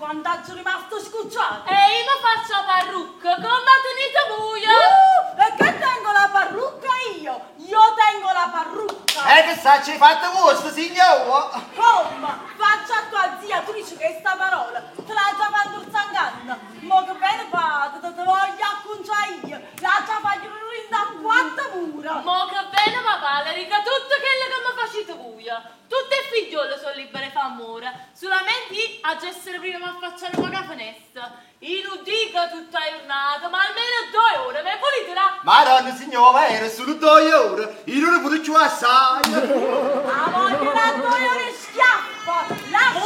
Quant'aggio rimasto scucciato! E io mi faccio 'a parrucca, comme 'a tenite vuje! E che tengo la parrucca io? Io tengo la parrucca! E che saccio 'e fatte vuoste, signora? Come? Faccia a tua zia, tu dici chesta parola, te l'aggia fa 'nturzà 'nganna. Mo che bene fate, te voglio accuncià io, l'aggia fa chiudere dint' a quattro mura. Mo che bene papà, le dico tutto quello che mi facete voi. Tutte 'e figliole sono libere 'e fa ammore, solamente io aggia essere prima affacciata poco a finestra. Io non dico tutta la giornata, ma almeno 2 ore, me volete là? Madonna signora, era solo 2 ore, io non pure più assai. Ah, voglio da 2 ore schiaffa! Lascia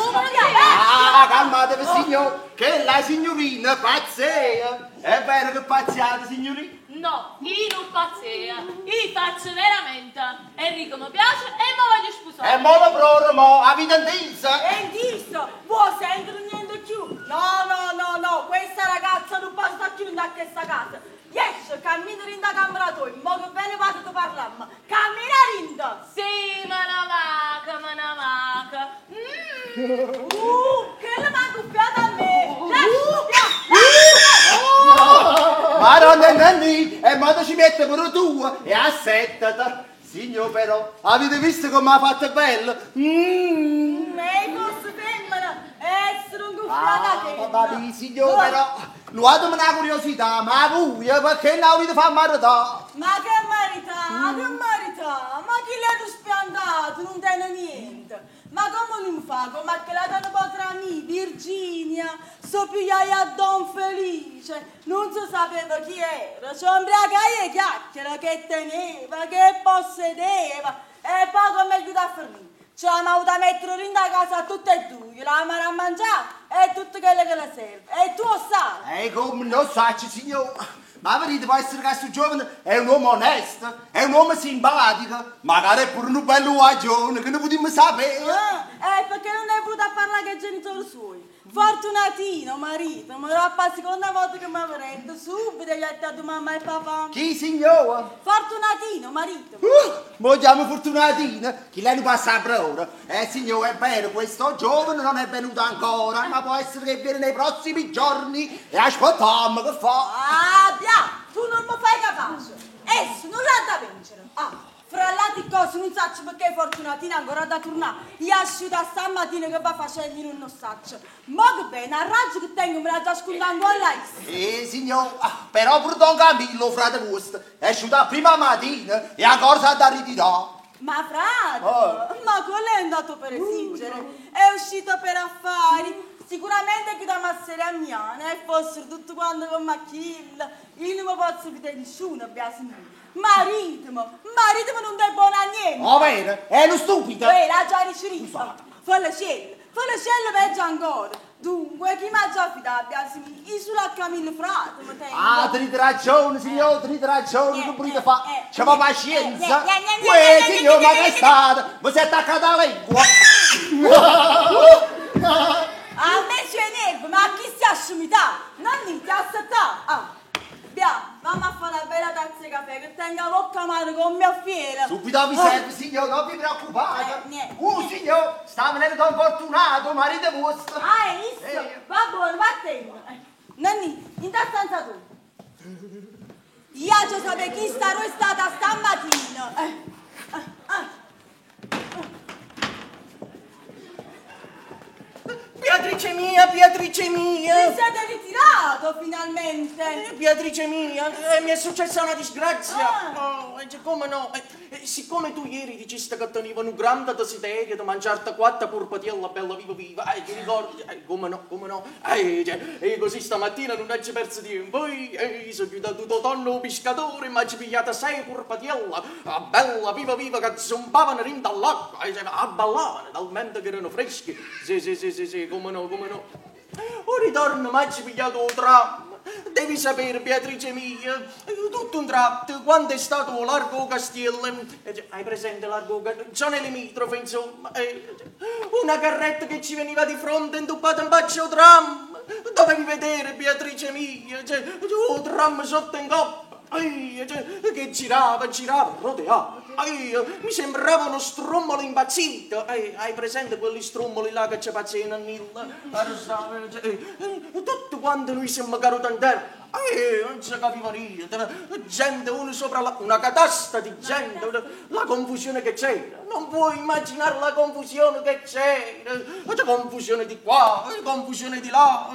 Ah, calmatevi signor, che la signorina pazzea. È vero che pazziate, signorina? No, io non pazzea, io faccio veramente. Enrico mi piace e mi voglio sposare. E mo lo proro, mo, avete intesa? E inteso, vuoi sentire niente più? No, no, no, no, questa ragazza non passa più da questa casa. Yes, cammina in da camera tua, mo che bene vado a parlarmi. Cammina rinda! Sì, ma una vaca, ma una vaca. Che le manca coppiata a me! Lascia, Madonna Nanni, e mo ci mette pure tu, e assettati. Signor però, avete visto come ha fatto bello? Me fosse femmina, essere un guffiata Ah, vabbè, signor però, luatemi una curiosità, ma voi perché non avete fatto marità? Ma che marità, che marità? Ma chi l'ha spiantato? Non tiene niente. Ma come non fa? Come che la danno potrà me, Virginia, so pigliai a Don Felice, non si sapeva chi era, c'è ubriacaia e chiacchiera che teneva, che possedeva, e poi come aiuta a fornire. Ci hanno avuto a mettere in casa a tutte e due, la mano a mangiare e tutto quello che le serve. E tu lo sai. E come non sacci, signor. Ma vedete, può essere che questo giovane è un uomo onesto, è un uomo simpatico, magari è pure un bello guagione che non potremmo sapere. Ah, perché non è voluto a parlare con i genitori suoi. Fortunatino, marito, ma era la seconda volta che mi aveva detto, subito gli ha detto mamma e papà. Chi, signora? Fortunatino, marito. Mo chiamo Fortunatino, chi lei non passa per ora. Signore, è vero, questo giovane non è venuto ancora, ma può essere che viene nei prossimi giorni e aspettiamo che fa. Ah, bia, tu non mi fai capace. Esso non l'ha da vincere. Ah, fra l'altre cose non so perché Fortunatina ancora da tornare. Io asciutta stamattina che va facendo in un saccio. Ma che bene, a raggio che tengo me la già scontando alla is. Signor, però pure Don Camillo, frate vostro, è asciutta prima mattina e ancora s'ha da ritirare. Ma frate, Oh. ma quello è andato per esigere, è uscito per affari. Sicuramente che da massere a Miana e fossero tutto quanto con Machilla. Io non mi posso fidare nessuno, Biasini. Marito, marito non è buono a niente. Oh, vero? È uno stupido. L'ha già ricevuto. Fa la scella, fa la scella peggio ancora. Dunque, chi mi ha già fidato, Biasini? Io sulla Camilla frate, mi tengo. Ah, tenete ragione, signor, tenete ragione, che volete fare? C'è pazienza. Uè, signor, ma che è stato? Mi si è attaccata la lingua. A me c'è nervo, ma a chi si asciumità? Non ti aspettà. Ah, Bia, mamma a fare una bella tazza di caffè che tenga bocca amara con mia fiera. Subito vi serve, signor, non vi preoccupate. Niente. Signor, sta venendo Don Fortunato, marito vostro. Ah, è visto? Va buono, vattene. Nanni, in stanza tu. Io già sapevo chi sarò stata stamattina. Beatrice mia, Beatrice mia! Vi siete ritirato finalmente! Beatrice mia, mi è successa una disgrazia! Ah. Oh, come no? Siccome tu ieri dicesti che tenevo un grande desiderio di mangiarti 4 purpatiella bella viva viva, ti ricordi? Come no, come no? Cioè, così stamattina non hai perso tempo, sono chiuso tutto tonno pescatore e mi hai pigliata 6 purpatiella, bella viva viva che zompavano in dall'acqua, cioè, abballavano talmente che erano freschi. Sì, sì, sì, sì, sì, come no, come no. O ritorno, ma ci pigliato un tram. Devi sapere, Beatrice mia, tutto un tratto, quando è stato largo Castello, hai presente largo Castello, zone limitrofe, insomma, una carretta che ci veniva di fronte intuppata in bacio tram. Dovevi vedere, Beatrice mia, cioè, un tram sotto in coppa, cioè, che girava, girava, roteava. Mi sembrava uno strummolo impazzito. Hai presente quelli strummoli là che ci pazziano Tutto quanto noi siamo caduti in terra. Non si capiva niente. Gente uno sopra la... una catasta di gente. La confusione che c'era. Non puoi immaginare la confusione che c'era. C'è confusione di qua, confusione di là.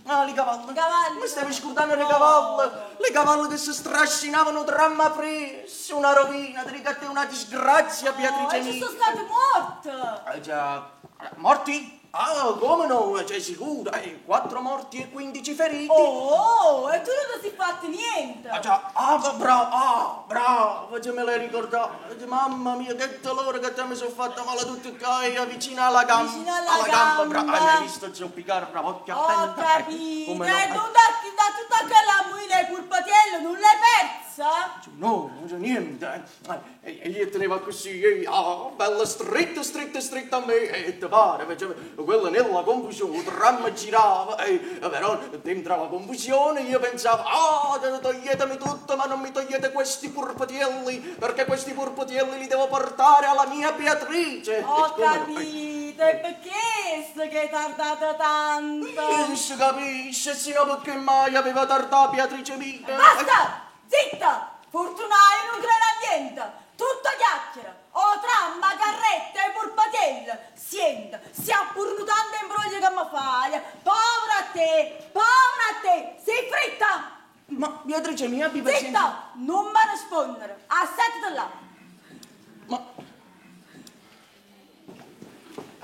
Ah, le cavalle. Cavalli. Mi stavi scordando le cavalle. Le cavalle che si strascinavano dramma presso. Una rovina, ti dico a te una disgrazia, Beatrice Oh, e ci mia. sono state morte! Già. Morti? Ah, come no? Cioè, sicuro. 4 morti e 15 feriti. Oh, e tu non ti sei fatto niente! Ah, già. Ah, bravo, ah, bravo, già me l'hai ricordato. Mamma mia, che dolore che te mi sono fatta male tutto qua, vicino alla gamba. Vicino alla gamba, gamba. bravo. Ah, mi hai visto zoppicare, bravo, occhio Ho attento. capito! Come no? E tu da tutta quella muina e purpatiello non l'hai persa? No, non c'è niente. E io tenevo così, bella stretta, stretta, stretta a me. E te pare, quella nella confusione, il dramma girava. Però dentro la confusione io pensavo, toglietemi tutto, ma non mi togliete questi purpatielli, perché questi purpatielli li devo portare alla mia Beatrice. Ho capito, è per questo che è tardata tanto. Si capisce, se no perché mai aveva tardato Beatrice mia. Basta! Zitta! Fortunaio non crede a niente! Tutto chiacchiera! O tramma, carretta e purpatiello! Sienta, si appurnutando imbrogli che mi fai! Povera a te! Povera a te! Sei fritta! Ma Beatrice mia, abbi pazienza. Zitta! Non mi rispondere! Assettati là! Ma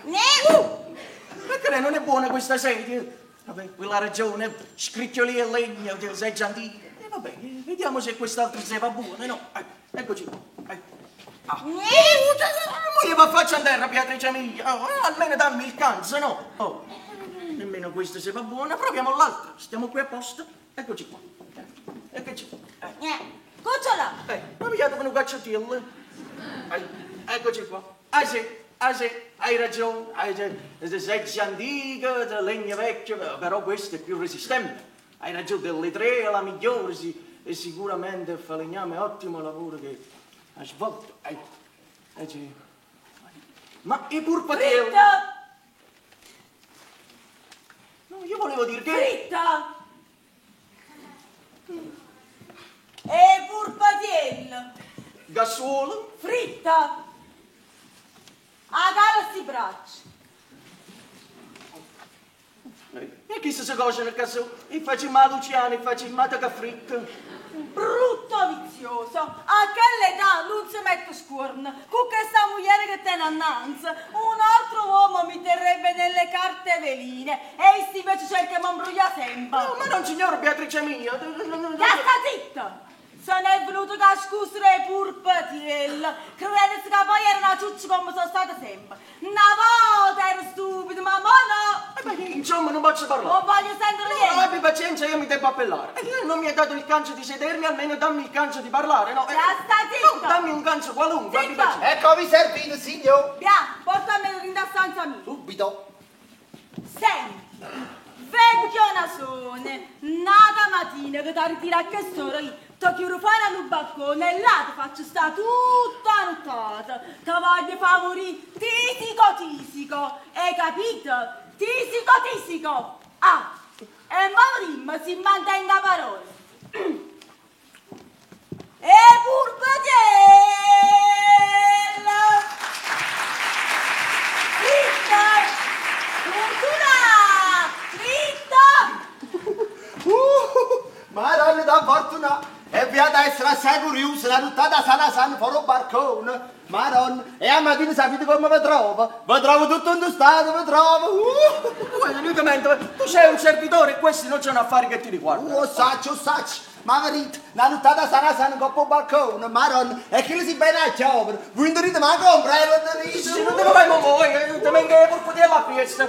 Ne! perché non è buona questa sedia? Vabbè, quella ragione, scricchioli e legno, seggia antica. E vabbè, vediamo se quest'altra se va buona, no? Eccoci qua. Ah. Ma io mi faccio a terra, Beatrice mia. Oh, almeno dammi il canzo, no? Oh, nemmeno questa se va buona, proviamo l'altra. Stiamo qui apposta. Eccoci qua. Eccoci qua. Cucciola! Ma pigliate con un cacciottillo. Eccoci qua. Ah sì, ah sì, hai ragione. Seggia antica, legno vecchio, però questo è più resistente. Hai ragione, delle tre è la migliore, sì. E sicuramente il falegname è ottimo lavoro che ha svolto. Ma i purpatielli... Fritta! No, io volevo dire che... Fritta! E purpatiello! Gassuolo? Fritta! Agala sti braccia! E chi si coce nel caso? E faccio ma Luciano, e faccio ma caffritta. Brutto vizioso! A quell'età non si mette scorno. Con questa moglie che tiene innanzi, un altro uomo mi terrebbe nelle carte veline. E si invece cerca di imbrogliare sempre. No, ma non signora Beatrice mia. Ya sta zitta! Se ne è venuto che scusare purpatiello. Crede che poi era una ciuccia come sono stata sempre. Una volta ero stupido, ma mo no! Beh, insomma, non posso parlare. Non voglio sentire niente. No, abbi pazienza, io mi devo appellare. Non mi hai dato il gancio di sedermi, almeno dammi il gancio di parlare, no? Ya sta zitta! No, dammi un gancio qualunque, abbi Zitta. pazienza. Eccovi servito, signor. Bia, portami in stanza mia. Subito. Senti, vecchio nasone, nata mattina che ti ritira a che sora io, ti chiudo fuori al balcone e là ti faccio stare tutta nottata. Ti voglio favorire tisico tisico, hai capito? Tisico tisico. Ah, e morimmo si mantenga parola. E purpatiella! Fritta! Fortuna! Fritta! Madonna da fortuna! E via da essere assai curiosa, la nottata sana sana fuori un barcone. Madonna, e a mattina sapete come mi trovo? Mi trovo tutto in stato, mi trovo. Guarda, tu sei un servitore e questi non sono affari che ti riguardano. Oh, saccio, saccio. Ma verità, la nottata sana sana coppa un balcone, madonna, e che si bene a chiovere. Voi non dite ma comprare, non dite. Se non te ne vai mo voi, ti vengo a portare la fiesta.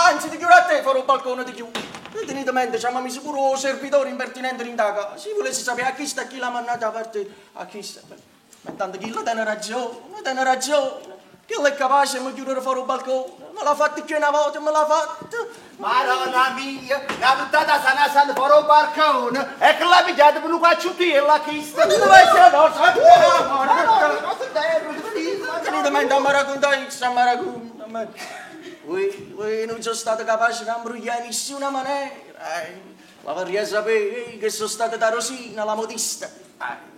Anzi, ti chiudo a te fuori un balcone, ti chiudo. Tenete mente, ci hanno messo pure un servitore impertinente in casa. Se volessi sapere a chi sta, chi l'ha mandata a parte, a chi sta. Ma tanto chi la tiene ragione, tiene ragione. Chi è capace di chiudere fuori un balcone? Me l'ha fatto più una volta, me l'ha fatto. Madonna mia, una puttata sana sana fuori un barcone e che l'ha pigliata per un cacciottiello a chi sta. Ma dove sei la nostra? Cosa devo? Tenete mente a raccontare, a raccontare. Ui, ui, non sono stato capace di imbrogliare in nessuna maniera. La vorrei sapere che sono stata da Rosina, la modista.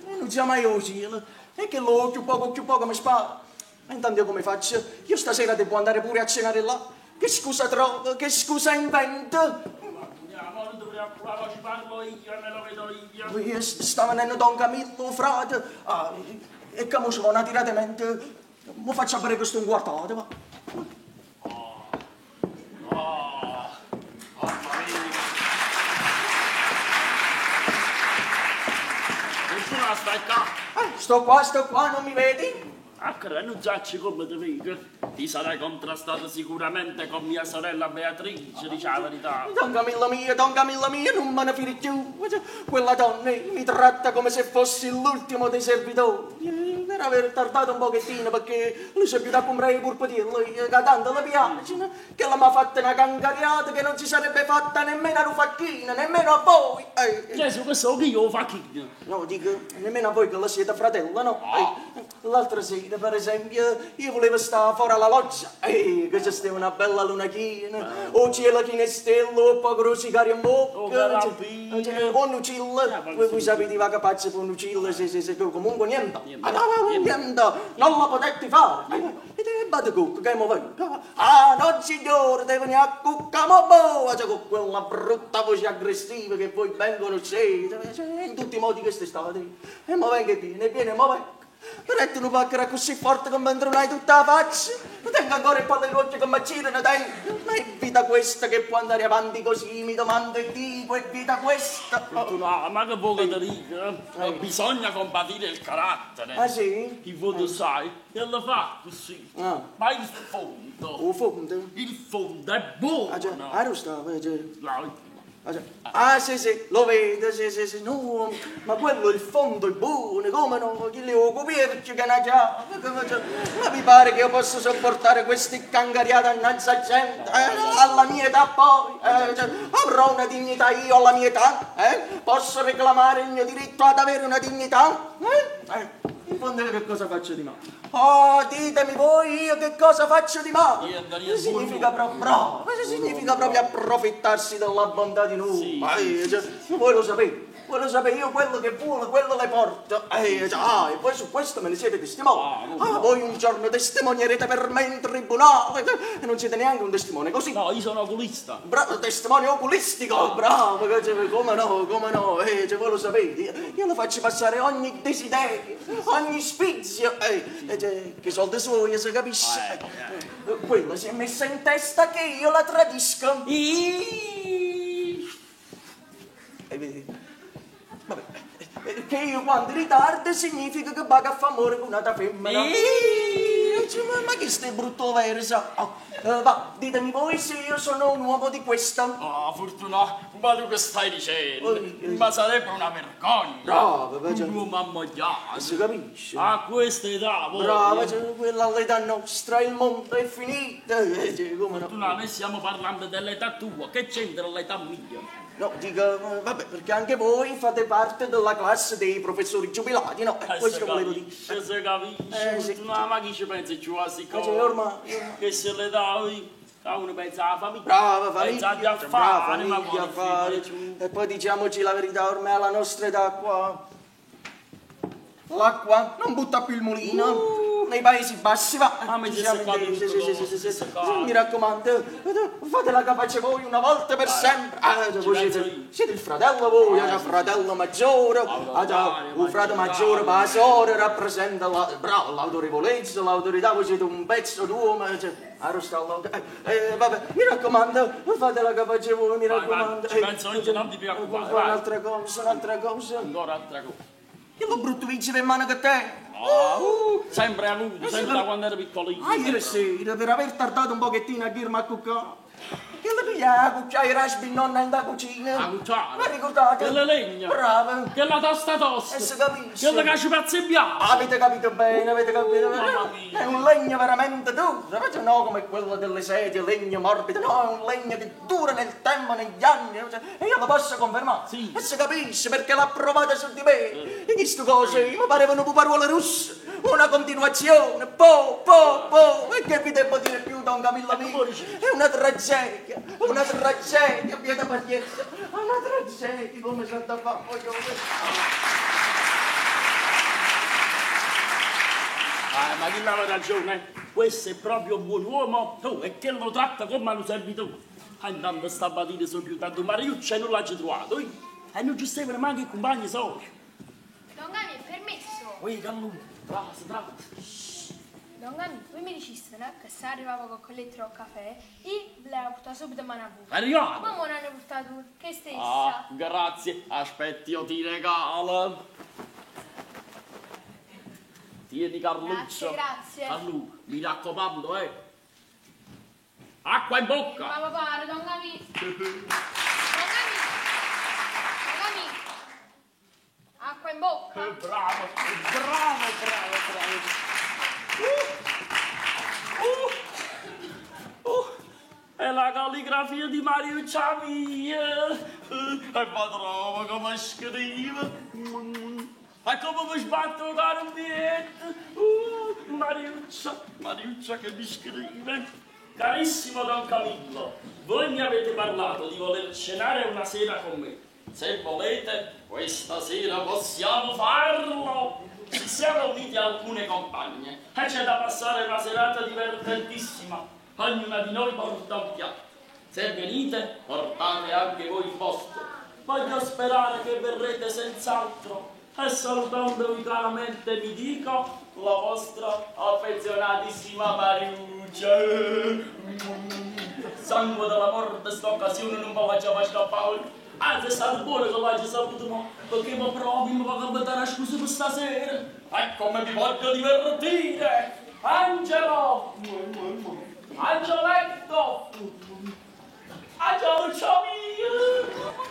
Non c'è mai cielo. E che l'ho più poco mi spara. Ma intanto io come faccio? Io stasera devo andare pure a cenare là. Che scusa trovo? Che scusa invento? Andiamo, non ti preoccupare, ci parlo io e me lo vedo io. Io stava venendo Don Camillo, frate. Ah, e come ci va una tirata mente? Mo faccio avere questo un guardato, va. Oh, mamma mia. Fortuna stai qua. Sto qua, non mi vedi? Ah, non giacci come ti vedo. Ti sarai contrastato sicuramente con mia sorella Beatrice, dice la verità. Don Camillo mio, non me ne fido più. Quella donna mi tratta come se fossi l'ultimo dei servitori. Per aver tardato un pochettino perché lui si è più da comprare i purpetielli, che tanto le piacciono, che la mi ha fatta una cangariata che non si sarebbe fatta nemmeno a un facchino, nemmeno a voi. Gesù, questo che io facchino. No, dico, nemmeno a voi che la siete fratello, no? L'altra sera, per esempio, io volevo stare fuori alla loggia, che c'è stava una bella luna piena, o cielo pieno stelle, o poco rosicare in bocca, o un uccilla, voi sapete va capace con un uccilla, se comunque niente, niente, non la potete fare. E vado cucca, che mo vengo. Ah, no signore, deve venire a cucca, mo boh, cioè, con quella brutta voce aggressiva che voi ben conoscete, in tutti i modi quest'estate. E mo vengo e viene, mo vengo. Retto un pacchero così forte che mi entronai tutta la faccia. Non tengo ancora il palle d'occhio che mi girano dentro. Ma è vita questa che può andare avanti così, mi domando e dico, è vita questa. Fortuna, ma che vuoi che ti dica? Bisogna compatire il carattere. Ah sì? In fondo sai, e lo fa così. Ah. Ma il fondo. Il fondo? Il fondo è buono. Ah, già, ah, lo sta, già. Ah, sì, sì, lo vedo, sì, sì, sì, no, ma quello il fondo è buono, come no, chi le ho coperti che ne già, ma mi pare che io possa sopportare queste cangariate innanzi a gente, alla mia età poi, avrò una dignità io alla mia età, posso reclamare il mio diritto ad avere una dignità, In fondo che cosa faccio di male? Oh, ditemi voi io che cosa faccio di male? Significa proprio, significa proprio approfittarsi della bontà di noi. Sì, Ma sì, cioè, sì. Voi lo sapete, voi lo sapete, io quello che vuole, quello le porto. E poi su questo me ne siete testimoni. Ah, no. Voi un giorno testimonierete per me in tribunale e non siete neanche un testimone così. No, io sono oculista. Bravo, testimone oculistico, bravo, come no, come no, cioè, voi lo sapete, io lo faccio passare ogni desiderio, ogni sfizio, cioè, che soldi suoi, si capisce. Quella si è messa in testa che io la tradisco. Vabbè, che io quando ritardo significa che vaga a fare amore con un'altra femmina. Ma che stai brutto verso? Oh, va, ditemi voi se io sono un uomo di questa. Oh, Fortuna, ma tu che stai dicendo? Ma sarebbe una vergogna. Brava, un uomo ammogliato. Si capisce? A questa età, voi. Brava, cioè, quella all'età nostra, il mondo è finito. Come no? Fortuna, noi stiamo parlando dell'età tua, che c'entra l'età mia? No, dico, vabbè, perché anche voi fate parte della classe dei professori giubilati, no? Questo volevo dire. Se capisce, sì. No, ma chi ci pensa più a queste cose? Cioè, ormai... Che se le dai, uno pensa alla famiglia. Brava famiglia, pensa agli affari, brava, ma famiglia, affari. E poi diciamoci la verità, ormai alla nostra età qua... L'acqua non butta più il mulino. Nei Paesi Bassi va. Ah, ma Diciamo, sì, sì. Mi raccomando, fatela capace voi una volta per sempre. Ah, voi siete il fratello voi, il fratello maggiore, un fratello maggiore, ma la sorella rappresenta l'autorevolezza, l'autorità, voi siete un pezzo d'uomo. Vabbè, mi raccomando, fatela capace voi, mi raccomando. Ci penso io, non ti preoccupare. Un'altra cosa, un'altra cosa. Ancora altra cosa. Io l'ho brutto vincere in mano che te. Oh, sempre avuto, sempre da quando ero piccolino. Ah, ieri sera, per aver tardato un pochettino a dirmi a cuccare. Che la Piglia la cucchiaia da sbinnonna in da cucina. La cucchiara? Ma ricordate? Quella legna? Brava. Quella tosta tosta? E si capisce. Quella che ci pazzebbiamo? Avete capito bene, avete capito bene. Mamma mia. È un legno veramente duro, cioè, no come quello delle sedie, legno morbido, no, è un legno che dura nel tempo, negli anni, cioè, e io lo posso confermare. Sì. E si capisce perché l'ha provata su di me. E queste cose mi parevano puparuole russe, una continuazione, po, po, po. E che vi devo dire più, don Camillo mio? È una tragedia, una tragedia, abbiate pazienza, una tragedia, come si da fare, voglio Ah, ma chi aveva ragione? Questo è proprio un buon uomo, tu, e che lo tratta come un servitore. Ah, intanto stamattina sono più tanto Mariuccia e non l'ha trovato, eh? E non ci stavano neanche i compagni soli. Don Gami, è permesso? Ui, Gallù, trasa, trasa. Don Gami, voi mi diciste no, che se arrivavo con collettero al caffè, io ve l'avevo portato subito a mano a voi. È arrivato? Ma mo ne hanno portato uno, che stessa. Ah, grazie. Aspetti, io ti regalo. Tieni Carluccio. Grazie, grazie. Carlu, mi raccomando, eh. Acqua in bocca. Ma papà, Don Gami. Don Gami. Don Gami. Acqua in bocca. Bravo, bravo, bravo, bravo. È la calligrafia di Mariuccia mia. E ma trova come scrive. E come mi sbatto l'ambiente. Mariuccia, Mariuccia che mi scrive. Carissimo Don Camillo, voi mi avete parlato di voler cenare una sera con me. Se volete, questa sera possiamo farlo. Ci siamo uniti alcune compagne e c'è da passare una serata divertentissima. Ognuna di noi porta un piatto. Se venite, portate anche voi il vostro. Voglio sperare che verrete senz'altro. E salutandovi caramente vi dico la vostra affezionatissima Mariuccia. Sangue della morte, sta occasione non mi faceva scappare. Anzi, è stato buono che l'hai saputo, mo, perché mi provi, mi va a buttare la scusa per stasera. E come mi voglio divertire! Angelo! Angioletto! Angeluccio mio!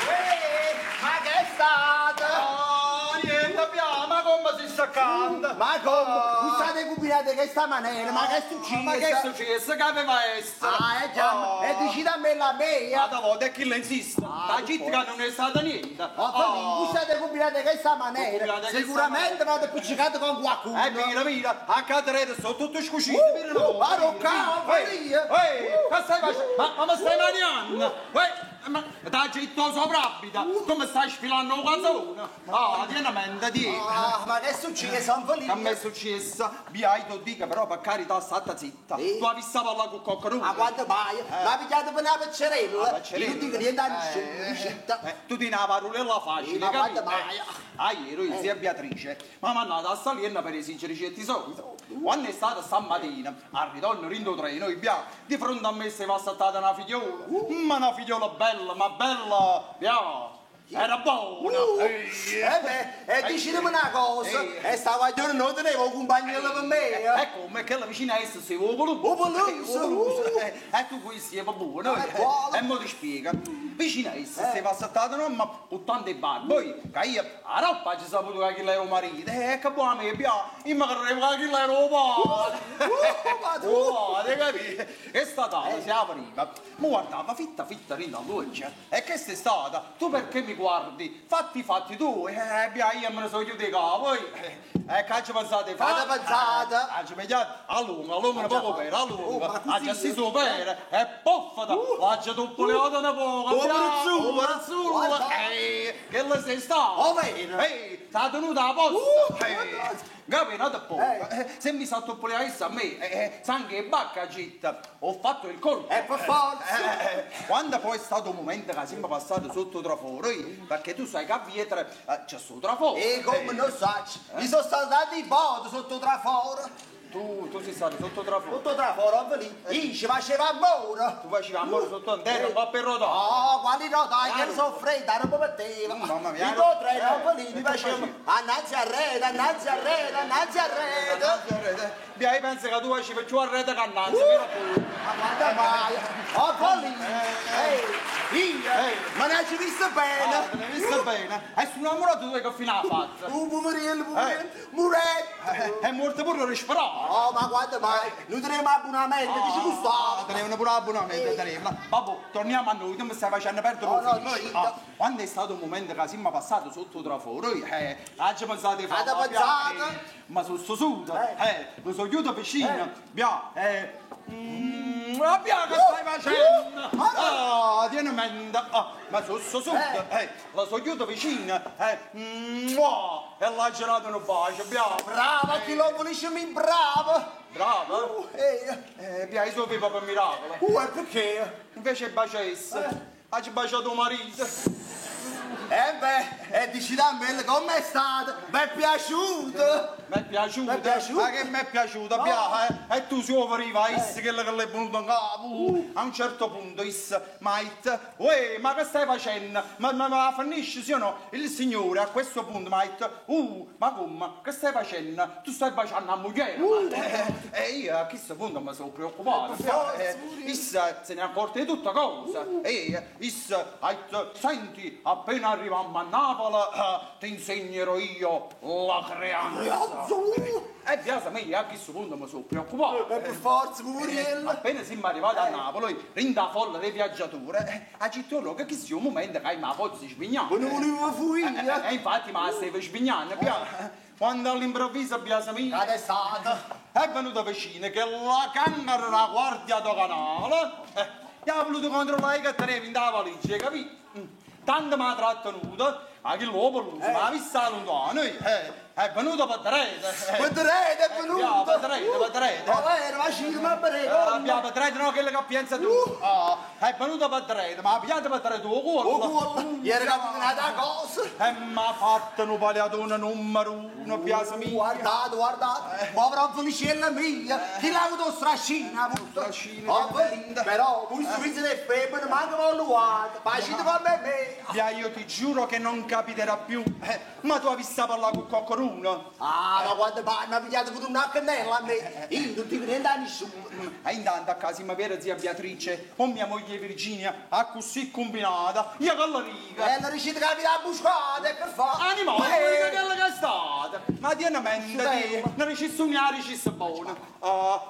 Uè, ma che è stato? Ah, niente, abbiamo, ma come si sta canta? Ma come? Vi state combinate questa maniera? Ma che è successo? Ma che è successo? Che aveva essere? Ah, è già, e dici da me la mia? Ma da volta è chi le insiste. Ah, La gente non è stata niente. Oh, oh. Vi state combinate questa maniera? Combinate questa Sicuramente vado appiccicato con qualcuno. Mira, mira, a cadere sono tutto scucito. Ma non cavolo, Ehi, che stai facendo? Ma mi stai maniando? Ma da gitto soprabita, come stai sfilando un calzone? Ah, tieni a mente, tieni. Ah, ma che è successo? Non volevo. Che mi è successo? Via, io ti dico, però per carità, stata zitta. Tu hai visto parlare con qualcuno? Ma quanto mai? Ma pigliato per una peccerella. Peccerella. Io non dico niente a nessuno, zitta. Tu ti una parolella facile, Ma capito? quanto mai? Ah, ieri, zia Beatrice, mi ha mandato a Salerno per esigere certi soldi. Quando è stata stamattina, al ritorno rindo treno, via, di fronte a me si è saltata una figliola. Ma una figliola bella, ma bella, via, era buona. Eh beh, e dicimi una cosa, e sta guaglione non tenevo un compagnello per me. E come? Che la vicina essa si vuole voluto. Oh, voluto. E tu qui sei buono. È buono. E mo ti spiega. Vicina essa si è saltata no, ma con tante barbe. Poi, che io a roba ci saputo che chi era il marito. E che buona me, via, io mi credevo che chi era il padre. Ma tu? Oh, hai capito? E stata, si apriva. Mi guardava fitta fitta lì da luce. E che sei stata? Tu perché mi guardi? Fatti i fatti tu. Via, io me ne sono chiuso capo. E che ci pensate? Fate pensate. Ah, ci pensate? Allunga, allunga, poco per, allunga. Oh, ma così? Ah, già si supera. E poffata. La già tuppoleata una poco. Oh, Brazzura. Guarda. Che la sei stata? Oh, vero? Ehi, t'ha tenuta la posta. Capito, da poco. Eh. Se mi sa tuppoleasse a me, sangue e bacca gitta. Ho fatto il colpo. E per forza. Quando poi è stato un momento che siamo passati sotto traforo, perché tu sai che a Vietra c'è sto traforo. E come non saccio, mi sono saltati i boti sotto traforo. Tu sei stato sotto traforo. Sotto traforo, lì. Io ci faceva amore. Tu facevi amore sotto un terra, un po' per rotare. Oh, quali rotai, che sono fredda, non mi metteva. Mamma mia. Il tuo treno, lì, mi che facevo facevi? annanzi a rete, annanzi a rete, annanzi a rete. Via, io penso che tu facevi più a rete che annanzi, mira pure. ne hai visto Ah, bene. te l'hai visto bene? E sono innamorato tu che fine ha fatto? Poverello, poverello, muretto. È morto pure disperato. Oh, ma quando mai? Noi teniamo abbonamento, che ci Ah, costava? tenevano pure l'abbonamento, tenevano. Vabbè, torniamo a noi, tu mi stai facendo perdere No, un no, film. zitto. Ah, quando è stato un momento che siamo passato sotto il traforo, oggi pensate di fare Avete la pensato? ma sono seduto, lo sono chiuso vicino, via, ma via che stai facendo? Ah, tieni mente, ah, ma sono seduto, la sono chiuso vicino, mua, e l'ha girato un bacio, via. Brava, chi lo vuole mi bravo. Brava? Via, io sono vivo per miracolo. E perché? Invece baciasse, ha baciato marito. Eh beh, e dici da me com'è stato? Mi è piaciuto! Mi è piaciuto? Mi è piaciuto? Ma che mi è piaciuto? No. Bia, eh? E tu si arriva, isse quello che le è venuto in capo. A un certo punto, isse, ma uè, ma che stai facendo? Ma finisci, sì o no? Il signore a questo punto, ma ma come? Che stai facendo? Tu stai baciando a moglie. E io a questo punto mi sono preoccupato. Isse se ne è accorto di tutta cosa. E isse ha detto, senti, appena arriviamo a Napoli, ti insegnerò io la creanza. E Biasa me a questo punto mi sono preoccupato. Per forza, poverello. Appena siamo arrivati a Napoli, rinda folla dei viaggiatori, a città che sia un momento che mi pozzo svignare. Ma non volevo fuire. E infatti mi stavo svignando. Quando all'improvviso Biasa mia Che è stato? è venuta vicino che la camera della guardia doganale gli ha voluto controllare che tenevi in valigia, capito? Tanto mi ha trattenuto, ma che l'uomo lo ma ha visto lontano, è venuto per diretto. Per diretto è venuto? Per diretto, per diretto. Oh, era vicino, ma per Abbiamo per diretto, no, quello che pensa tu. Ah, è venuto per diretto, ma ha pigliato per diretto il cuore. Oh, gli era capitata una cosa. E mi ha fatto un paliatone numero uno, Biasa mia. Guardate, guardate, povera Felicella mia, chi l'ha avuto strascina, ha avuto. Strascina, Oh, che bella. però, questo viso del femmine, manco voluto, facite come me. Bia, io ti giuro che non capiterà più. Ma tu hai visto parlare con qualcuno? Ah, ma quando mai mi ha pigliato con una cannella a me, io non ti niente a nessuno. E intanto a casa mia vera zia Beatrice, con mia moglie Virginia, ha così combinata, io con la riga. E la riuscita a capire a buscata, e che fa? Animale, quella che è stata. Ma tieni mente, non riesci a riesci buona.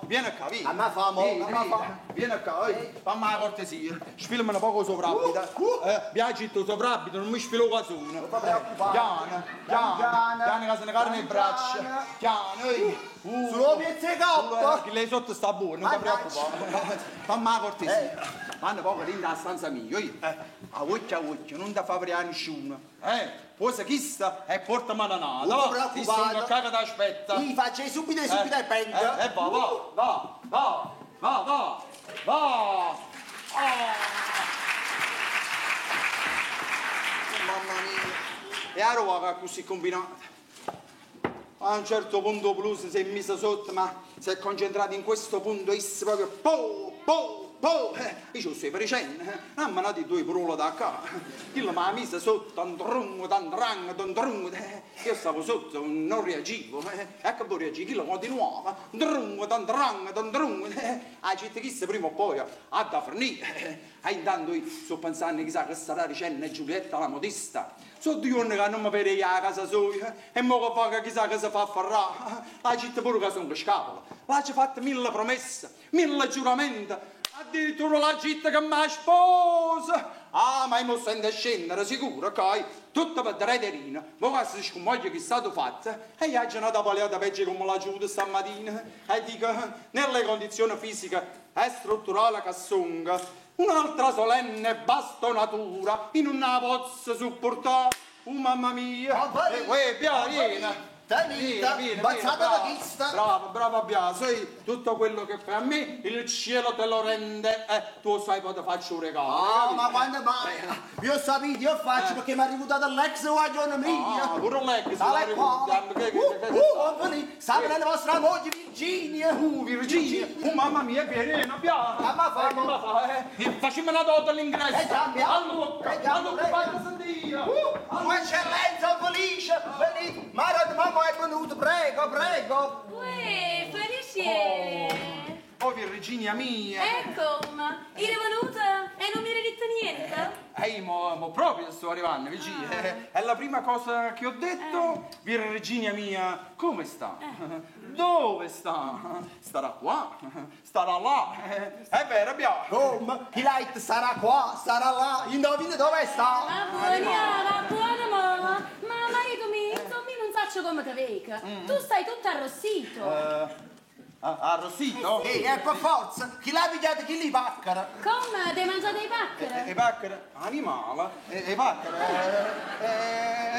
Vieni qua, vieni. A me fa mo, Vieni, a me fa. Vieni qua, fammi la cortesia. Sfilami un poco sovrabito. Viaggi tu sovrabito, non mi sfilo quasi uno. Non ti preoccupare. Piano, piano, piano che se ne carne le braccia. Piano, ehi. Sulla piazza coppa. Che lei sotto sta buono, non ti preoccupare. Fammi la cortesia. Vanno poco dentro la stanza mia, io. A occhio a occhio, non ti fa aprire nessuno. Posa chi sta e porta mano Non ti Ti preoccupare. sono qua che ti aspetta. Mi faccio subito e subito e prendo. Va, va, va, va, va, va, va. Mamma mia. E ero così combinata. A un certo punto Blues si è messa sotto, ma si è concentrato in questo punto, e proprio po, po, po. Io ci sto dicendo, ah, ma no, di due parole da qua. Io mi ha messa sotto, tandrung, tandrang, tandrung. Io stavo sotto, non reagivo. Ecco poi reagivo, io continuava. Drung, tandrang, tandrung. A gente chissà prima o poi ha da fornire. E intanto io sto pensando chissà che sarà dicendo Giulietta la modista. Sono due giorni che non mi vedo a casa sua e mo che fa che chissà che si fa farà. La città pure che sono scapola. La ci ha fatto mille promesse, mille giuramenti. Addirittura la città che mi sposa. Ah, ma io mi sento scendere sicuro, ok? Tutto per dreterina. Ma che si scommoglia che è stato fatto. E io ho una paliata peggio come l'ha giuda stamattina. E dico, nelle condizioni fisiche e strutturali che sono, un'altra solenne bastonatura in una pozza supportare. Oh mamma mia! Uè, vieni! Tenita, bazzata la vista. Bravo, bravo Biaso, tutto quello che fai a me, il cielo te lo rende. Tu sai poi ti faccio un regalo. Ah, ma quando mai? Io sapete, io faccio perché mi ha rifiutato l'ex guaglione mia. Ah, pure l'ex. Tale quale. Sa la vostra moglie Virginia. Virginia. Oh, mamma mia, vieni, Biaso. Ma fa, Facciamo una dota all'ingresso. Allora, allora, fate sentire. Sua eccellenza Felice, venite. Ma mamma è venuto, prego, prego. Uè, Felice! Oh Virginia mia! E come? Eri venuta e non mi eri detto niente? Eh, mo, mo proprio sto arrivando, Virginia. Ah. È la prima cosa che ho detto. Virginia mia, come sta? Dove sta? Starà qua? Starà là? È vero, abbiamo. Come? Chi light sarà qua, sarà là, indovina dove sta? Ma buona, ma buona mamma. Ma marito mio, insomma, io non saccio come te veca. Tu stai tutto arrossito. Arrossito? Ehi, è per forza, chi l'ha pigliato, chi li paccara? Come? Ti hai mangiato i paccheri? E paccheri? Animale? E paccheri?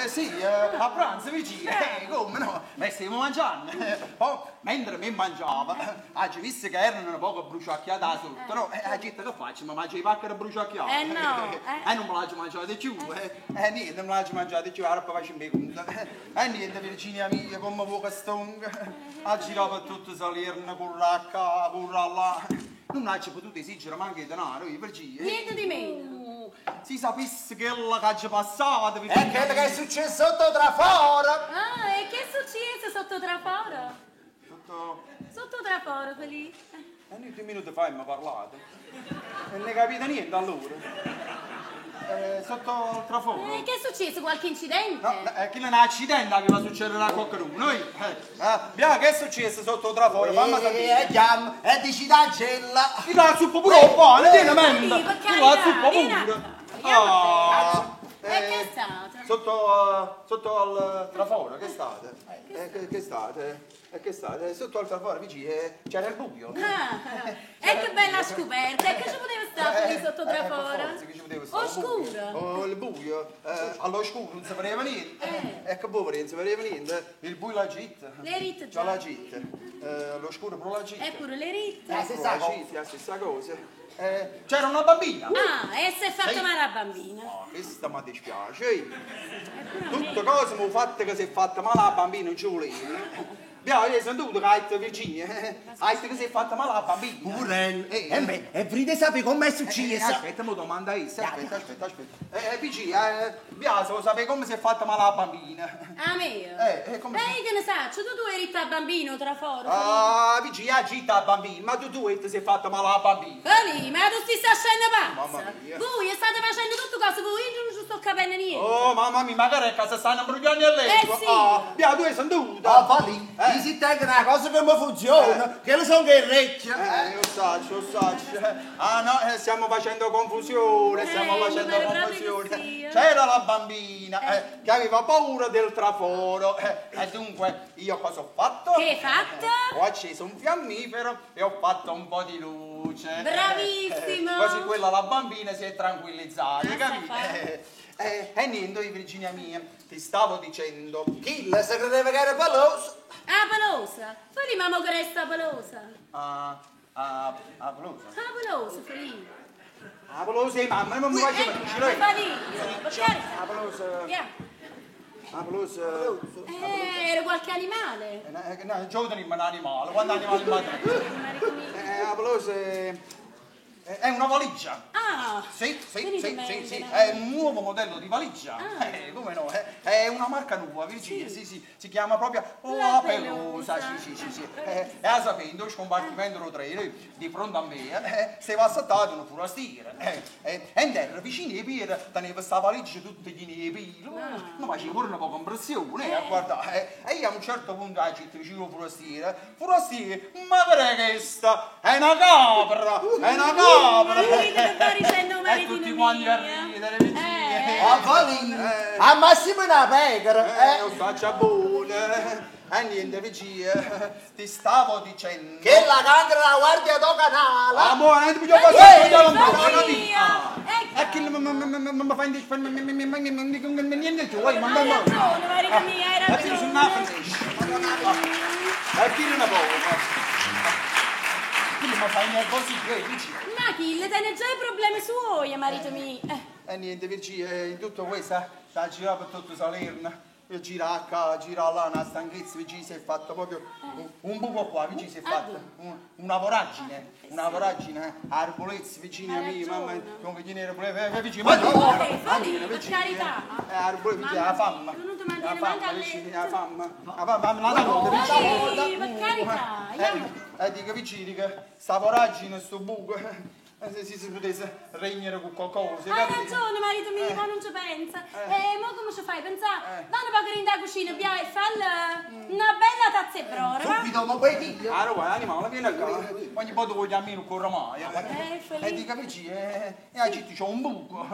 Sì, a pranzo vicino. Come no? Ma stiamo mangiando. Poi, mentre mi mangiava, oggi visto che erano un poco bruciacchiati da sotto, no? Ha detto che faccio? Ma mangio i paccheri bruciacchiati. No. Non me l'ho mangiato di più. Niente, non me l'ho mangiato di più, ora poi faccio un conto. Niente, Virginia mia, come vuoi che stonga. Ha girato tutto Salerno, curra qua, curra là. Non ha potuto esigere manco il denaro, io Virginia. Niente di meno. Si sapesse che la che ci passata, È Virginia. quello che è successo sotto traforo. Ah, e che è successo sotto traforo? Sotto... Sotto traforo, quelli. E noi 2 minuti fa mi parlato. E non ne capite niente allora. Sotto il traforo. Che è successo? Qualche incidente? No, che non è accidente che va a succedere a qualcuno. Noi, Bia, che è successo sotto il traforo? Fammi sapere. E chiama, e dici dancella. Ti la zuppa pure un po', ne tiene mente. Sì, per Ti la carità, zuppa vieni pure. a- vieni a- Ah, E che è stato? Sotto al traforo, che state? Che state? Che state? Sotto al traforo, vicino, c'era il buio. Ah, e che bella scoperta! E che ci poteva stare lì sotto Per traforo? forza che ci poteva stare, il Oscuro? buio. Oh, il buio, all'oscuro non si vedeva niente. Ecco, povero, non si vedeva niente. Il buio la gitta. Le ritte Già già. la gitta. L'oscuro pure la gitta. E pure le ritte. La stessa La cosa. gitta, la stessa cosa. C'era una bambina. Ah, e si è fatta Sì. male la bambina. Oh, questa mi dispiace. eh. E pure a me. Tutte cose mi ho fatte che si è fatta male la bambina, non ci volevo. Abbiamo io sentito che hai detto Virginia, hai detto che si è fatta male la bambina. Purello. Eh, E me, e vrite sapere com'è successo. Aspetta, mi domanda io, aspetta, aspetta, aspetta. Virginia, Biase, lo sapete come si è fatta male la bambina? A me? Come Ehi, che ne saccio, tu eri il bambino traforo. Ah, Virginia, agita la bambina, ma tu hai detto si è fatta male la bambina. Lì, ma tu ti stai scendendo pazza. Mamma mia. Voi state facendo tutto cosa voi, io non ci sto capendo niente. Oh, mamma mia, magari a casa stanno imbrogliando a letto. Eh, sì. Ah, Bia, tu hai sentito? Ah, va lì, mi si tenga una cosa che mi funziona, che lo sono che orecchie. Lo saccio, lo saccio. Ah no, stiamo facendo confusione, stiamo Mi facendo pare proprio confusione. che sì, eh. C'era la bambina che aveva paura del traforo. E dunque io cosa ho fatto? Che hai fatto? Ho acceso un fiammifero e ho fatto un po' di luce. Bravissimo. Così quella la bambina si è tranquillizzata, Ah, capito? sta fa. E niente, Virginia mia, ti stavo dicendo. Chi la si credeva che era peloso? Ah, pelosa. Fai mamma che resta pelosa. Ah, ah, ah, pelosa. Ah, pelosa, fai. Ah, pelosa, mamma, non mi faccio Eh, fai per carità. Ah, pelosa. Yeah. Ah, pelosa. Era qualche animale. No, giovane ma un animale, quando animale in Marito mio. Ah, pelosa è una valigia. Ah, Sì, sì, Venite sì, meglio, sì, sì, no? è un nuovo modello di valigia. Ah. Come no? È una marca nuova, Virginia, sì, sì, si chiama proprio La La Pelosa, Pelosa. sì, sì, sì, sì. E a sapendo, scompartimento lo treno, di fronte a me, se va saltato un forastiere. E in terra, vicino ai piedi, teneva sta valigia tutta piena di pelo. Ah. Ma faceva pure una poca impressione, a guardare. E io a un certo punto a gente vicino al forastiere, forastiere, ma perché questa? È una capra, è una capra. Ma ride che sta dicendo E maritino tutti quanti a mio. ridere, vicini. Ah, va lì, a massimo una pecora. Lo faccia buona. E niente, Vigia, ti stavo dicendo. Che la cancra la guardia do canale. Ah, buona, non ti voglio passare, Eh, voglio va non via. Ecco. E che mi fai niente tu, ma Hai ragione, marito mio, hai ragione. E chi una poco. Quindi mi fai nervosire, Vigia. Ma chi le tiene già i problemi suoi, marito mio. E niente, Virginia, in tutto questo sta girando per tutto Salerno. Io gira a qua, gira là, una stanchezza, Virginia si è fatto proprio un buco qua, Virginia si è fatta una voragine, una voragine, arbolezzi, Virginia Hai mia, mamma, ragione. come viene Virginia, ma Oh, falli, per carità. Arbolezzi, Virginia, la fame, Tu non ti mantieni la manco fame, a Virginia, la letto. fame, la fame, la fame, Sì, per carità, andiamo. E dico vicino che sta voragine, sto buco, se si potesse regnere con qualcosa, Hai capito? ragione, marito mio, ma non ci pensa. E mo come ci fai pensare? Va un poco in da cucina, via, e falla una bella tazza di brora, va? Subito, ma poi dico. Ah, guarda, animale, vieni qua. Ogni volta voglio a me non corro mai. Felice. E dico vicino, e a città c'è un buco,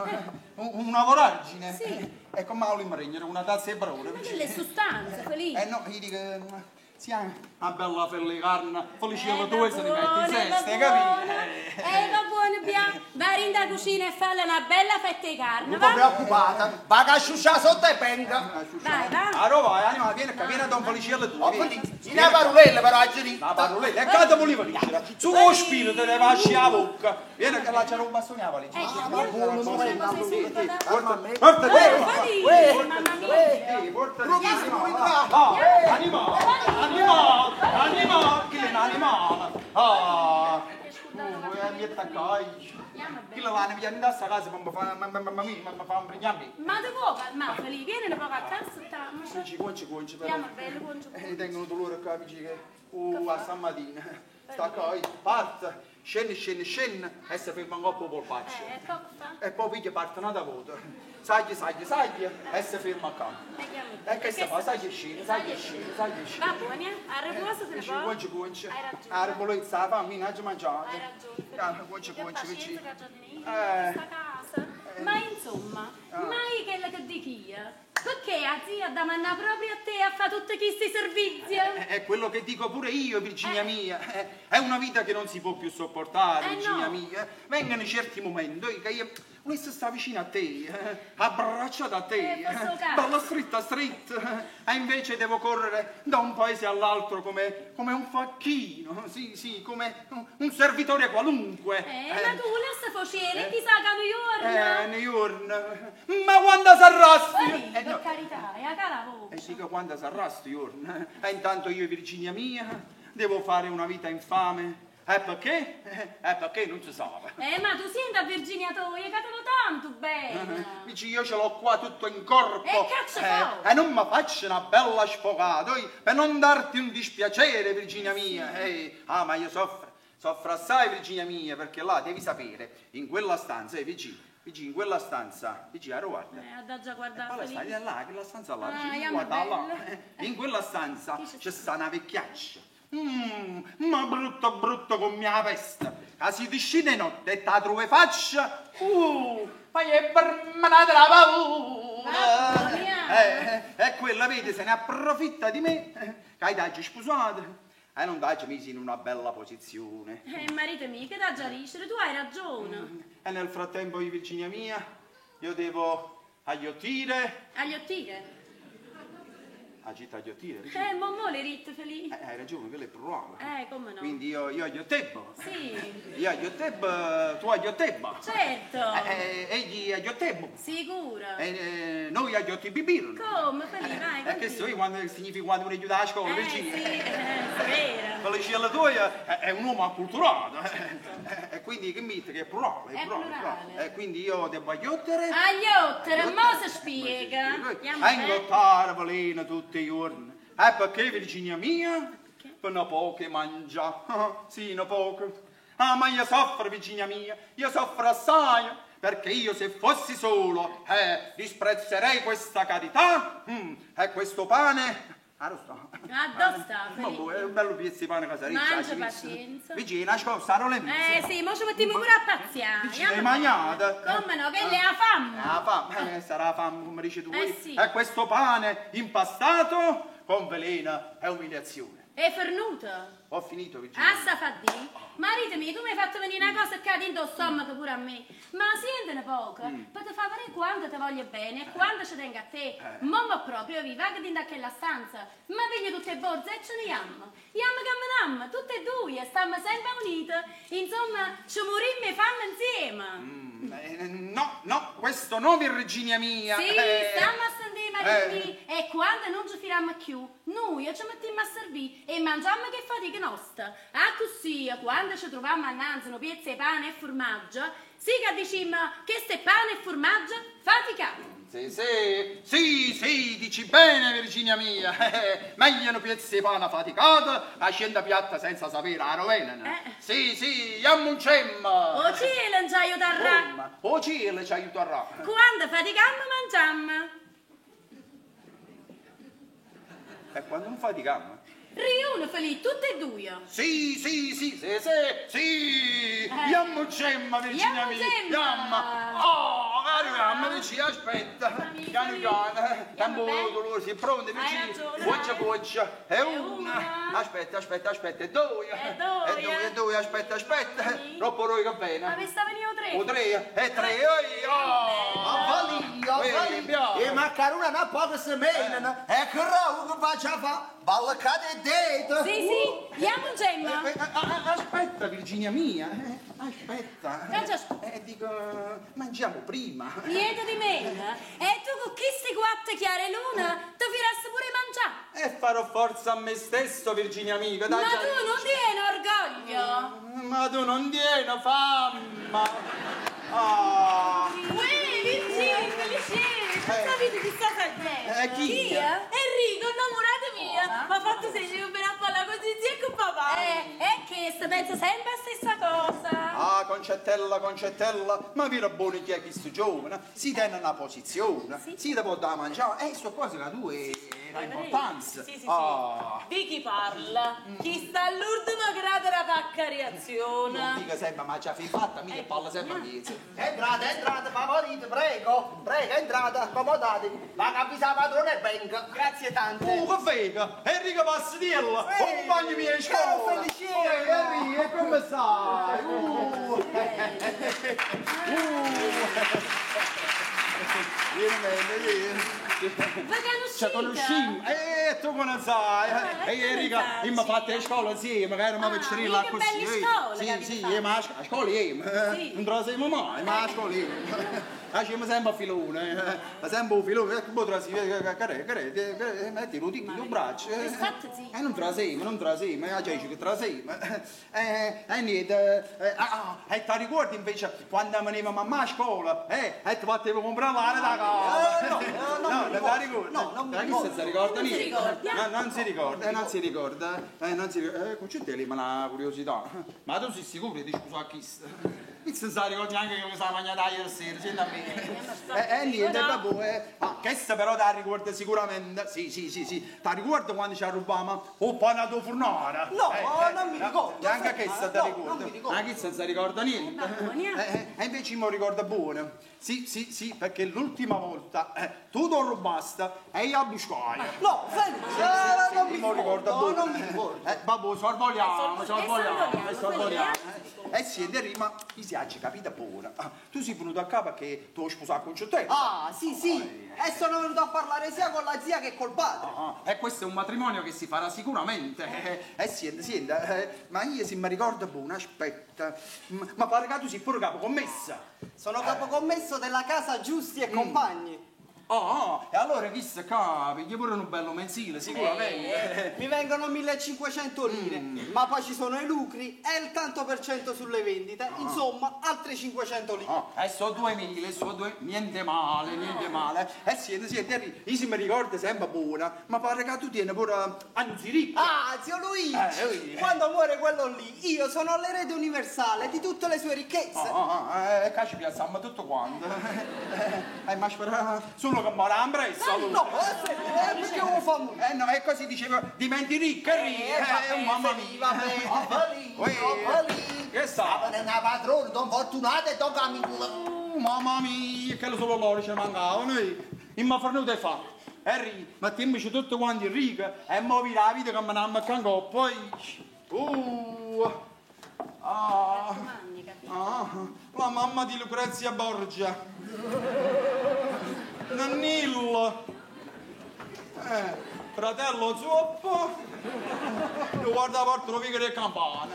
una voragine. Sì. E come vogliamo regnere una tazza di brora, Ma vicino. delle sostanze, Felice. Eh no, io dico, sì, una bella fella di carne, felice la va tua se ne metti in buona, testa, va capito? buona. Va buono, via. Vai in da cucina e falla una bella fetta di carne, Non va? preoccupata, va che sciuscia sotto e penga. Vai, va. Allora vai, anima, vieni qua, vieni a Don Feliciello tu. Ho vieni. finito. Una parolella però oggi La parolella, e cosa voleva dire? Su lo spirito te ne lasci la bocca. Vieni che là c'era un bastone a valigia. Eh, buono, Ci siamo sei subito. Guarda a me. Porta Eh, Felice, mamma mia. Sì, porta Bravissimo, Ah, animale, animale, animale, che è un animale. Ah, mi attaccai. Chi la vanno via da sta casa, ma fa mamma mia, ma fa un brignami. Ma ti può calmare, Felice? Vieni un poco a casa, stiamo. Ci conci, conci, però. Andiamo bello, conci. Tengo un dolore qua, amici, che a stamattina. Sta qua, parte, scende, scende, scende, e si ferma un coppo polpaccio. Poco fa. E poi piglia parte un'altra volta. Saglie, saglie, saglie, e si ferma qua. Vediamo. E che si fa? Saglie e scende, saglie e scende, saglie e scende. Va buona, a riposo se ne Dici, può. conci, conci. Hai ragione. Ah, ribolezza, la fame, non ci mangiate. Hai ragione. Ah, conci, Che conci, pazienza vicino. che ho già tenuto in Eh. questa casa. Ma insomma, mai quella che dico io. Perché a zia da mandare proprio a te a fare tutti questi servizi? È quello che dico pure io, Virginia mia. È una vita che non si può più sopportare, Virginia No. mia. Vengono certi momenti che io volessi stare vicino a te, abbracciata a te, Posso cazzo. bella stretta stretta. E invece devo correre da un paese all'altro come, come un facchino, sì, sì, come un servitore qualunque. Ma tu volessi facere, chissà che un giorno. Ne giorno. Ma quando sarà sti- Poi, per no. carità, è a cara voce. E sì che quando sarà sto giorno? E intanto io, Virginia mia, devo fare una vita infame. E perché? Perché non si sa. Ma tu senti a Virginia Toia che te lo tanto bene. Dici, io ce l'ho qua tutto in corpo. E cazzo fa? E non mi faccio una bella sfogata, oi, per non darti un dispiacere, Virginia mia. Ah, ma io soffro, soffro assai, Virginia mia, perché là devi sapere, in quella stanza, Virginia, Virginia, in quella stanza, Virginia, guarda. Ha già guardato Quella lì. sta là, quella stanza là, Ah, Virginia, andiamo guarda là. bella. In quella stanza Chi c'è c'è sta una vecchiaccia. Ma brutto brutto come la peste. Che si discende notte e te trova faccia. Ma è permanata la paura. Mamma mia. E quella, vedi, se ne approfitta di me. Che hai dato sposato. E non dai misi in una bella posizione. Marito mio, che da già ricere, tu hai ragione. E nel frattempo, io, Virginia mia, io devo agliottire. Agliottire. Agita agliottire, Virginia. Mo mo le ritte, Felice. Hai ragione, quello è plurale. Come no. Quindi io agliottebbo. Sì, Io agliottebbo, tu aggliottebba. certo. Egli agliottebbo. Sicura. Noi agliottibibirno. Come, Felice, vai, Che so io quando significa quando uno aiuta a scuola, Sì, Virginia. è vero. Felice tua è un uomo acculturato. E quindi che mette che è plurale, È plurale. E quindi io devo agliottere. Agliottere, mo si spiega. Andiamo A bene. ingottare veleno tutti i giorni. E perché, Virginia mia? Per una poco mangia. Sì, una poco. Ah, ma io soffro, Virginia mia, io soffro assai, perché io se fossi solo, disprezzerei questa carità, e questo pane. Ah, lo sto. Ah, dove sta, Ma boh, Felice? è un bello pezzo di pane casareccia. Mangia pazienza. Virginia, scossa, non le mie. Sì, mo ci mettiamo pure a pazziare. Virginia, hai Andiamo mangiato? Come no, che le ha fame. La fame, sarà la fame, come dici tu. Sì. E questo pane impastato con veleno e umiliazione. È fernuto. Ho finito, Virginia. Assa fa di. Marito mio, tu mi hai fatto venire una cosa che dentro stomaco pure a me. Ma sentene poco, per te far vedere quanto ti voglio bene e quanto ci tengo a te. Mo mo proprio vi vago dentro a quella stanza, ma piglio tutte le borse e ce ne andiamo. Andiamo camminammo, tutte e due, stiamo sempre unite. Insomma, ci morimmo e fammo insieme. No, no, Questo no, Virginia mia. Sì, Eh. stiamo a sentire, marito Eh. mio. E quando non ci fidiamo più, noi ci mettiamo a servire e mangiamo che fatica nostra. Ah, così, quando ci troviamo innanzi una pezza di pane e formaggio, sì che diciamo che se pane e formaggio, faticato. Sì, sì, sì, sì, dici bene Virginia mia. Meglio una piezza di pane faticata a scenda piatta senza sapere la rovena. Eh. Sì, sì, iamo un cemma. O cielo ci aiuterà. O cielo ci aiuterà. Quando faticammo mangiamo. E quando non faticammo? Riuno felice, tutte e due. Sì, sì, sì, sì, sì, sì. Iamo cemma Virginia Iamo mia. cemma. Iamma. Oh, arriviamo, Virginia, aspetta. Amico, Piano piano. Iamo Tempo bene. dolore, si è pronto, Hai Virginia. ragione, Goccia, dai. goccia. E E una. una. Aspetta, aspetta, aspetta, e due. E due. E due, e due, aspetta, aspetta. Sì. Troppo noi che bene. Ma mi sta venendo tre. O tre, e tre, oi, oh! Avvalì, avvalì. Ehi, E maccarona una poco se menano. E che roba che faccia fa? Balcate e dito. Sì, sì, andiamo in gemma. Aspetta, Virginia mia, aspetta. Che c'è? Dico, mangiamo prima. Niente di meno. E tu con queste quattro chiare luna ti firassi pure mangiare. E farò forza a me stesso, Virginia amica. Dai, Ma già- tu non tieni orgoglio. Ma tu non tieni fame. Ah. Uè, Virginia, Felice, Eh. sapete chi sta sentendo? Chi? Chi è? Enrico, innamorato mia, mi ha fatto segno che viene a parlare con zia e con papà. È che si pensa sempre la stessa cosa. Ah, Concettella, Concettella, ma vero buono chi è questo giovane? Si tiene una posizione, si te può da mangiare, e sono cose che tu è la importanza. Sì, sì, sì. Ah. Di chi parla? Chi sta all'ultima grado della paccariazione. Non dica sempre, ma già fatta, mica parla sempre a mezzo. Entrate, entrate, favorite, prego. Prego, entrate, accomodatevi. Va che avvisa la padrona e venga. Grazie tante. Oh, che fega! Enrico Pastiello, Ehi, compagno mio di scuola! caro Feliciano! Oh, Enrico, come stai? Vieni bene, vieni. Vi conoscite? Ci conosciamo? Tu come sai? Ah, Enrico, come io mi ho fatto le scuola insieme, che eravamo Ah, piccerilla mica così. belle eh. scuole che Sì, avete sì, fatto. ma a scuola io, Sì. non te la siamo mai, ma a scuola io. Facciamo sempre a filone, ma sempre un filone, ecco, poi trasi, che che metti lo ticchi, lo braccio. E state zitta. Non trasimo, non trasimo, eh, già dice che trasimo. E niente, e ti ricordi invece quando veniva mamma a scuola, e ti facevo comprare l'area da casa. No, no, no, non mi non ti ricordo. ricordi? No, non mi Chi ricordo. se ricorda Non si niente? ricorda. No, non si ricorda, non si ricorda, non si ricorda. Concettelli, ma una curiosità. Ma tu sei sicuro di scusare a chi? Non si ricorda neanche che mi stava mangiando ieri sera, senti a me. Niente, vabbè. Ah, questa però ti ricorda sicuramente. Sì, sì, sì, sì. Ti ricordo quando ci rubavamo o panato fornara? No, non mi ricordo. Neanche Ferma, questa ti no, ricorda. non mi ricordo. Anche questa non si ricorda niente. Va buona. E invece mi ricorda buono. Sì, sì, sì, perché l'ultima volta tu ti rubasti e io buscai. No, Felice, non mi Mi ricordo ricordo, buono. non mi ricordo. Vabbè, sorvoliamo, sorvoliamo, Eh, sorvoliamo. Sì, Enrico, ma mi si è capita buona. Ah, tu sei venuto a qua perché tu sposato con te. Ah, sì, sì. E sono venuto a parlare sia con la zia che col padre. Ah, e questo è un matrimonio che si farà sicuramente. Senti, senti, ma io se mi ricordo buono, aspetta. Ma pare che tu sei pure capocommessa. Sono capocommesso della casa Giusti e Compagni. Oh, e allora chissà qua, piglia pure un bello mensile, sicuramente. Mi vengono 1500 lire, ma poi ci sono i lucri e il tanto per cento sulle vendite, insomma, altre 500 lire. Oh, e sono 2000, sono due, niente male, niente male. Senti, senti, Enrico, io se mi ricordo sempre buona, ma pare che tu tieni pure anzi ricco. Ah, zio Luigi, quando muore quello lì, io sono l'erede universale di tutte le sue ricchezze. Ah, ah, qua ci piazziamo tutto quanto. Ma spera solo che muore presto. No, perché lo fa morire? No, e così diceva, diventi ricco, ricco. Mamma mia. Vabbè, Avvalì, Uè. avvalì. Che sta? Stavano una padrona, don Fortunato e don Camillo. Mamma mia, che lo solo loro ci mancavano. E mi ha fornuto e fa. Henry, mettiamoci tutti quanti in riga e muovi la vita che me ne ammaccano poi. Ah, ah, la mamma di Lucrezia Borgia. Nannillo. Fratello zoppo. Lo guarda la porta, lo viga del campana.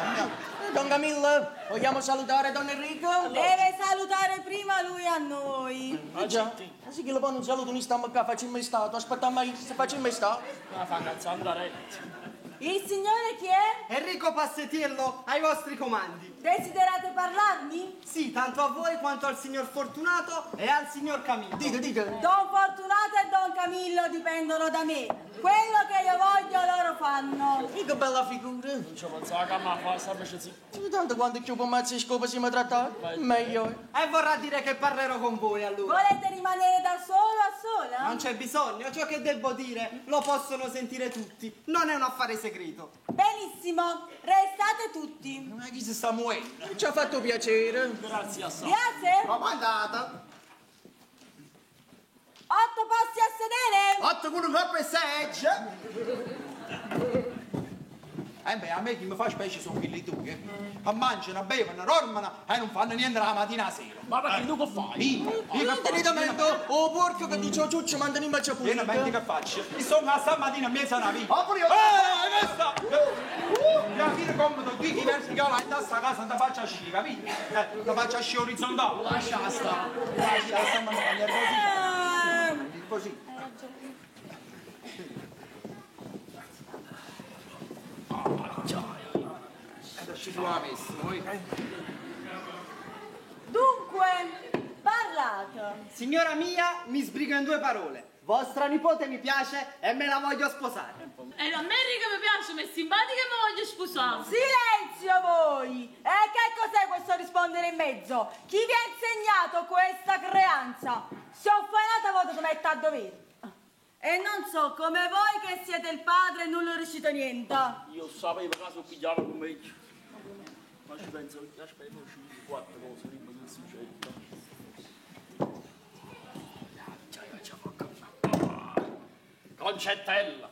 Andiamo. Don Camillo, vogliamo salutare Don Enrico? Deve salutare prima lui a noi. Ah già, ma sì che lo poi non saluto, noi stiamo qua, facciamo stato, aspettiamo se facciamo stato. Ma fa cazzandaretto. Il signore chi è? Enrico Passetiello, ai vostri comandi. Desiderate parlarmi? Sì, tanto a voi quanto al signor Fortunato e al signor Camillo. Dite, dite. Don Fortunato e Don Camillo dipendono da me. Quello che io voglio loro fanno. Che bella figura. Non ci pensavo che mi fa, sapessi zitto. Tanto quando più con mazzi e scopa siamo trattati, meglio è. E vorrà dire che parlerò con voi allora. Volete rimanere da solo o sola? Non c'è bisogno, ciò che devo dire lo possono sentire tutti. Non è un affare segreto. Benissimo, restate tutti. Ma chi si sta muovendo? Ci ha fatto piacere. Grazie assai. Grazie. Come è andata? 8 posti a sedere. 8 con un coppo e seggia. Eh beh, a me chi mi fa specie sono quelli tu che mangiano, bevono, dormono e non fanno niente la mattina alla sera. Ma perché tu che fai? Io, io che Tenete faccio? mente, oh porco che dice oh, ciuccio, mandano in bacia Io non metti che faccio. Io sono a stamattina in mezzo a una vita. Oh, pure io. Questa! Io fine comodo qui chi verticale in sta casa non ti faccio sci, capito? Ti faccio sci orizzontale. Lascia sta. Lascia sta, ma mi fa nervosire. Così. Adesso ci la messa, voi. Dunque, parlate. Signora mia, mi sbrigo in due parole. Vostra nipote mi piace e me la voglio sposare. E a me Enrico mi piace, mi è simpatica e mi voglio sposare. Silenzio voi! E che cos'è questo rispondere in mezzo? Chi vi ha insegnato questa creanza? Se ho fatto voto come metta a dovere. E non so come voi che siete il padre non lo riuscite niente. Io sapevo che se pigliava con me. Ma ci penso, aspetta, ci dico quattro cose prima che succeda. Concettella,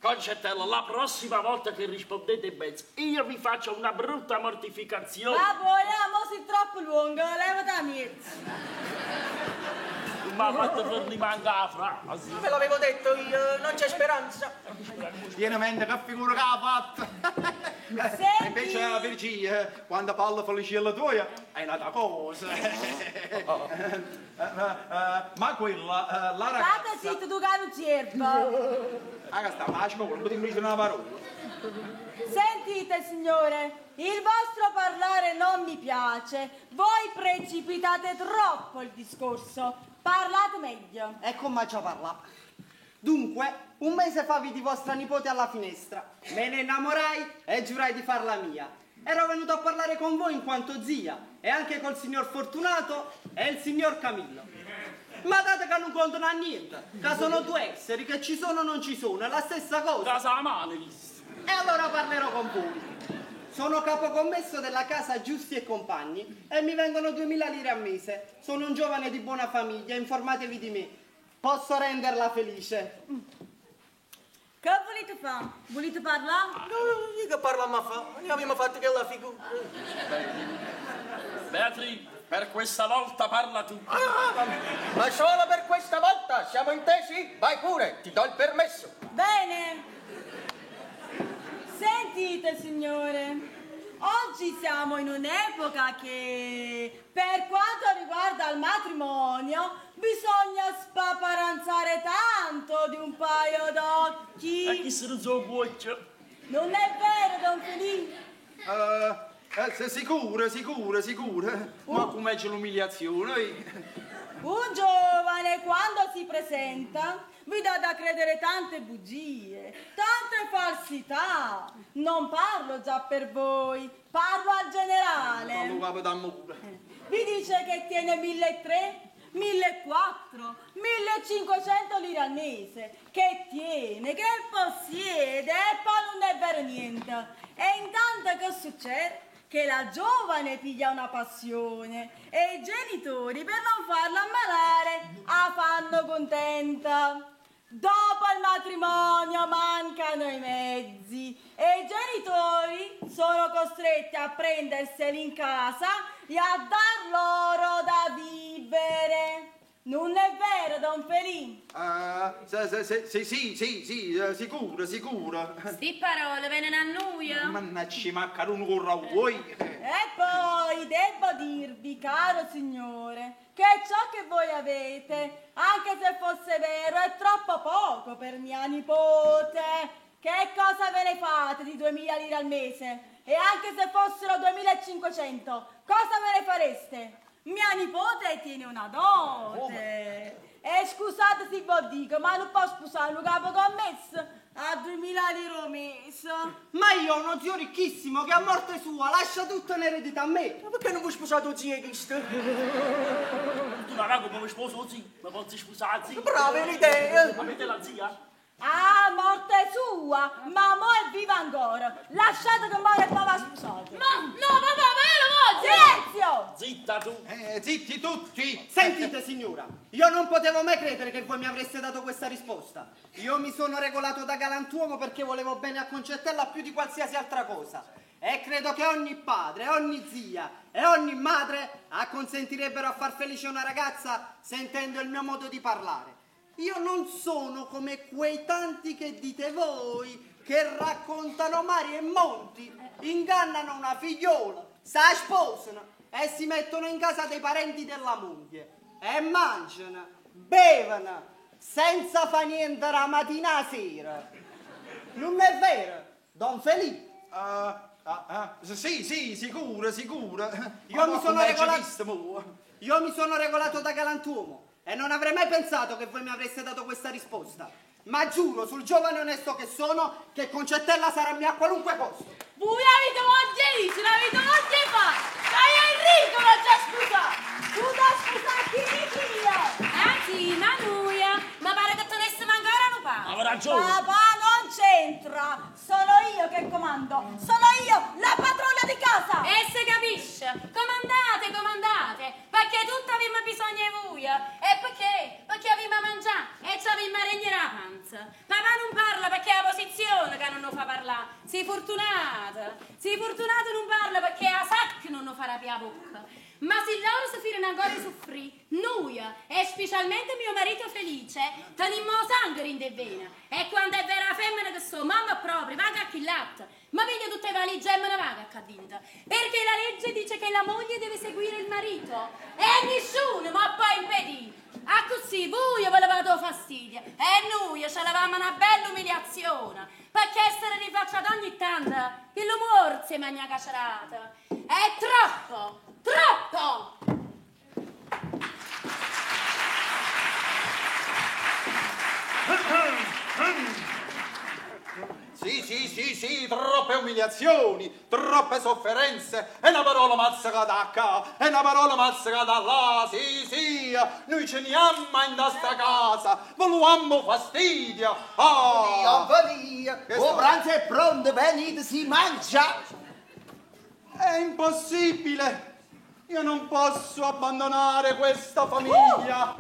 Concettella, la prossima volta che rispondete in mezzo, io vi faccio una brutta mortificazione. Ma voi, mo sei troppo lungo, levati a mezzo. Mi ha fatto per manca la frase. Ve l'avevo detto io, non c'è speranza. Tieni mente che figura che ha fatto. Senti. Invece la Virginia, quando parla felice la tua, è un'altra cosa. Ma quella, la State ragazza... zitto tu che non serve. Ah, che sta, ma la scuola, non potevo dire una parola. Sentite signore, il vostro parlare non mi piace. Voi precipitate troppo il discorso. Parlate meglio. Ecco ma già parla. Dunque, un mese fa vidi vostra nipote alla finestra. Me ne innamorai e giurai di farla mia. Ero venuto a parlare con voi in quanto zia e anche col signor Fortunato e il signor Camillo. Ma date che non contano a niente, che sono due esseri che ci sono o non ci sono, è la stessa cosa. Casa a mano, visto. E allora parlerò con voi. Sono capocommesso della casa Giusti e Compagni e mi vengono 2000 lire al mese. Sono un giovane di buona famiglia, informatevi di me. Posso renderla felice. Che volete fare? Volete parlare? No, io che parlo a fa, noi abbiamo fatto che la figura. Beatrice, per questa volta parla tu. Ma solo per questa volta, siamo intesi? Vai pure, ti do il permesso. Bene. Sentite, signore, oggi siamo in un'epoca che, per quanto riguarda il matrimonio, bisogna spaparanzare tanto di un paio E d'occhi. chi se ne so cuoccia? Non è vero, Don Felice? Sicuro, sicuro, sicuro. Ma com'è c'è l'umiliazione? Un giovane quando si presenta vi dà da credere tante bugie, tante falsità. Non parlo già per voi, parlo al generale. Fallo capo d'amore. Vi dice che tiene 1.300, 1.400, 1.500 lire al mese, che tiene, che possiede e poi non è vero niente. E intanto che succede? Che la giovane piglia una passione e i genitori per non farla ammalare la fanno contenta. Dopo il matrimonio mancano i mezzi e i genitori sono costretti a prenderseli in casa e a dar loro da vivere. Nun è vero, don Felì? Ah, sì, sì, sì, sì, sì, sicuro, sicuro. Sti parole vengono a noi. Mannaggia, maccarone con ragù. E poi devo dirvi, caro signore, che ciò che voi avete, anche se fosse vero, è troppo poco per mia nipote. Che cosa ve ne fate di 2000 lire al mese? E anche se fossero 2500, cosa ve ne fareste? Mia nipote tiene una dote. E scusate se vi dico, ma non posso sposare un capo commesso a 2000 lire al mese. Ma io ho uno zio ricchissimo che a morte sua lascia tutto in eredità a me. Ma perché non vi sposate zia Cristo? Tu non come mi sposo zia, ma posso sposare zia. Brava l'idea! Avete la zia? Ah, morte sua, ma mo è viva ancora. Lasciate che muore e poi va sposato. Ma no, papà, ma io lo voglio! Silenzio! Zitta tu! Zitti tutti! Sentite signora, io non potevo mai credere che voi mi avreste dato questa risposta. Io mi sono regolato da galantuomo perché volevo bene a Concettella più di qualsiasi altra cosa. E credo che ogni padre, ogni zia e ogni madre acconsentirebbero a far felice una ragazza sentendo il mio modo di parlare. Io non sono come quei tanti che dite voi, che raccontano mari e monti, ingannano una figliola, sa sposano e si mettono in casa dei parenti della moglie e mangiano, bevono, senza fa niente la mattina alla sera. Non è vero, Don Felipe? Sì, sì, sicuro, sicuro. Io mi sono regolato. Io mi sono regolato da galantuomo. E non avrei mai pensato che voi mi avreste dato questa risposta. Ma giuro sul giovane onesto che sono che Concettella sarà mia a qualunque costo. Voi avete voglia di dire, avete voglia di fare. Dai Enrico l'ho già sposato. Tu da sposare chi io? Anzi, ma noi, ma pare che tenessimo ancora un pane. Avevo ragione. Papà non c'entra. Sono io che comando. Sono io la padrona di casa. E se capisce, comandate, comandate, perché tutti abbiamo bisogno di voi. E perché? Perché abbiamo a mangiare e ci abbiamo a regnere la panza. Papà non parla perché è la posizione che non lo fa parlare. Sei fortunata. Sei fortunato non parla perché a sacca non lo farà più la bocca. Ma se loro si firano ancora a soffrire, noi, e specialmente mio marito Felice, teniamo sangue in vena. E quando è vera la femmina che so, mamma proprio, vaga a chi latte, ma piglia tutte le valigie e me ne vaga a dinta. Perché la legge dice che la moglie deve seguire il marito. E nessuno mi può impedire. A così voi ve levate fastidio e noi ce l'avamo una bella umiliazione. Perché essere rifacciato ogni tanto che lo morse magna cacerata. È troppo! Troppo! Sì, sì, sì, sì, troppe umiliazioni, troppe sofferenze, e una parola mazzica da qua, e una parola mazzica da là, sì, sì, noi ce ne amma in sta casa, volevamo fastidio. Ah! Via, via, o pranzo è pronto, venite, si mangia! È impossibile! Io non posso abbandonare questa famiglia!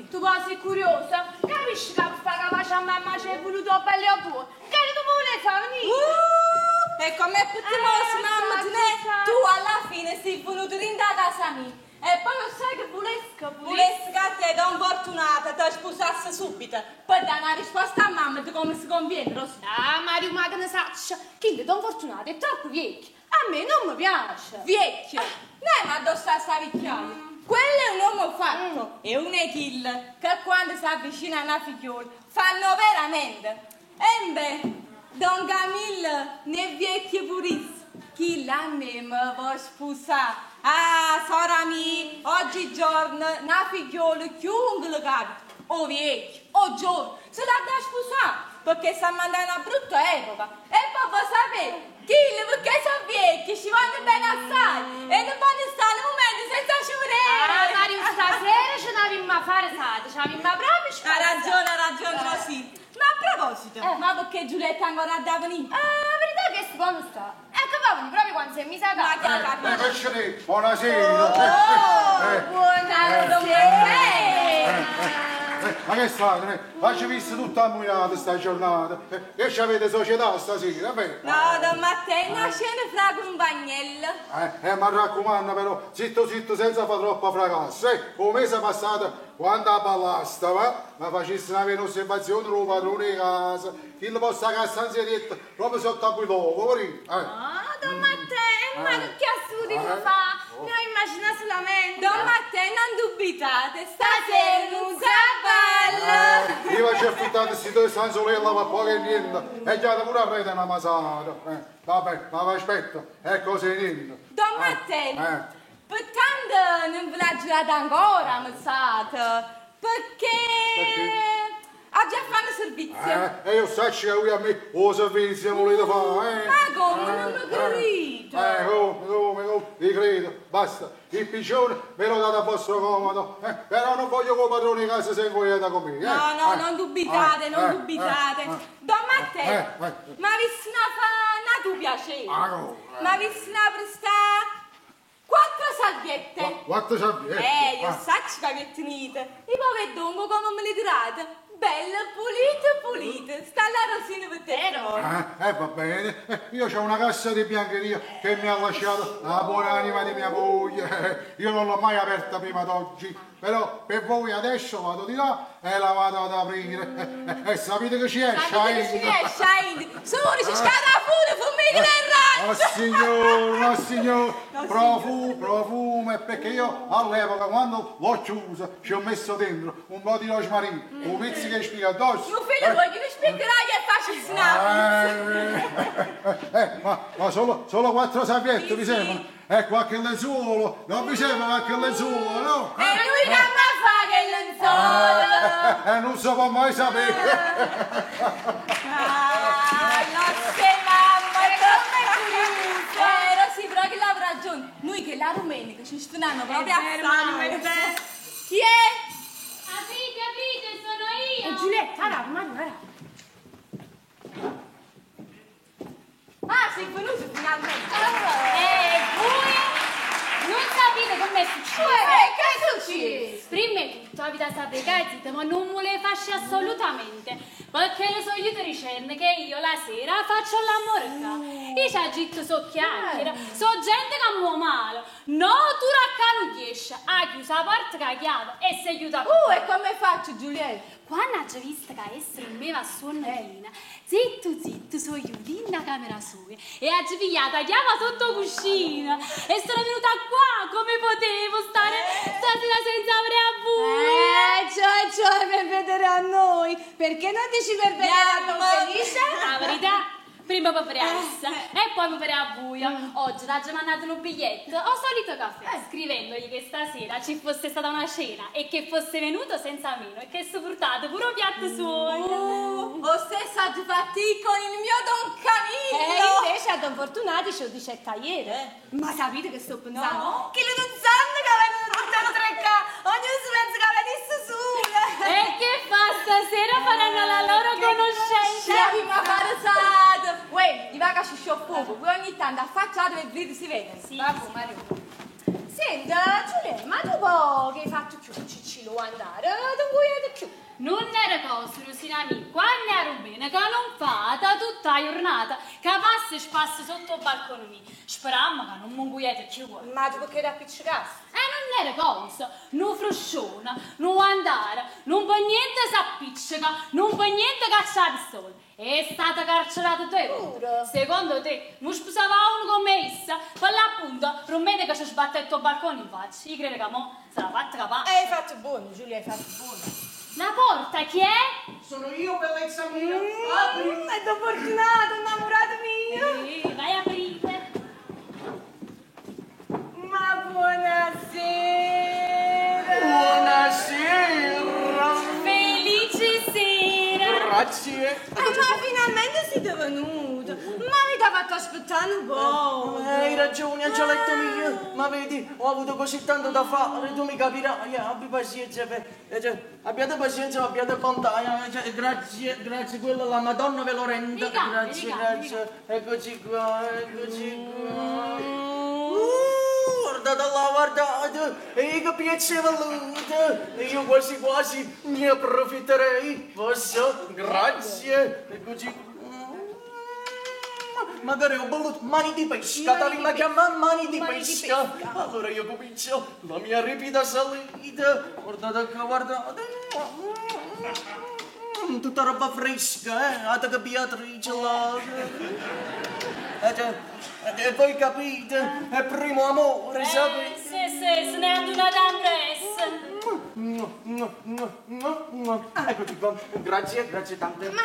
Tu poi sei curiosa? Capisci che fa capace a mamma c'è voluto bello tuo? Che tu vuole fare venire? E come potremmo mamma tu alla fine sei venuto in casa mia. E poi lo sai che volesca? Volesca che te Don Fortunata ti sposasse subito. Poi dà una risposta a mamma di come si conviene, lo sai. Ah, Mario, ma che ne saccia? Chi Don Fortunato è troppo vecchio. A me non mi piace. Vecchio? No, ma addosso sta vecchiaia. Quello è un uomo fatto, è un Achille che quando si avvicina a una figliola fanno veramente. E beh, Don Camillo ne è vecchio purissimo. Chi la me mi vuole sposare? Ah, sora mia, oggigiorno una figliola chiunque lo capita, o vecchio, o giovane, se l'ha da sposare, perché sta mandando una brutta epoca. E poi vuoi sapere, chi perché sono vecchi, ci vanno bene assai, e non vanno stare un momento senza ci Ah, Mario, stasera ce n'avevamo a fare sate, ce l'avevamo proprio Ha ragione, ha ragione, Rosì. Ma a proposito, ma perché Giulietta ancora da venire? Ah, la verità è che si può non sta. Ecco, va, proprio quando si è misa a Ma casa. che ha capito? Piacere, buonasera. Buonasera. Ma che state? Faccio visto tutta ammuinata sta giornata. Che ci avete società stasera, beh? No, Don Matteo, una scena fra compagnello. Ma raccomando però, zitto zitto senza fare troppa fracassa. Eh. Un mese passato, quando ballasta, va, ma facesse una osservazione del padrone di casa, chi lo possa cassa anzianetta, proprio sotto a cui dopo, eh. Ah, Don Matteo, ma che assurdi mi fa? Ne ho immaginato solamente. Don Matteo, non dubitate, stasera non si balla. Io ci ho affittato questi due stanzolella ma poco e niente, e già da pure a prendere una masata. Vabbè, ma vi aspetto, è così niente. Don Matteo, per tanto non ve l'ha girata ancora, mazzata, perché... Ha già fatto servizio. E io so che lui a me o servizio volete fare, eh? Ma come, non mi credete? Come, vi credo, basta. Il piccione ve l'ho dato a vostro comodo, però non voglio che il padrone di casa si inquieta con me. No, no, non dubitate, non dubitate. Don Matteo, ma vi una tu piacere? Ma vi una prestare 4 salviette. 4 salviette? Io so che avete tenete. E poi vedo come me le tirate. Bella, pulita, pulita. Sta la Rosina per te. Va bene. Io c'ho una cassa di biancheria che mi ha lasciato la buona anima di mia moglie. Io non l'ho mai aperta prima d'oggi. Però per voi adesso vado di là e la vado ad aprire. E sapete che ci esce? Sapete che ci esce, Aindi? Solo ci scada pure, fumigli nel raggio. Oh signore, oh signore, profumo, è perché io all'epoca quando l'ho chiusa ci ho messo dentro un po' di rosmarino, un pizzico di spiga addosso. Mio figlio vuoi che mi spiegherai che faccio il snap? Ma solo 4 salviette mi sembra. E qualche lenzuolo, non mi sembra qualche lenzuolo, no? E lui che ma fa che lenzuolo? Non si può mai sapere. Ah, no, sei mamma, come curiosa. Sì, però che l'avrà ragione. Noi che la domenica ci stiamo proprio a fare. Chi è? Aprite, aprite, sono io. E Giulietta, allora, guarda. Ah, sei venuto finalmente. E voi non sapete com'è successo. Che è successo? Prima di tutto avete sapere che ma non me le faccio assolutamente, perché le so io dicendo che io la sera faccio l'amore qua. Io ci agito so chiacchiera, so gente che muo male. No, tu racca non riesci, ha chiuso la porta con la chiave e si aiuta. E come faccio, Giulietta? Quando ha visto che essa dormiva a sonnolina, zitto zitto sono io in camera sua e ha pigliato la chiave sotto cuscino e sono venuta qua, come potevo stare stasera senza avere a voi? Cioè per vedere a noi, perché non dici per vedere a Don Felice? La verità, prima per essa e poi per a voi. Oggi l'ha già mandato un biglietto al solito caffè, scrivendogli che stasera ci fosse stata una cena e che fosse venuto senza meno e che si portato pure un piatto suo. O stesso ha fatti con il mio Don Camillo. E invece a Don Fortunati ce lo dicetta ieri. Ma sapete che sto pensando? No. Che lo non sanno che avevano portato 3K, ognuno si pensa che venisse su. E che fa stasera? Faranno la loro conoscenza. Ci abbiamo abbarazzata. Uè, di vaga ci scioppo, voi ogni tanto affacciate per vedere si vede. Sì. Vabbè, Mario. Senta, Giulietta, ma tu poi che hai fatto più Ciccillo andare? Non vuoi più? Non era cosa, Rosina mia, quando ero bene, che non fata tutta la giornata, che passa e spassa sotto il balcone mio. Sperammo che non mi inguiete più. Ma tu perché ti appiccicasti? Non era cosa, non frusciona, non andare, non può niente s'appiccica, non può niente cacciare la pistola. È stata carcerata 2 volte. Secondo te, non sposava uno come essa? Per l'appunto, rumene che ci sbatte il tuo balcone in faccia. Io credo che mo sarà fatta capace. Hai fatto buono, Giulia, hai fatto buono. La porta chi è? Sono io, bellezza mia. Apri. È Don Fortunato, innamorato mio. Sì, vai a aprire. Grazie. Eh, ma finalmente siete venuti. Ma avete fatto aspettare un po'. Hai ragione, Angioletto mio, ma vedi, ho avuto così tanto da fare, tu mi capirai, abbi pazienza, cioè, abbiate pazienza, abbiate bontà, cioè, grazie, grazie, quella la Madonna ve lo renda, Mi cambia, grazie, mi cambia, grazie, eccoci qua, eccoci qua. Guardate là, guardate, e che piacevole, io quasi quasi ne approfitterei, posso? Grazie, eccoci qua. Magari ho voluto mani di pesca, Mani di la chiama mani di Mani di pesca. pesca. Allora io comincio la mia ripida salita. Guardate qua, guardate. Tutta roba fresca, eh? Altro che Beatrice là. Cioè, e voi capite, è primo amore, sapete? Sì, sì, se ne è andata presto. Eccoci qua, grazie, grazie tante. Ma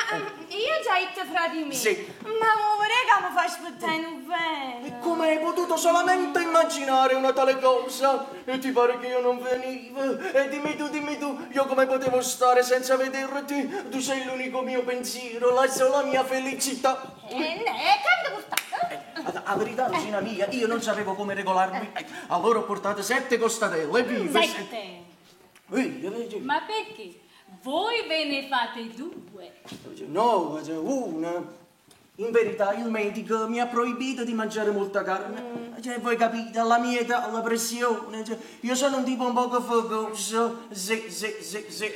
io già detto fra di me. Sì. Ma mo vorrei che mi fai aspettare un bene. E come hai potuto solamente immaginare una tale cosa? E ti pare che io non venivo? E dimmi tu, dimmi tu, io come potevo stare senza vederti? Tu sei l'unico mio pensiero, la sola mia felicità. Ne, che avete portato? A verità, Rosina mia, io non sapevo come regolarmi. Allora ho portato 7 costatelle, vive. 7. Ehi, vedi? Ma perché? Voi ve ne fate 2. No, una. In verità il medico mi ha proibito di mangiare molta carne. Cioè, voi capite, alla mia età, alla pressione. Cioè, io sono un tipo un poco focoso. Sì, sì, sì, sì.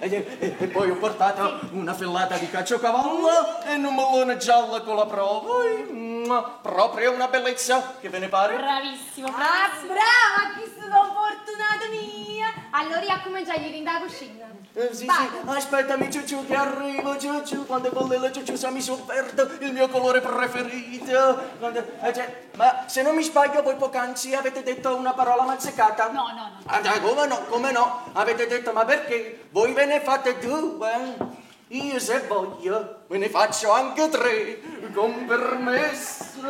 E poi ho portato una fellata di caciocavallo e un melone giallo con la prova. Proprio una bellezza, che ve ne pare? Bravissimo, Ah, bravissimo. brava, chi sono fortunata mia. Allora io comincio a ir in da cucina. Sì, sì, aspettami Ciucciù che arrivo Ciucciù, quando bolle la ciucciusa mi sofferto il mio colore preferito. Quando, cioè, ma se non mi sbaglio voi poc'anzi avete detto una parola mazzeccata. No, no, no. Ah, dai, come no, come no? Avete detto ma perché voi ve ne fate 2? Io se voglio me ne faccio anche 3, con permesso.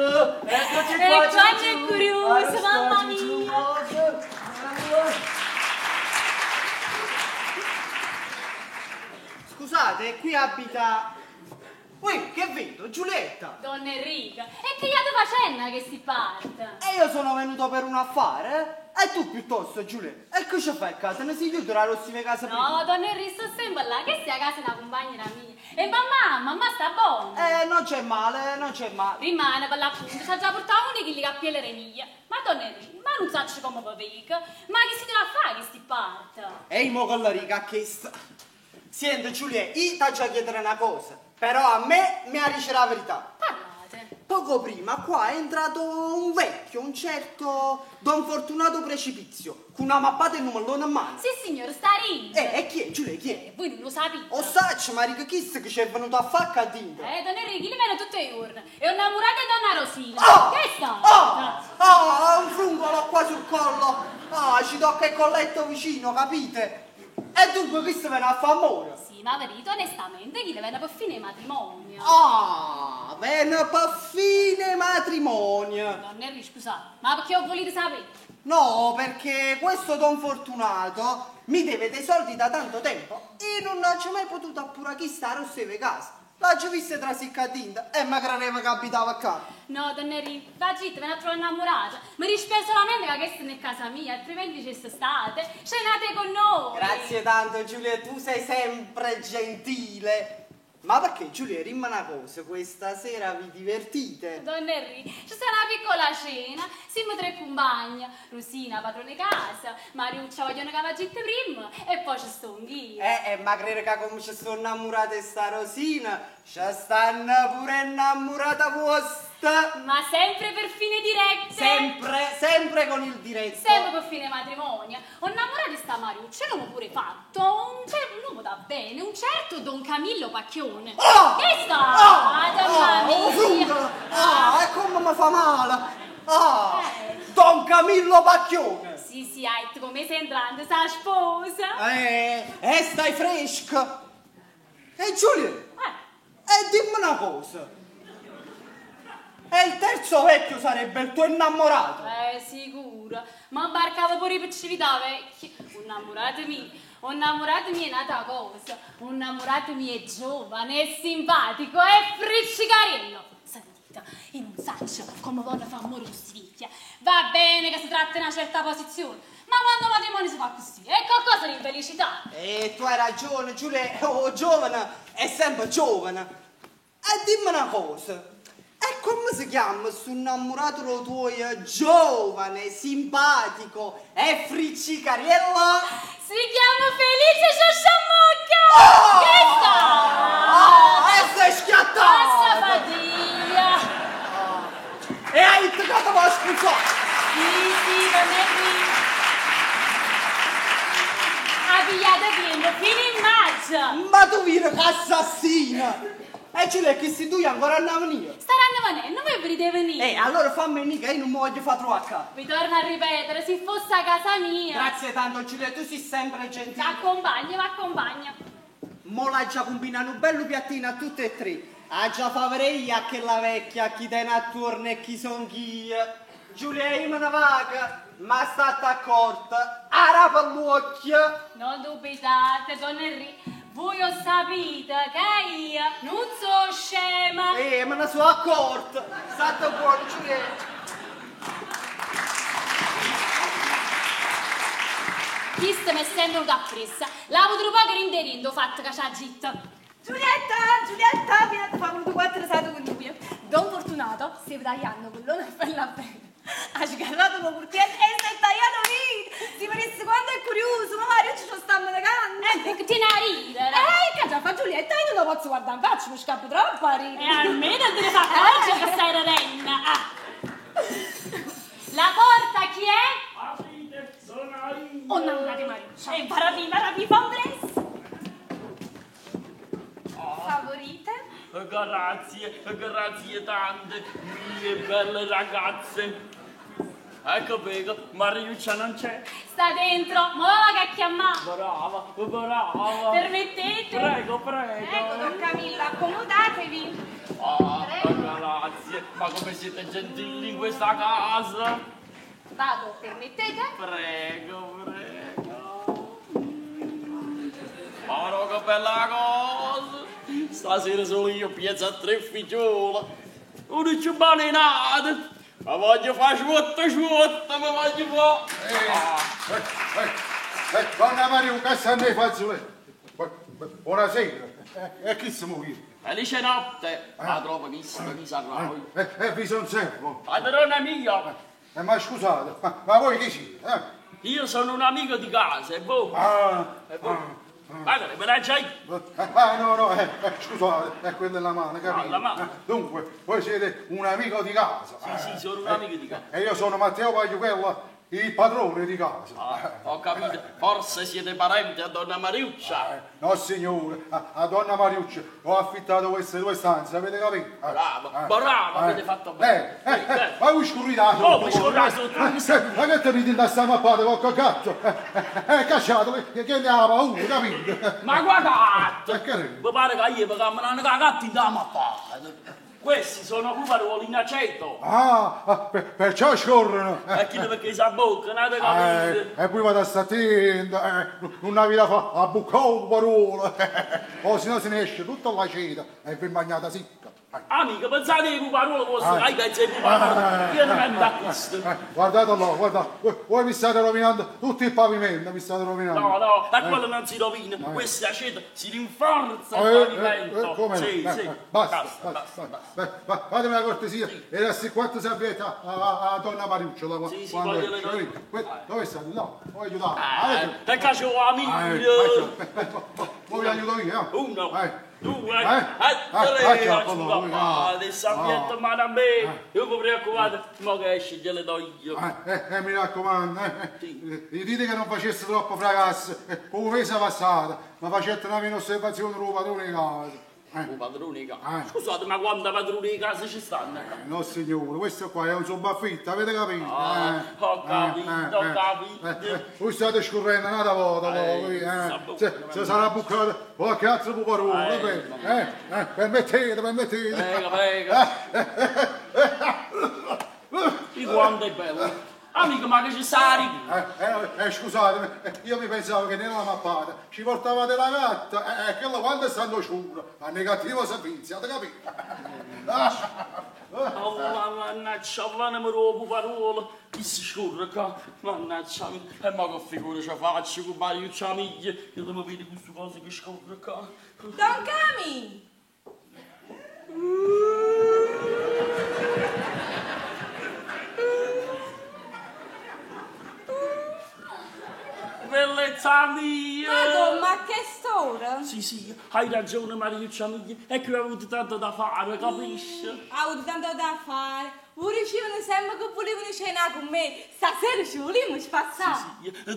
Eccoci E qua, quanto è Ciucciù. curioso, mamma Arresta, Ciucciù. mia. Scusate, qui abita... Ui, che vedo? Giulietta! Donna Enrica, e che gli ha facendo che si parte? E io sono venuto per un affare, eh? E tu piuttosto, Giulietta, e che ci fai a casa? Ne si chiuderà la rossima casa prima? No, donna Enrica, sto sempre là, che sia a casa una compagna mia. E mamma, mamma sta buona. Non c'è male, non c'è male. Rimane per l'appunto, ci ha già portato uno che gli cappielere mia. Ma donna Enrica, ma non saccio come va vega. Ma che si deve fare che si parte? Ehi, mo con la riga ha chiesto. Senti, Giulietta, io ti già chiedere una cosa, però a me mi dice la verità. Parlate. Poco prima qua è entrato un vecchio, un certo Don Fortunato Precipizio, con una mappata e un mellone in mano. Sì, signore, sta ridendo. E chi è? Giulia, chi è? Voi non lo sapete. O saccio, ma riga, chi è che ci è venuto a fare qua dentro? Donna Enrica, li vedo tutte i giorni. È innamorata di donna Rosina. Ah! Che sta? Ah! Ah, un frungolo qua sul collo! Ah, ci tocca il colletto vicino, capite? E dunque questo viene a fare amore. Sì, ma verità, onestamente, chi le viene per fine matrimonio. Ah, viene per fine matrimonio. Donna Enrica, scusate, ma perché ho voluto sapere? No, perché questo Don Fortunato mi deve dei soldi da tanto tempo e non ho mai potuto appurare chi sta a rosseve casa. L'ho già vista tra siccadinda e mi credeva che abitava qua. No, donna Enrica, va zitta, ve ne trovo innamorata. Mi dispiace solamente che questa non è casa mia, altrimenti ci state. Cenate con noi. Grazie tanto Giulia, tu sei sempre gentile. Ma perché Giulia, rimane una cosa, questa sera vi divertite? Donna Enrica, ci sarà una piccola cena, siamo tre compagni, Rosina, padrone casa, Mariuccia vogliono che va gitte prima e poi ci sto anch'io. Ma credo che come ci sono innamorate sta Rosina, ci stanno pure innamorata vostra. Ma sempre per fine dirette. Sempre, sempre con il diretto. Sempre per fine matrimonio. Ho innamorato di sta Mariuccia, l'uomo pure fatto, un uomo da bene, un certo Don Camillo Pacchione. Ah! Che sta? Ah! Donna Ah, oh, mia. frungolo! Ah, e come mi fa male! Ah! Don Camillo Pacchione! Sì, sì, hai come sei entrando, sa sposa. Stai fresca! E Giulia, e dimmi una cosa! E il terzo vecchio sarebbe il tuo innamorato. Sicuro. Ma imbarcavo pure per Civitavecchia. Un innamorato mio, un innamorato mio è nata cosa. Un innamorato mio è giovane, è simpatico, è friccicarello. Sentite, io non saccio come vanno a fare amore con questi vecchi. Va bene che si tratta di una certa posizione, ma quando il matrimonio si fa così, è qualcosa di infelicità. E tu hai ragione, Giulia, oh, giovane, è sempre giovane. E dimmi una cosa, e come si chiama questo innamorato lo tuo giovane, simpatico e friccicariello? Si chiama Felice Sciasciamocca! Oh! Che sta? Oh, e sei schiattato! Passa fatica! E hai toccato la scusa! Sì, sì, non è qui. Ha pigliato tempo fino in maggio. Ma tu vieni che assassina! E Giulia, questi due ancora hanno venire. Staranno venendo, voi vi deve venire. Allora fammi venire che io non mi voglio far trovare qua. Vi torno a ripetere, se fosse a casa mia. Grazie tanto Giulia, tu sei sempre gentile. Vi accompagno, vi accompagno. Mo l'ha già combinato un bello piattino a tutte e tre. Ha già favorito a che la vecchia, chi tiene attorno e chi son chi. Giulia, io me ne vaga, ma state accorta, arapa l'occhio. Non dubitate, don Enrico. Voi lo sapete che io non sono scema. Me ne sono accorta. State buono, Giulia. Chista mi è sempre venuta appresso. L'avevo poco rinderendo fatto che c'ha gitta. Giulietta, Giulietta, vieni a fare un quattro sate con lui. Don Fortunato si è tagliando con l'ona e bella bella. Ha sgarrato lo curtiello e si è tagliato vita. Si paresse quando è curioso, ma Mario ci stanno negando. Perché tiene a ridere. Che già fa Giulietta, io non la posso guardare in faccia, mi scappo troppo a ridere. E almeno te ne fa accorgere che stai ridendo. Ah. La porta chi è? Aprite, sono io. Oh, innamorati Mariuccia. E parapi, parapi, fa un dress. Favorite? Grazie, grazie tante, mie belle ragazze. Ecco, prego, Mariuccia non c'è. Sta dentro, ma va che chiamare. Brava, brava. Permettete? Prego, prego. Ecco, Don Camillo, accomodatevi. Ah, grazie, ma come siete gentili in questa casa. Vado, permettete? Prego, prego. Ma che bella cosa. Stasera solo io piazza a tre figliuole. Uno ci balenate. Ma voglio fare svuota, svuota, ma voglio fare. Donna Maria, che sta ne faccio? Buonasera. E chi si muove? Felice notte. Ma trovo chi sarà. Vi sono servo. Padrona mia. Ma scusate, ma voi chi siete? Io sono un amico di casa, e voi? E voi? Padre, me la già Ah, no, scusate, è quella della mano, capito? La mano. Dunque, voi siete un amico di casa. Sì, sono un amico di casa. E io sono Matteo Pagliuchella, il padrone di casa. Ah, ho capito, forse siete parenti a donna Mariuccia. No signore, a donna Mariuccia ho affittato queste due stanze, avete capito? Bravo, bravo, avete fatto bene. Ma voi scurrite Come scurrate sotto? Ma che te ridi da sta mappata con quel gatto? Cacciatelo, che ne ha paura, capito? Ma qua gatto? Che Vi pare che io camminando con gatti da mappata? Questi sono puparoli in aceto. Ah, perciò scorrono. E chi perché si abbocca, non capito? E poi vado a stare attento, non avevi da fare a buccare un puparuolo. O se no se ne esce tutta l'aceto e vi mangiata secca. Amico, pensate ai puparuolo vostro, ai pezzi di puparuolo. Io non vendo a questo. Guardate là, guardate, voi mi state rovinando tutto il pavimento, mi state rovinando. No, no, da quello non si rovina, questa aceto si rinforza il pavimento. Come no? Sì, sì. Basta, basta. Fatemi la cortesia, e queste quattro salviette a donna Mariuccia. Sì, sì, voglio le Dove state? No, voglio aiutare. Perché c'ho amico. Voi vi aiuto io. Uno, due, tre, adesso mano a me, io mi preoccupate, ma che esce gliele do io. Mi raccomando, gli dite che non facesse troppo fracasso, come mese passata, ma facette una mia osservazione del padrone di casa. Un padrone di casa. Scusate, ma quanta padroni di casa ci stanno? No signore, questo qua è un sobaffitto, avete capito? Ah, ho capito, ho capito. Voi state scorrendo un'altra volta, voi, eh. Se sarà buccato qualche altro puparuolo, va bene. Permettete, permettete. Prego, prego. Di quanto è bello. Amico, ma che ci sta? Scusatemi, io mi pensavo che nella mappata ci portavate la gatta, e quello quando stanno sciura, a negativo servizio, avete capito? Oh, mannaggia, mi rovo parola, chi si scorre qua, mannaggia, e ma che figura ci faccio con Mariuccia mia, io devo vedere queste cose che scorre qua. Don Cami! Bellezza mia! Ma, ma che storia? Sì, sì, hai ragione Mariuccia mia, è che ho avuto tanto da fare, capisci? Ho avuto tanto da fare. Voi dicevano sempre che volevano cenare con me, stasera ci vogliamo spassare. Sì, sì,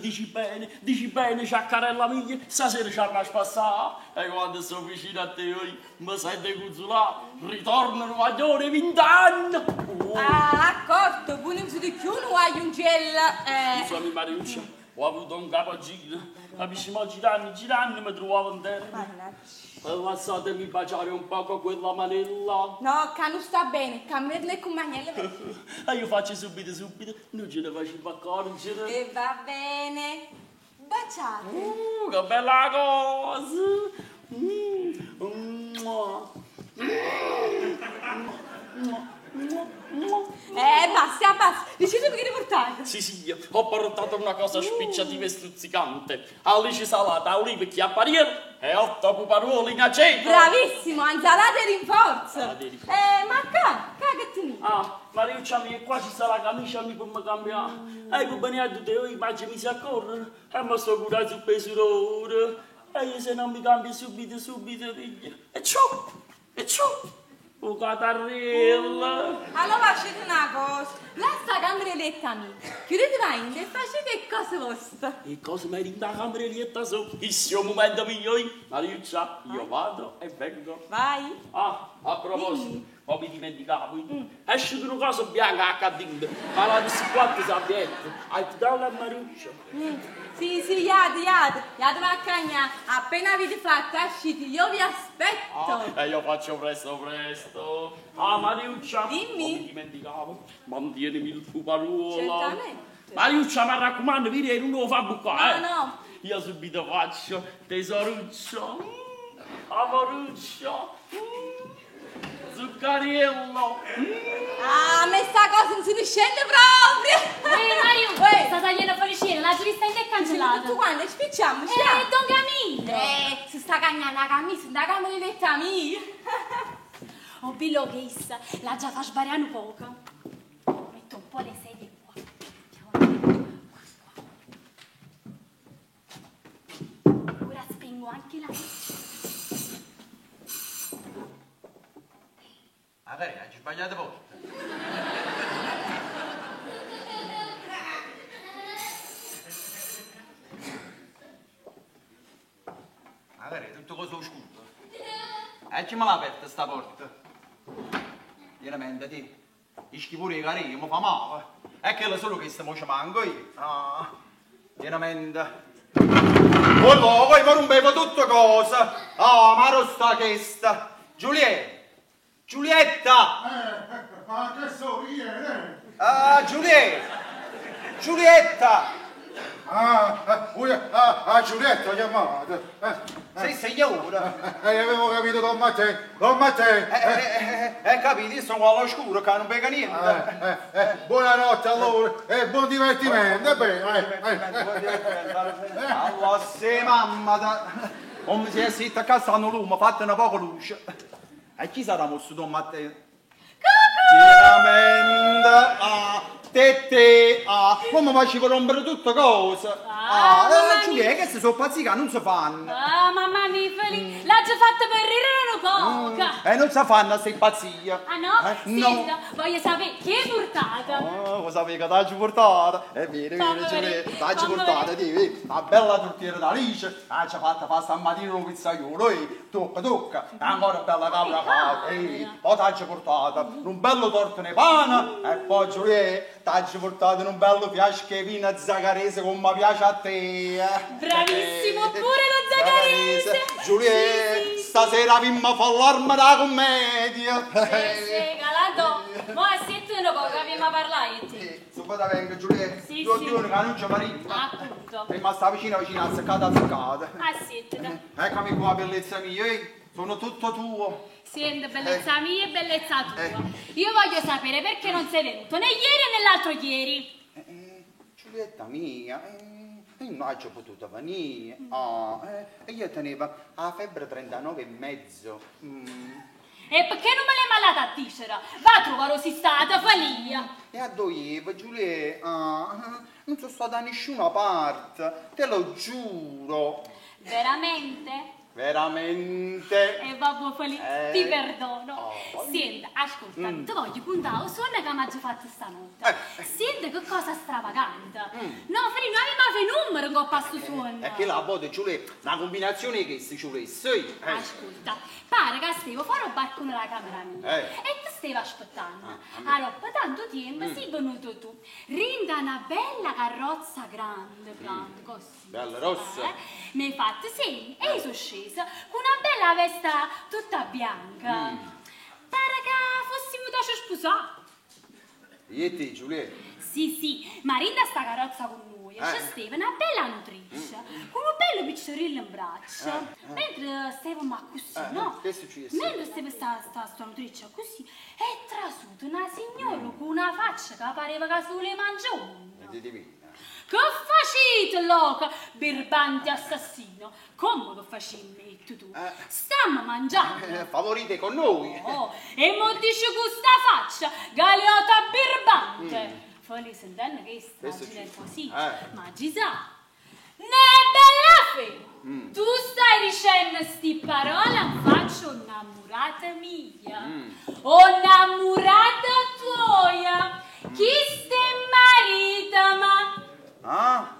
dici bene, ciaccarella mia, stasera ci andiamo a spassare. E quando sono vicino a te io mi sento consolare, ritorno un guaglione 20 anni. Oh. Ah, accorto, voi non siete più un guaglioncella. Scusami Mariuccia. Ho avuto un capogiro, capisci? Ma girando mi trovavo in terra. Lasciatemi baciare un poco quella manella. No, che non sta bene, cambiarle con magnella. E io faccio subito, non ce ne faccio accorgere. E va bene, baciate. Che bella cosa! Basta, basta. Dicetemi che riportate. Sì, sì, ho portato una cosa spicciativa e stuzzicante. Alice salata, olive, chiappariello e 8 puparuoli in aceto. Bravissimo, insalata e rinforzo. Ma qua che ti? Ah, Mariuccia mia, qua ci sta la camicia mi può cambiare. E per venire a tutte le immagini mi si accorre. E mi sto curando su peso. E io se non mi cambio subito, figlio. E ciò, e ciò. Oh, catarella! Allora facete una cosa, lascia la camera letta mia, chiudete la e facete cose vostre. E cosa mi rinda la camera letta su? Il suo momento mio, Mariuccia, io vado e vengo. Vai! Ah, a proposito, ma mi dimenticavo, esce una cosa bianca a cadere, ma la 4 salviette, hai dato a Mariuccia. Sì, sì, iate, ma cagna, appena avete fatto, uscite, io vi aspetto. Ah, e io faccio presto. Ah, Mariuccia, dimmi. Mi dimenticavo, mantienimi il puparuolo. Certamente. Mariuccia, mi raccomando, vedi, non lo fa bucare. No, no. Io subito faccio, tesoruccio, amoruccio, zuccariello. Ah, ma sta cosa non si riscende proprio. Ehi, Mariuccia, sta tagliando fuori cena, l'ha vista in te cancellata. Tu quando spicciamo, Don Camillo. Si sta cagnando la camicia, la camera di letta mia. Oh, billo che issa, la già fa sbariare un poco. Metto un po' le sedie qua. Qua. Ora spengo anche la luce. Magari hai sbagliato porta. Magari è tutto cosa oscuro. E ci me l'ha aperta sta porta. Veramente, ti. Ischi pure i carini, mi fa male. È che lo solo che sta mo ci manco io. Ah, veramente. Oh no, poi mi rompevo tutto cosa. Ah, ma lo sta che sta. Giulietta! Giulietta! Ma che so io, eh? Ah, Giulietta! Giulietta! Ah, Giulietta chiamata. Sì, signora. Avevo capito Don Matteo. Don Matteo. Capito, io sono all'oscuro che non pega niente. Buonanotte allora e buon divertimento. Allora, se mamma, come si è zitta a casa hanno lume, fate una poca luce. E chi sarà mosso Don Matteo? Veramente? Ah, Te te, ah, come facevo rompere tutte cose. Ah, Ah, mamma Giulia, mia. queste sono pazzie che non si fanno. Ah, mamma mia, Feli, l'ha già fatta per ridere un poco. E non si fanno queste pazzie. Ah no? Eh, Senta, no. voglio sapere chi è portata. Oh, lo sapevo che t'hai portata. È vero, è vero, Fammi Giulia, vedere, t'hai fammi portata, vedere. ti vedi? Una bella tortiera d'alice, ah, ci ha fatta fare stamattina un pizzaiolo, eh, tocca, tocca, e ancora bella capra calma. calda, eh, poi t'hai portata un bello torto ne pane, e poi Giulia, t'hai portato un bello fiasco di vino zagarese come piace a te. eh. Bravissimo, pure lo zagarese. Giulia, Sì, sì. stasera vimma fa l'arma da commedia. Sì, sì, Galando, mo assietto un poco che abbiamo a parlare io e te. Subito vengo Giulia, Sì, due sì. giorni che non c'è marito. Appunto. È rimasta vicina vicina, azzeccata azzeccata. Assiettati. Eccomi qua, bellezza mia, eh. sono tutto tuo. Senti, bellezza mia e bellezza tua. Eh. Io voglio sapere perché non sei venuto né ieri né l'altro ieri. Giulietta mia, io non ci ho potuto venire. Ah, e io tenevo la febbre 39 e mezzo. Mm. E perché non me l'hai mandata a dicere? Va a trovare si stata, falia. E a dove, Giulietta? Ah, non sono stata da nessuna parte, te lo giuro. Veramente? Veramente. E vabbè, Feli, Eh. ti perdono. Oh. Senti, ascolta, ti voglio contare un suono che mi ha già fatto stanotte. Eh. Senti che cosa stravagante. No, Feli, non avevo mai numero con questo suono. È che la volta Giulietta, una combinazione che si ci volesse. Eh. Ascolta, pare che stavo fuori al balcone della camera mia Eh. e ti stavo aspettando. Ah, Allora, per tanto tempo sei venuto tu. Rinda una bella carrozza grande, grande, così. Mm. Bella rossa. Eh? Mi hai fatto sì, e io sono scesa con una bella vesta tutta bianca. Mm. Pare che fossimo da sposare. Io e te, Giulietta. Sì, sì, ma rinda sta carrozza con noi, Eh. c'è stava una bella nutrice, con un bello piccerello in braccio. Eh, Mentre stavamo così, Eh, no? che è successo? Mentre stava sta nutrice così, è trasuta una signora con una faccia che pareva che sulle mangione. E di divina. Che facete, loca, birbante assassino? Come che facevi tu? Eh. Stammo mangiando. Favorite con noi. Oh, e mo dice con sta faccia, galeota birbante. Poi sentendo che sta Mm. Questo gira ci- così, Eh. ma ci sa. Ne bella fe! Mm. Tu stai dicendo sti parole in faccia innamorata mia. Mm. O innamorata tua. Chi ste marita ma? Ah?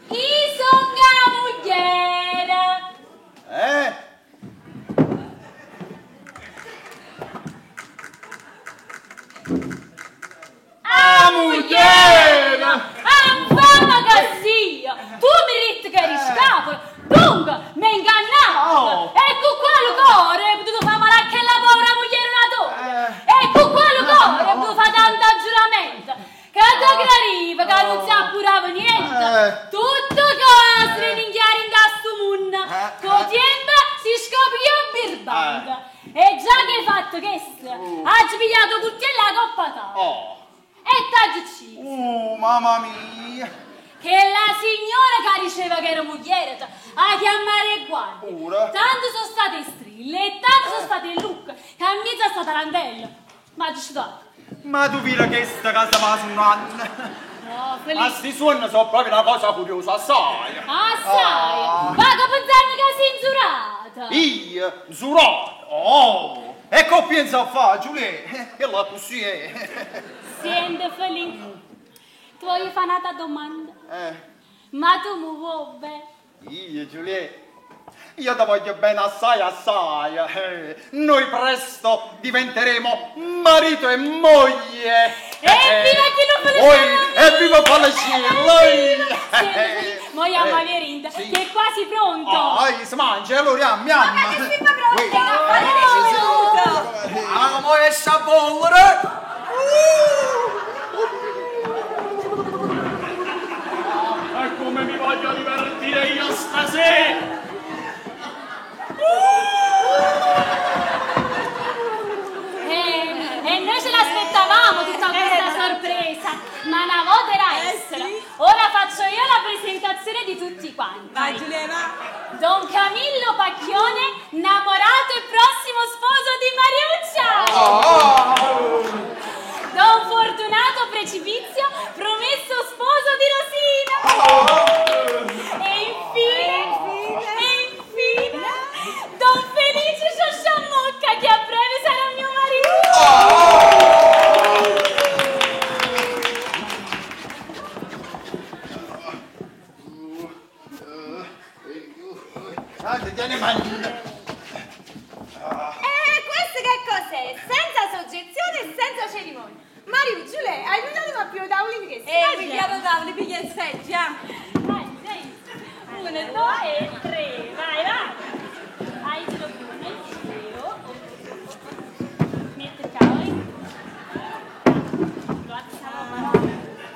Chi son la moglie? Eh? A mugliera! A fama che sia! Tu mi dici che eri scapolo! Dunque, mi hai ingannato! Oh. E con quale cuore hai potuto fare male anche la povera moglie una tua? E con quale cuore hai potuto fare tanto giuramento? Che ti crediva che non si appurava niente! Eh. Tutto cosa rininghiare in sto mondo! Eh. Con tempo si scoprì un birbante! E già che hai fatto questo, hai pigliato coltello la coppa tavola! Oh. E t'ha ucciso. Mamma mia. Che la signora che diceva che era moglie a chiamare le guardie. Pure. Tanto sono state strille e tanto sono state lucche, che a mezzo è stata tarantella. Ma ci sto. Ma tu vedi che sta casa va su un anno. No, Ma Felice. sti suoni sono proprio una cosa curiosa, sai. Ah, sai, vago pensando che sei inzurata. Io, zurato. Oh. E che pensa a fare, Giulia? E là così è. Senti, Felice, ti voglio fare un'altra domanda. Eh. Ma tu mi vuoi bene? Io, Giulia, io ti voglio bene assai, assai. Noi presto diventeremo marito e moglie. Evviva chi lo vuole Oi, fare! Evviva Falacillo! Senti, mo andiamo a Verinda, sì. che è quasi pronto. Ah, si mangia, allora yam, yam. Ma che si fa pronto? Ah, mo esce a bollere! E come mi voglio divertire io stasera! E noi ce l'aspettavamo tutta questa sorpresa, ma una volta era essere. sì. Ora faccio io la presentazione di tutti quanti. Vai Giulia, va. Don Camillo Pacchione, innamorato e prossimo sposo di Mariuccia. Oh. Don Fortunato Precipizio, Dai, tieni manina. E questo che cos'è? Senza soggezione e senza cerimonia. Mario, Giulia, hai aiutato più tavolini che Eh, pigliato tavoli, piglia il seggio, ah. Vai, dai. Uno, due e tre. Vai, vai. Vai, te lo più. Metti il cavolo.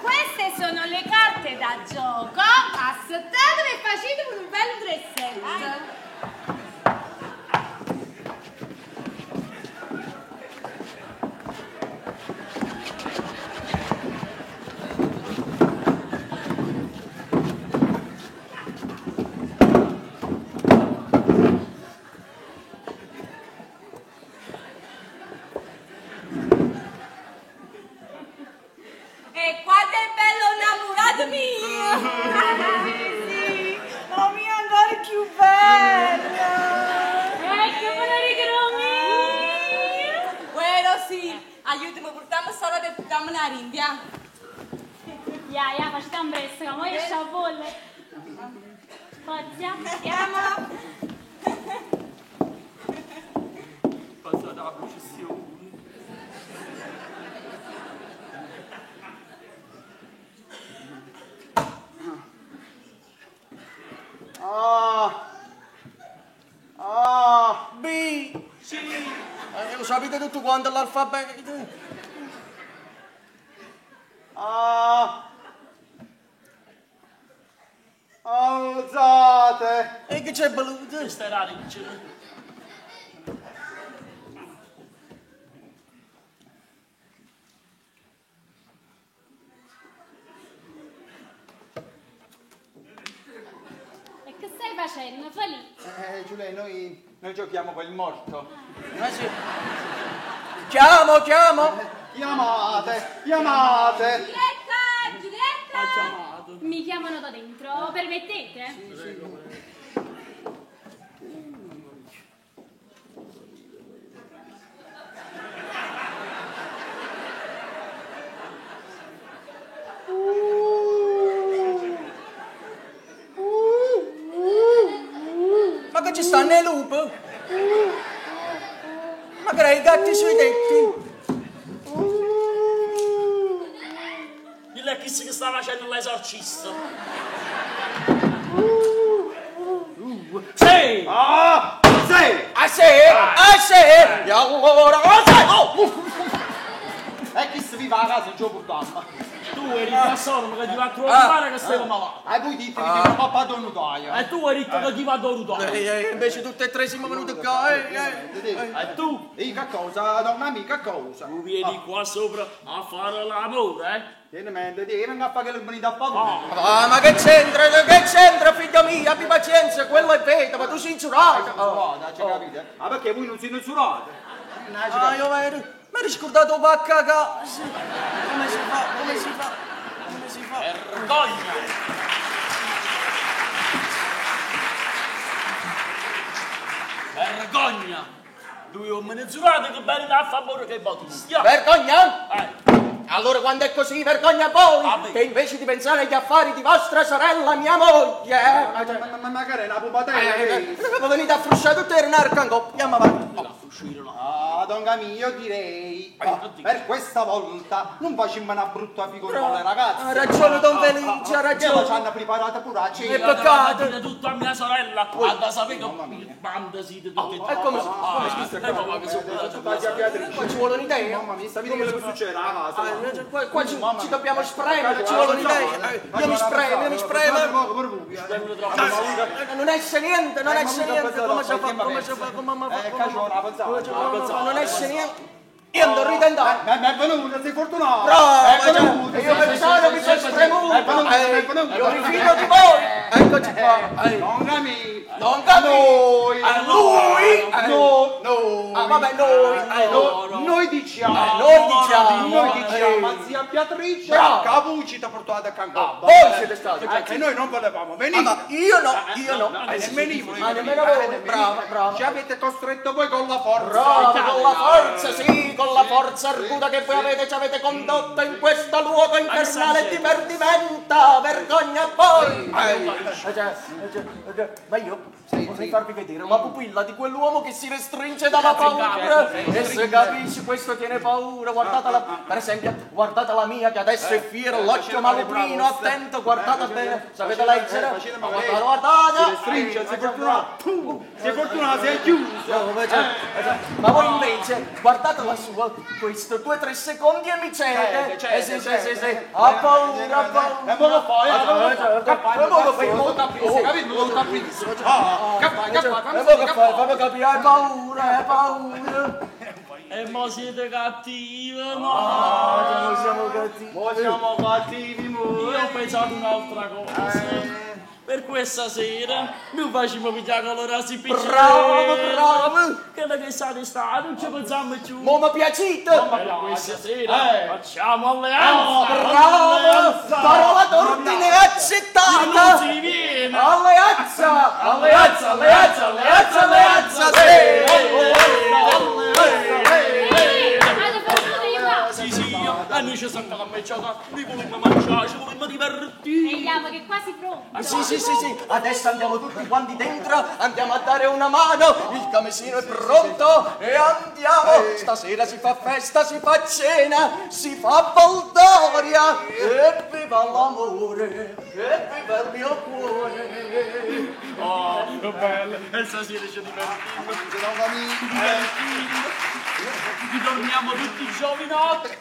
Queste sono le carte da gioco. Aspettatevi e facete un bel dressetto. E quanto è bello innamorato mio! Sì, sì, ma mio ancora più bella! Ecco, me lo Bueno, sì, aiutami, portiamo solo e portiamo una rindia. Ya, ya, facciamo un presto, che mo esce a bolle. Forza. Andiamo! Passata la processione. Ah. Ah. B, C. Lo sapete tutto quanto l'alfabeto. Ah. Alzate. E che c'è beluto? Questa era riccia. E che stai facendo? Fa lì. Giulia, noi giochiamo col morto. Ma sì. Chiamo, chiamo. Chiamate, chiamate. Giulietta, Giulietta! Ha chiamato. Mi chiamano da dentro, permettete? Ma che ci stanno le lupe? Ma che hai i gatti sui tetti? Il è chi che sta facendo l'esorcista. Sì! Ah, sì. Ah sì? Ah sì? E allora? Ah sì? Oh! E chi si vive a casa non ce lo portiamo. Tu eri da solo, ma che ti va a trovare che stavo malato. E voi dite che ti papà donudaia. E tu hai detto che ti va a dorutare. Invece tutte e tre siamo venuti qua. E tu? E che cosa, donna amica, cosa? Tu vieni qua sopra a fare l'amore, eh? Tieni mente, ti venga a fare che venite a fare. Ah, ma che c'entra? Che c'entra, figlio mio? Abbi pazienza, quello è vero, ma tu sei insurato. Oh, c'è capito? Ah, perché voi non siete insurati? Ah, io vedo. Mi ero scordato pacca a casa. Come si fa? Come si fa? Come si fa? Vergogna! Vergogna! Due uomini giurati che vengono a favore che Battista. Vergogna? Eh. Allora quando è così, vergogna a voi, A me. che invece di pensare agli affari di vostra sorella, mia moglie, Ma magari è una pupatella. venite a frusciare tutte le narca in coppia, andiamo avanti. Ah, don Camillo, io direi, per questa volta non facciamo una brutta figura con le ragazze. Ha ragione Don Felice, ha ragione. Che ci hanno preparata pure la cena. È peccato. Dire tutto a mia sorella, ha da sapere che banda siete tutti e due. E come si- come si Eh, ma che sono Qua ci vuole un'idea. Mamma mia, sapete quello che succede a casa? Qua ci dobbiamo spremere, ci vuole un'idea. Io mi spremo, io mi spremo. Non esce niente, non esce niente. Come si fa? Come si fa? Come si fa? Non esce niente. Io ando ridendo. Ma è venuta, sei fortunato. Bravo, È venuta. io pensavo mi sono spremuto. È venuta, è venuta. Io mi fido di voi. Eccoci qua. Non Camillo. Non Camillo. Noi. Lui. No, noi. Ah, vabbè, noi. Noi diciamo. Noi diciamo. Noi diciamo a zia Beatrice Bravo. che voi ci ti portate a Cancun. Voi siete stati. E noi non volevamo venire. Ma io no, io no. Nemmeno io volevo Ah, nemmeno venire. voi. Bravo, bravo. Ci avete costretto voi con la forza. Bravo, con la forza, sì, con la forza arguta che voi avete, ci avete condotto in questo luogo infernale di perdimento. Vergogna a voi. Cioè, cioè, Ma io vorrei farvi vedere la pupilla di quell'uomo che si restringe dalla paura. E se capisci, questo tiene paura. Guardatela, per esempio, guardate la mia che adesso è fiera, l'occhio maluprino, attento, guardate bene. Sapete leggere? Guardate, guardate. Si restringe, si è fortunato. Si è fortunato, si è chiuso. Ma voi invece, guardate la sua, questo, 2 o 3 secondi e mi cede. Cede, Eh sì, sì, cede. sì, sì. Ha paura, ha paura. E mo lo fai, eh, mo lo fai. Che fai? E mo lo fai, Mo mo t'apprisi, capito? Mo t'apprisi. Ah, che fai, che fai? Fammi E mo che che fai? Fammi capire, hai paura, hai paura. E mo siete cattivi, mo. Ah, noi siamo cattivi. Mo siamo cattivi, mo. Io ho pensato un'altra cosa. Per questa sera noi facciamo pigliare allora si Bravo, bravo. Quello che sa d'estate non ci pensiamo più. Mo mi piacete. Per questa sera facciamo alleanza. Bravo! Alleanza. Parola d'ordine accettata! Non si viene. Alleanza! Alleanza, alleanza, alleanza, alleanza! Sì! Avete fortunato di qua. Sì, sì, a noi ci siamo a noi vogliamo mangiare, ci vogliamo divertire. E andiamo che è quasi pronto. Ah, Sì, sì, sì, sì, adesso andiamo tutti quanti dentro, andiamo a dare una mano, il camesino è pronto e andiamo! Stasera si fa festa, si fa cena, si fa baldoria! E viva l'amore, e viva il mio cuore! Oh, che bello! E stasera ci divertiamo, ci divertiamo, ritorniamo tutti giovinotti.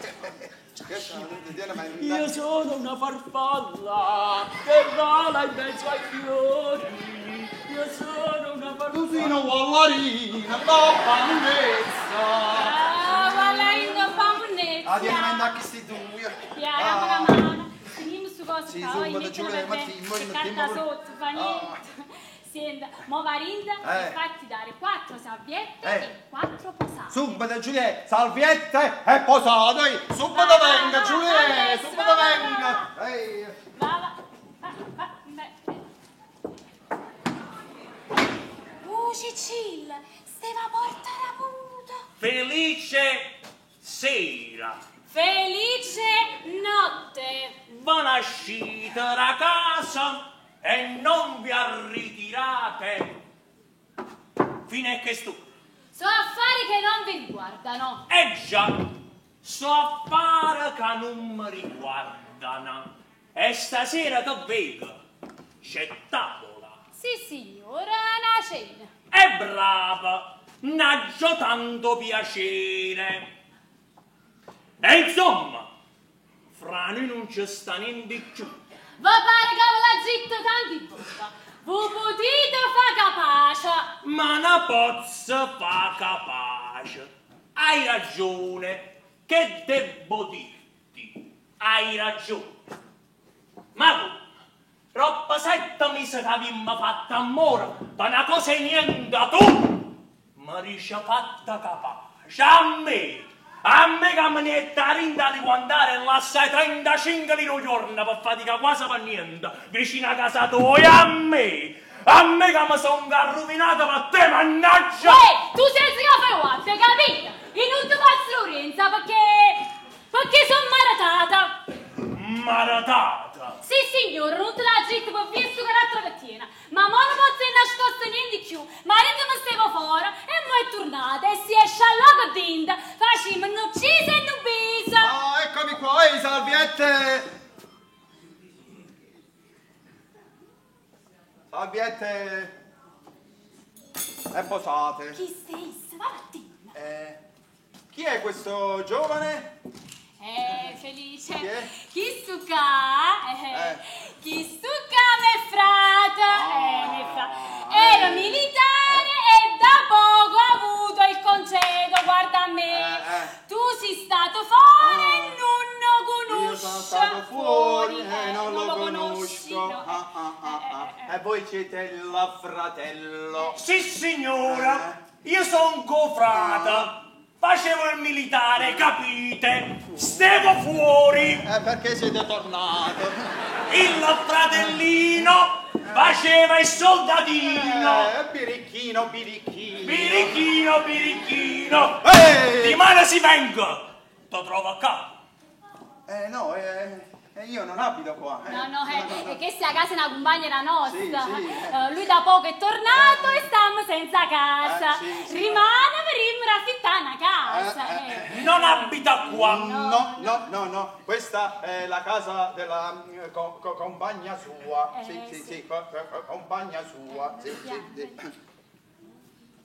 Io sono una farfalla che vola in mezzo ai fiori. Io sono una farfalla. Tu sei una wallarina, troppa lunezza. Ah, guarda, fa munnezza. Ah, tieni mando a questi due. Chiariamo la mano. Finiamo su cosa Sì, qua, su, poi vado mettiamo giù, per Martino, bene. Martino, Carta pure. sotto, fa niente. Senta, mo varinda Eh. e fatti dare 4 salviette Eh. e 4 posate. Subito Giulietta, salviette e posate. Subito Va, va, venga va, Giulietta, adesso, subito va, va, venga. Ehi. Va, va, va, va, beh. Cicilla, steva porta raputa. Felice sera, Felice notte. buona uscita da casa e non vi arritirate fino a che stu. Sono affari che non vi riguardano. E già, so affari che non mi riguardano. E stasera che vedo, c'è tavola. Sì, signora, una cena. È brava, n'aggio tanto piacere. E insomma, fra noi non c'è sta niente più. Va pare che ve la zitto tanti bocca. Vi potete fa capace. Ma una pozza fa capace. Hai ragione, che debbo dirti? Hai ragione. Ma tu, troppo 7 mesi che abbiamo fatto amore, per una cosa e niente, tu mi dici fatta capace. A me, a me che me ne è tarinda di guardare e lasciai 35 lire al giorno per fatica quasi per niente, vicino a casa tua, e a me che mi sono arrovinato per te, mannaggia! Ehi, tu sei il fai guarda, capito? Io non ti faccio l'urenza perché... perché sono maratata. Maratata! Sì, signore, non te la gitto per via su carattere che tiene. Ma mo non posso nascosto niente più. Marito mi stava fuori e mo è tornata e si è sciallata dinda. Facciamo un uccisa e un bisa. Ah, eccomi qua, ehi, salviette. Salviette e posate. Chi sei? Vattene. Chi è questo giovane? Felice. Chi è? Chi stucca? Chi stucca me frate? Me fra. Era militare e da poco ha avuto il congedo, guarda a me. Tu sei stato fuori e non lo conosci. Io sono stato fuori e non lo conosci, conosco. no. Ah, ah, ah, ah. E voi siete il fratello. Sì, signora, io sono cofrata. Facevo il militare, capite? Stevo fuori. Perché siete tornato? Il fratellino faceva il soldatino. Birichino, birichino. Birichino, birichino. Ehi! Di male si venga. Ti trovo a capo. No, Io non abito qua. No, no, questa è la casa di una compagna della nostra. Sì, sì. Lui da poco è tornato e stiamo senza casa. Sì, sì. Rimane per affittare una casa. Non abita qua. No, no, no, no. Questa è la casa della compagna sua. Sì, sì, sì, compagna sua. Sì, sì, sì.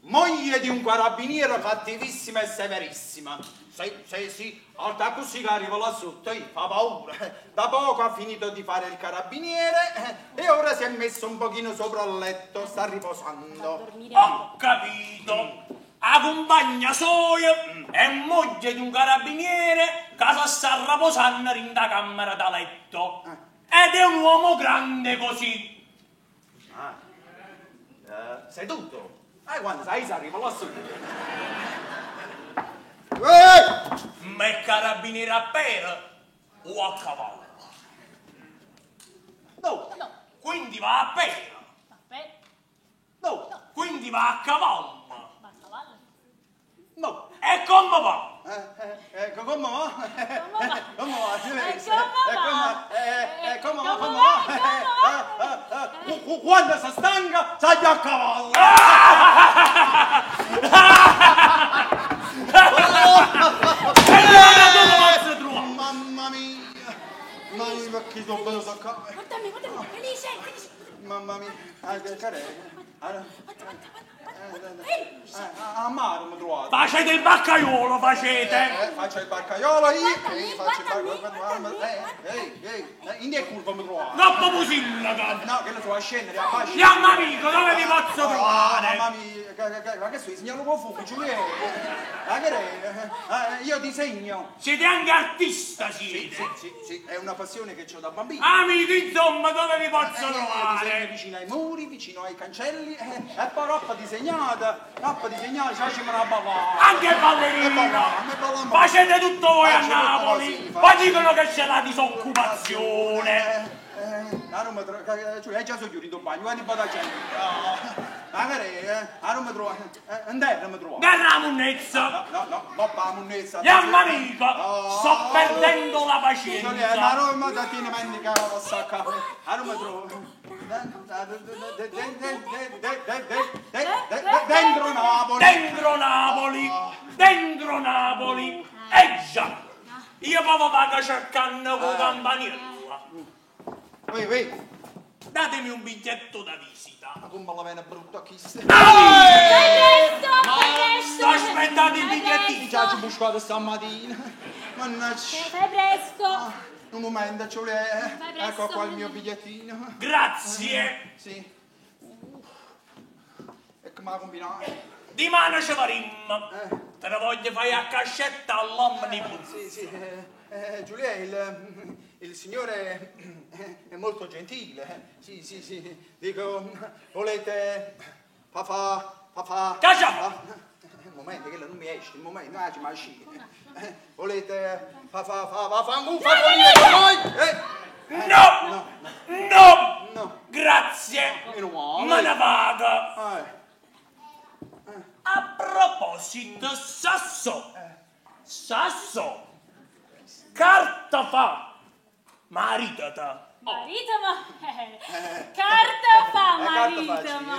Moglie di un carabiniere cattivissima e severissima. Sì, sì, sì, alta così che arriva là sotto, fa paura. Da poco ha finito di fare il carabiniere e ora si è messo un pochino sopra il letto, sta riposando. Ho capito. La compagna soia è moglie di un carabiniere che si sta riposando in da camera da letto. Ed è un uomo grande così. Ah, seduto? Quando sai, si arriva là sotto. Ma è carabiniere a pera o a cavallo? No. No. Quindi va a pera. Va a pera. No. No. Quindi va a cavallo. Va a cavallo. No. E come va? Come va? Come va? Come va? Come va? Come va? Come va? Quando si stanca, sali a cavallo. Mamma mia! Mamma mia, che sono venuto a cavallo. Guardami, guardami, Felice, Felice. Mamma mia, che è? Guarda, guarda, guarda, Felice. A mare mi trovate. Facete il barcaiolo, facete. Faccio il barcaiolo io. Guarda me, guarda me, Ehi, in che curva mi trovate? Troppo musillaca. No, che lo so, a scendere, a fascia. Siamo amico, dove vi posso trovare? Mamma mia, ma che sono, signor Lupo Fuoco, Giuliano? Ma che è? Io disegno. Siete anche artista, siete? Sì, sì, sì, è una passione che ho da bambino. Amico, insomma, dove vi posso Io trovare? disegno vicino ai muri, vicino ai cancelli, e poi roba disegnata, c'è una ballata. Anche ballerina! Facete tutto voi a Napoli! Poi dicono che c'è la disoccupazione! Cioè, è già sono chiuso in bagno, guarda un po' da gente. Ma che è? Non mi trovo. In terra mi trovo. Nella munnezza! No, no, no, la munnezza. Andiamo amico! Sto perdendo la pazienza! Ma non mi tieni mandica la sacca. Non mi trovo. Dentro Napoli! Dentro Napoli! Dentro Napoli! E già! Io proprio vado cercando con campanella. Ui, ui. Datemi un biglietto da visita. Ma come la vena brutta chi sei? Fai presto, fai presto. Sto aspettando il bigliettino. Già ci ho buscato stamattina. Mannaggia. Fai presto. Un momento, ci vuole. Fai presto. Ecco qua il mio bigliettino. Grazie. Sì. E come ha combinato? Di mano ci farimmo. Te ne voglio fare a cascetta all'omnibus. Sì, sì. Giulia, il signore è molto gentile. Sì, sì, sì. Dico, volete papà, papà. Caccia! Un momento, che non mi esce, il momento, ah, ci ma esce. Volete fa fa fa un fa No! No! No! Grazie! Meno male. Me ne vado! A proposito, Sasso! Sasso! Carta fa! Maritata! Maritama. Carta fa, carta fa, maritama.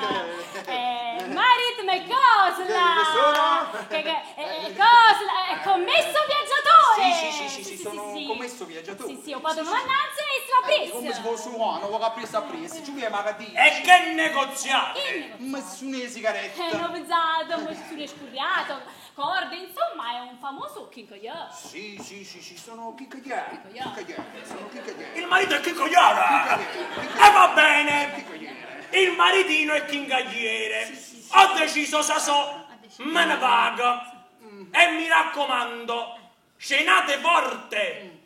sì. Maritama è cosa? Che sono? Che cosa? È commesso viaggiatore. Sì, sì, sì, sì, sono un commesso viaggiatore. Sì, sì, ho fatto una mannanza e si va Come se preso. fosse un uomo, va preso a preso, Giulia ma che dici? E che negoziate? Ma su una sigaretta. Non pensato, mi sono scurriato, corde, insomma, è un famoso chincogliere. Sì, sì, sì, sì, sono chiccagliere. Chiccagliere, sono chiccagliere. Il marito è chincogliere! E va bene! Il maritino è chincagliere! Ho deciso, Sasò, me ne vado! E mi raccomando, cenate forte!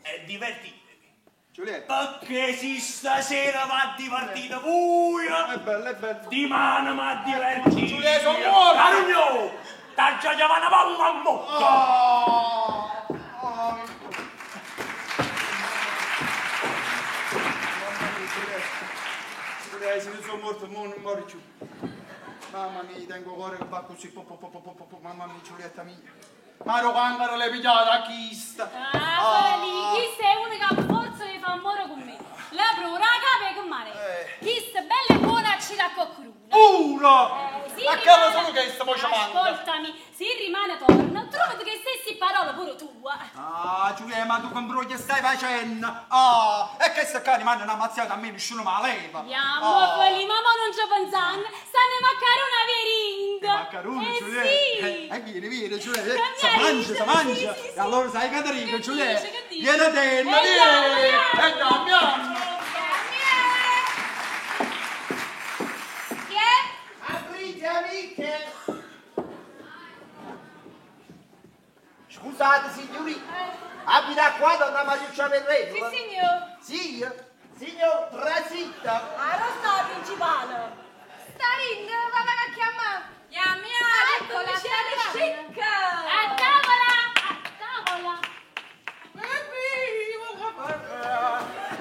E divertitevi! Giulietta. Perché se stasera va divertite voi! È bello, è bello. Di mano ma divertite! Giulietta, sono morto! Carugno! T'ha già chiamato una palla a bocca! Oh, oh. Mamma mia, Giulietta. Giulietta, se io sono morto, mo non muori più. Mamma mia, tengo il cuore che va così, po, po, po, po, po, po, mamma mia, Giulietta mia. Ma lo cancaro l'hai pigliato a chi sta? Ah, Feli, chi sei uno che a forza di fa amore con me? La prova, la capa e con mare. Chi sta bella e buona ci la cocruna. Puro! Eh, Ma che lo sono che sta mo ci manca? Ascoltami, se rimane torna, trovati che stessi parole pure tua. Ah, Giulia, ma tu che imbroglia stai facendo? Ah, e che sta qua rimane una mazziata a me, nessuno me la leva. Andiamo, Ah. Feli, ma mo non ci pensando, stanno i maccaroni a veringa. Maccaroni, eh, Giulia. Sì. Vieni, vieni, Giulia. Che Si mi mangia, si aiuta, mangia. sì, sì, E allora sai che ti dico, Che Giulia? dici, che dici? Vieni te, Eh, vieni. andiamo, E andiamo. Chi è? Aprite amiche! Scusate signori, abita qua donna Mariuccia Ferrero? Sì, signor. Sì, signor Trasita. Ah, non sta la principale. Sta rindo, va a chiamare. Yam, Eccola, sta arrivando. Scicca! A tavola, a tavola.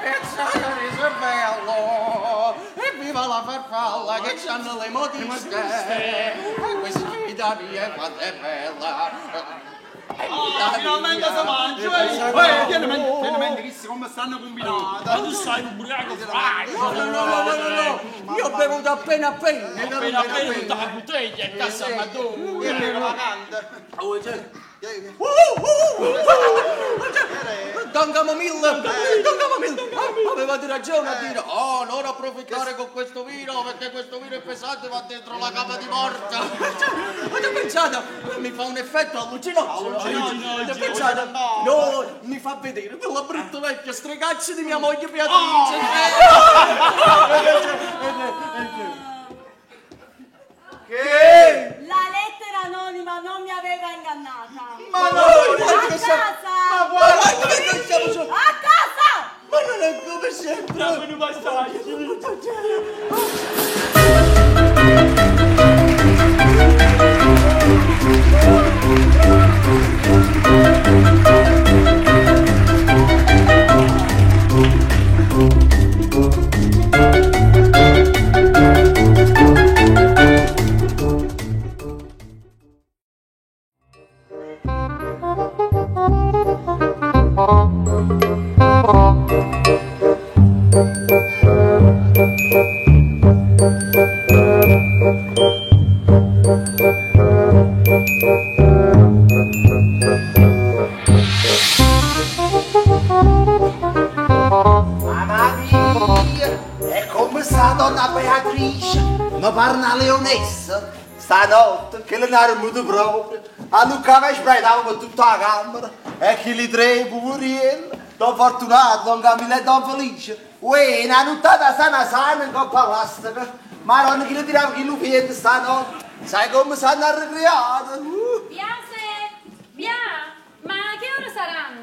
E c'è bello! Evviva la farfalla che c'hanno le modiste! E questa vita mia quanto è bella! Ah, finalmente si mangia. Eh, tieni mente, tieni mente, chissà come stanno combinando. Ma tu sei ubriaco No, no, no, no, no, no! Io ho bevuto appena appena! Appena appena tutta la bottiglia e cassa madonna. Io bevo vacante. Oh, cioè- Don Camomilla! Don Camomilla! Ah, Avevate ragione a dire oh, non approfittare con questo vino perché questo vino è pesante e va dentro la capa di morte. Avete pensato? Mi fa un effetto allucinogeno. Allucinogeno. Avete pensato? No, mi fa vedere quella brutta vecchia stregaccia di mia moglie Beatrice. Che? La lettera anonima non mi aveva ingannata. Ma no, guarda A che siamo- casa! Ma guarda Guarda che siamo su- A casa! Ma non è come sempre. Dammi un passaggio. Mamma mia, è come sta donna Beatrice, mi pare una leonessa. Stanotte, che le era venuto proprio, a Luca mi sbraitava per tutta la camera, e chi li tre, poverielli, Don Fortunato, Don Camillo e Don Felice. Uè, una nottata sana sana in coppa plastica, ma non chi le tirava chi lo piede stanotte, sai come s'hanno arrecreato? Biase, Bia, ma che ore saranno?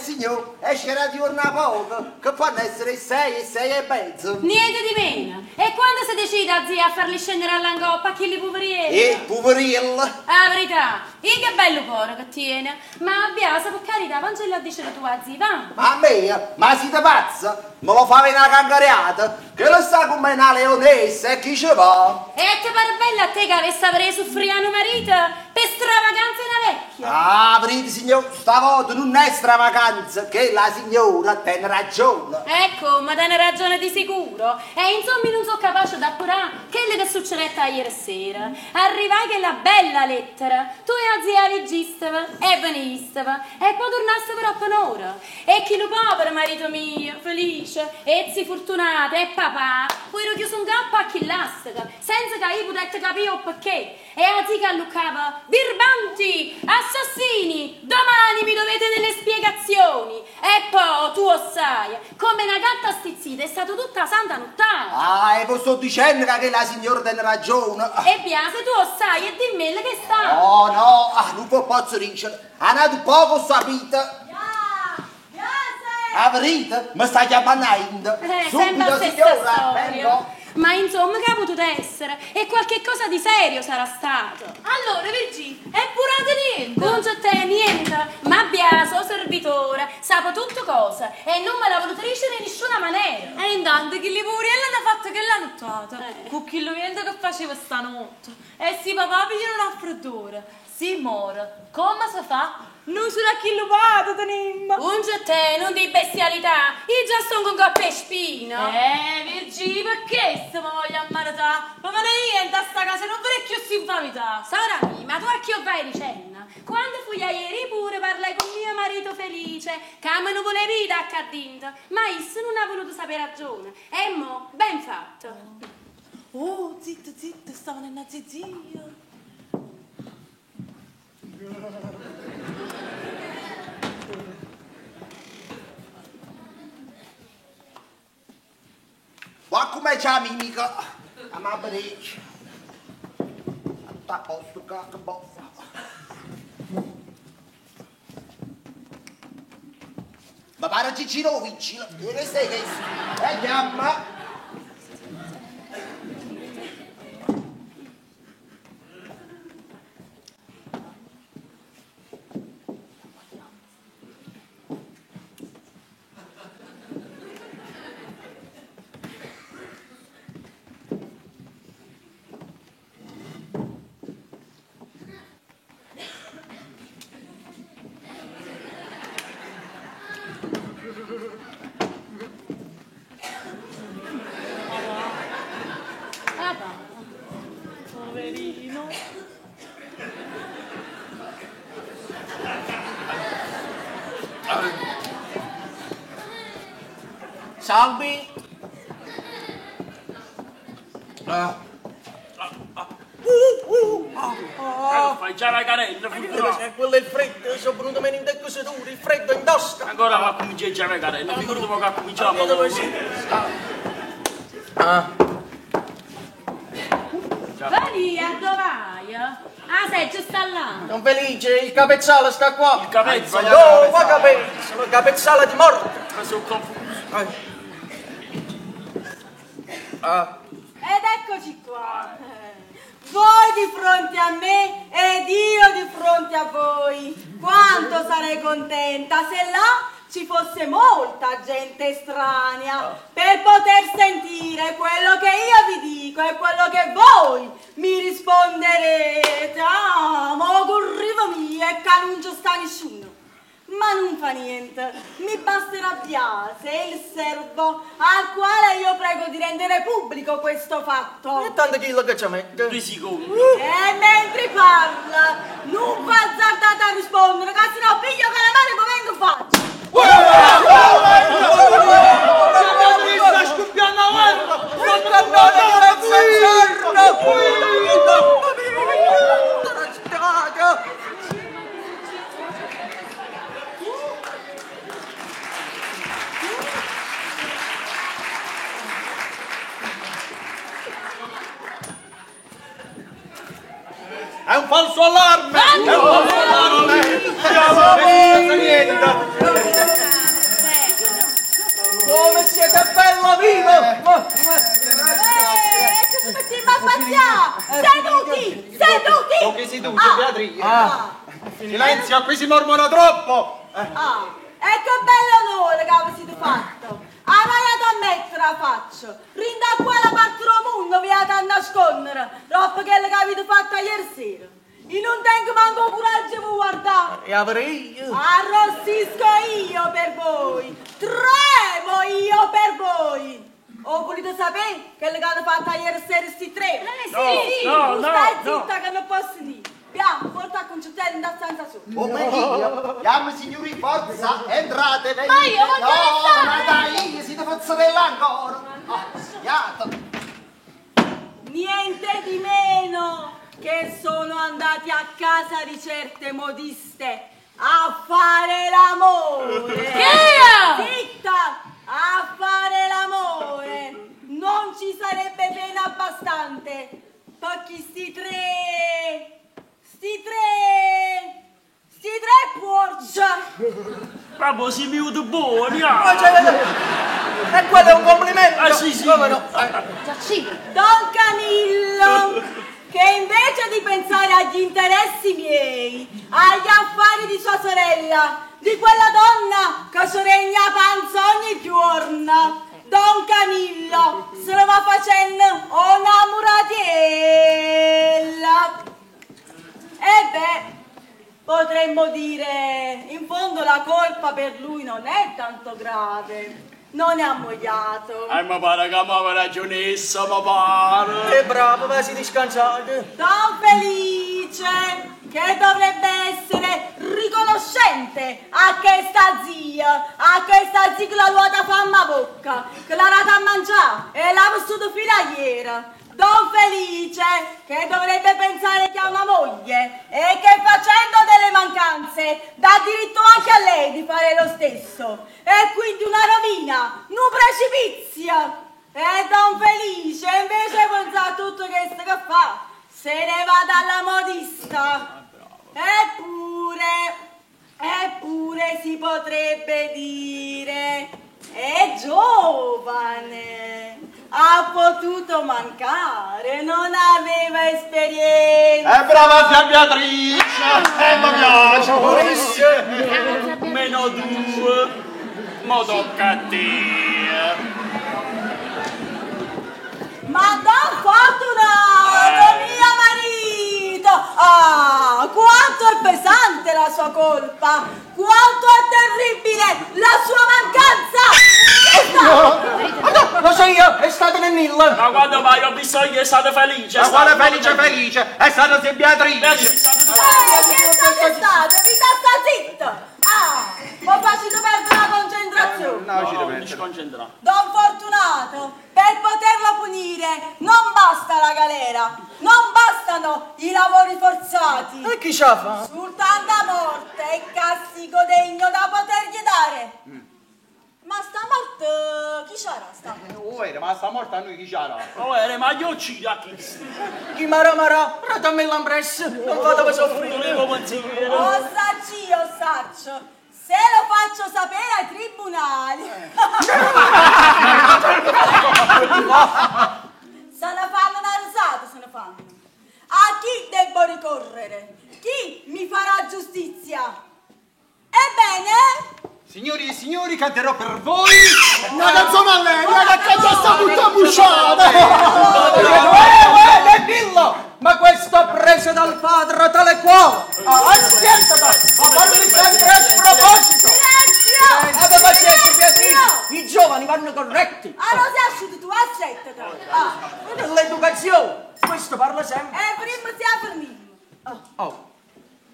Signor, esce da giorno a poco, che fanno essere 6 e 6 e mezzo. Niente di meno. E quando si decide, zia, a farli scendere all'angoppa, chi li poverielli? E poveriello. La verità, io che bello cuore che tiene. Ma Biase, per carità, vancelo a dire tua zia, va. Ma a me, ma siete pazza? Me lo fa una cangareata? Che lo sa come una leonessa e chi ci va? E ti pare bella a te che avesse preso friano marito per stravaganza una vecchia? Ah, aprite signor, stavolta non è stravaganza, che la signora tiene ragione. Ecco, ma tiene ragione di sicuro. E insomma non sono capace d'appurare quello che succedette ieri sera. Arrivai che la bella lettera, tu e la zia leggisteva e venisteva e poi tornaste per appena un'ora. E chi lo povero marito mio, felice, e zi fortunata e papà, poi ero chiuso un campo a chi l'astica, senza che io potesse capire o perché. E la zia che alluccava, birbanti, assassini, domani mi dovete delle spiegazioni. E poi, tu lo sai, come una gatta stizzita è stata tutta santa nottata. Ah, e vi sto dicendo che la signora tiene ragione. E Biase, tu lo sai, e dimmelo che sta. No, no, ah, non vi posso dicere. Ha nato poco sapete. Biase! La verità, mi sta chiamando ainda. Sempre la Subito, stessa signora, storia. vengo. Ma insomma, che ha potuto essere? E qualche cosa di serio sarà stato. Allora, Virgì, è purate niente. Non c'è te niente, ma Biaso, servitore, sa tutto cosa e non me la voluto dicere in nessuna maniera. E intanto che li poverielli hanno fatto chella nottata, con quello vento che faceva stanotte. E se papà piglia un raffreddore, si muore, come si fa? Noi solo a chi lo vado, tenemmo. Un te, non di bestialità, io già sono con coppe e spina. Virgì, perché se mi voglio ammaretare? Ma me ne io in sta casa non vorrei più si infamità. Sora mia, ma tu a chi vai dicendo? Quando fui a ieri pure parlai con mio marito felice, che me non volevi da accadinto, ma isso non ha voluto sapere ragione. E mo, ben fatto. Oh, zitto, zitto, stava nella zia. Ma come c'è mica? A ma breccia. Tutto a posto, cacca boffa. Ma pare Cicino vicino. Che sei che? E chiama. Poverino. Salve. Fai già la carella, Eh, Quello è il freddo, sono venuto meno in deccosatura, il freddo in tosca. Ancora va a cominciare già la carella, figurati che cominciamo. Dove si- Ah. Vadi, a dove vai? Ah, sei giusto là. Non felice, il capezzale sta qua. Il capezzale? No, ma capezzale, il capezzale di morte. Ma sono confuso. Ah. Ed eccoci qua. Voi di fronte a me ed io di fronte a voi. Quanto sarei contenta se là ci fosse molta gente estranea per poter sentire quello che io vi dico e quello che voi mi risponderete. Ah, ma corrivo mia e che non ci sta nessuno. Ma non fa niente, mi basterà Biase, il servo, al quale io prego di rendere pubblico questo fatto. E tanto chi lo che ci mette? Due secondi. E mentre parla, non vi azzardate a rispondere, che sennò piglio con la mano e mi vengo in faccia. Sta scoppiando la guerra! Strada! È un falso allarme! È un falso allarme! Niente! Come siete bella viva! E che ci mettiamo a pazziare? Seduti, seduti! Pochi seduti, Ah. Beatrice! Ah. Silenzio, qui si mormora troppo! Ah, e che bello onore che avete fatto! Avete a mettere la faccia! Rinda qua la parte del mondo vi avete a nascondere! Dopo quello che avete fatto ieri sera! Io non tengo manco coraggio di guardare! E avrei io. Arrossisco io per voi! Tremo io per voi! O volete sapere quello che hanno fatto ieri sera sti tre? No, sì, no, tu no, stai no. zitta che non posso dire! Piano, porta a concertare in stanza sua! Come io? Chiamo signori, forza, entrate, venite. Ma io voglio No, restare. ma dai, io siete mozzarella ancora. Ah, fiato. Niente di meno che sono andati a casa di certe modiste a fare l'amore. Che? Zitta! A fare l'amore! Non ci sarebbe pena abbastante perché sti tre... sti tre... sti tre porci! Proprio si miuto buoni, Ma ah. c'è- E quello è un complimento! Ah, sì, sì. Come no? Don Camillo, che invece di pensare agli interessi miei, agli affari di sua sorella, di quella donna che si regna panza ogni giorno, Don Camillo se ne va va facendo 'o 'nnammuratiello. E beh, potremmo dire, in fondo la colpa per lui non è tanto grave. Non è ammogliato. E mi pare che mi ragione essa, mi pare. Che bravo, ma siete scansati. Don Felice, che dovrebbe essere riconoscente a questa zia, a questa zia che l'ha luata famma bocca, che l'ha data a mangiare e l'ha vissuto fino a ieri. Don Felice, che dovrebbe pensare che ha una moglie e che facendo delle mancanze dà diritto anche a lei di fare lo stesso. E quindi una rovina, un precipizio. E Don Felice invece pensa a tutto questo che fa, se ne va dalla modista. Eppure, eppure si potrebbe dire, è giovane, ha potuto mancare, non aveva esperienza. È brava zia Beatrice! Mi piace! Meno due, mo tocca a te. Ma Don Fortunato, mio marito! Ah, quanto è pesante la sua colpa! Quanto è terribile la sua mancanza! No, lo so io, è stato Nennilla. Ma quando mai ho visto io è stata felice? Ma quale felice felice? È stata zia Beatrice! Beatrice, è stata tu. Che state state? Vi sta zitto! Ah, mi facete perdere la concentrazione! No, ci No, deve mi essere. sconcentrare. Don Fortunato, per poterlo punire non basta la galera, non bastano i lavori forzati. E chi ce la fa? Soltanto la morte è castigo degno da potergli dare. Ma sta morte chi c'era sta morte? Oh, era, ma sta morta a noi chi c'era? Oh, era, ma io uccido a chi? Chi mara mara, dammi l'ambressa, non fatemi soffrire. Volevo pensare. O sacci, o saccio, se lo faccio sapere ai tribunali. Se ne fanno una risata, se ne fanno. A chi debbo ricorrere? Chi mi farà giustizia? Ebbene, Signori e signori, canterò per voi! Una canzone allegra che già sta tutta busciata! Uè, uè, Nennillo! Ma questo ha preso dal padre tale quale! Ah, aspetta, ma parli sempre a sproposito! silenzio! Abbi pazienza, Silenzio! Beatrice! I giovani vanno corretti! Allora sei asciutto tu, accettati. Ah, L'educazione! Questo parla sempre! e prima si apre Oh,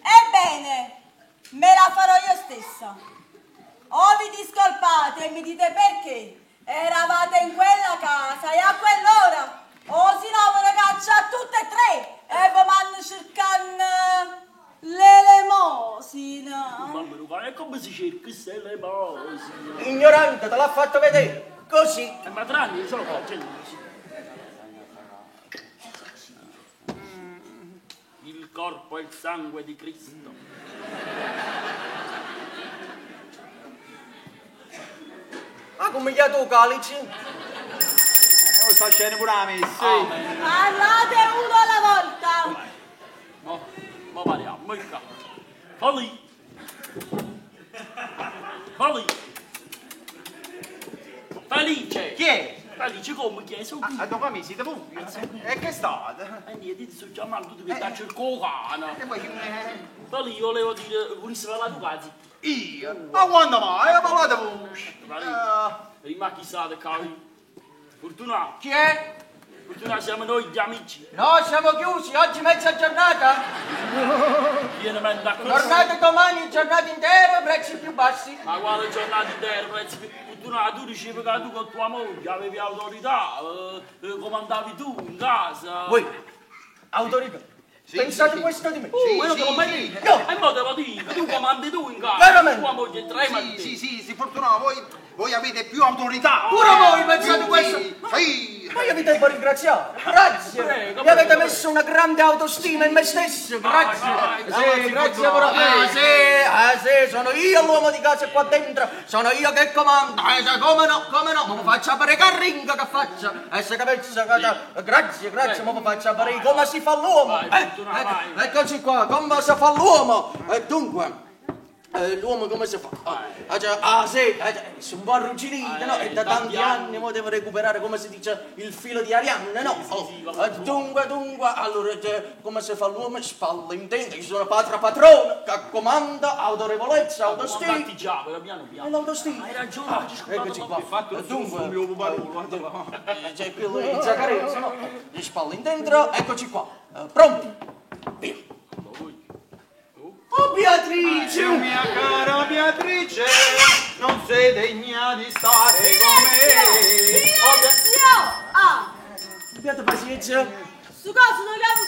Ebbene, me la farò io stessa. O vi discolpate e mi dite perché eravate in quella casa e a quell'ora, o si no ve ne caccia a tutte e tre e vi vanno cercando l'elemosina. Mamma mia, e come si cerca se le mose? ignorante, te l'ha fatto vedere! Così! Ma tranne, solo qua, gente. Il corpo e il sangue di Cristo. Ah, come gli ha tu calice? Oh, sta scena pure a me, sì. Parlate uno alla volta. Mo, mo parliamo, qua. Falli. Falli. Felice. Chi è? Felice come chi è? Sono Ah, dopo mi siete voi? E che è stato? E niente, ti sto chiamando, tu devi darci il cocano. E poi... Falli, io volevo dire, volessi parlare tu cazzo. Io? Ma quando mai? Ho parlato voi. Rimacchi state, cari. Fortuna, Chi è? fortuna siamo noi gli amici. No, siamo chiusi, oggi mezza giornata! Vieni a da questo. Tornate domani, giornata intera, prezzi più bassi! Ma quale giornata intera, prezzi più... Fortuna, tu dicevi che tu con tua moglie avevi autorità, comandavi tu in casa. Voi, autorità, Sì, pensate sì, questo di me? Sì, Io te l'ho sì, mai sì. detto. E mo te lo dico, tu comandi tu in casa. Veramente? Tua moglie trema Sì, di te. sì, sì, sì, Fortunato, voi avete più autorità. Pure voi pensate Sì, questo? Sì. Ma io vi devo ringraziare, grazie! Prego, Mi avete prego. messo una grande autostima in me stesso, grazie! Vai, Sì, vai, grazie vai, però. vai. Ah, sì, ah, sì, sono io l'uomo di casa qua dentro, sono io che comando. Sì, come no, come no, ma mi faccia pare che ringa che faccia. E se capisce, grazie, grazie, ma mi faccia pare come si fa l'uomo. Vai, Fortuna, vai. Eccoci qua, come si fa l'uomo. E dunque, L'uomo come si fa? Ah, ah, ah, sì, sono un po' arrugginito, no? E da tanti anni mo devo recuperare, come si dice, il filo di Arianna, no? Oh, dunque, dunque, allora, cioè, come si fa l'uomo? Spalle in dentro, io sono patra patrone, che comanda, autorevolezza, autostima. Già, però piano piano. E l'autostima. Hai ragione, Ah, ti scusato, eccoci qua. ho fatto il Dunque, mio guarda qua. c'è quello il Zaccarezza, no? Le spalle in dentro, eccoci qua. Pronti? Via. Oh Beatrice! Mia cara Beatrice, non sei degna di stare con me. Silenzio! Ah, Abbiate pazienza. su cosa non abbiamo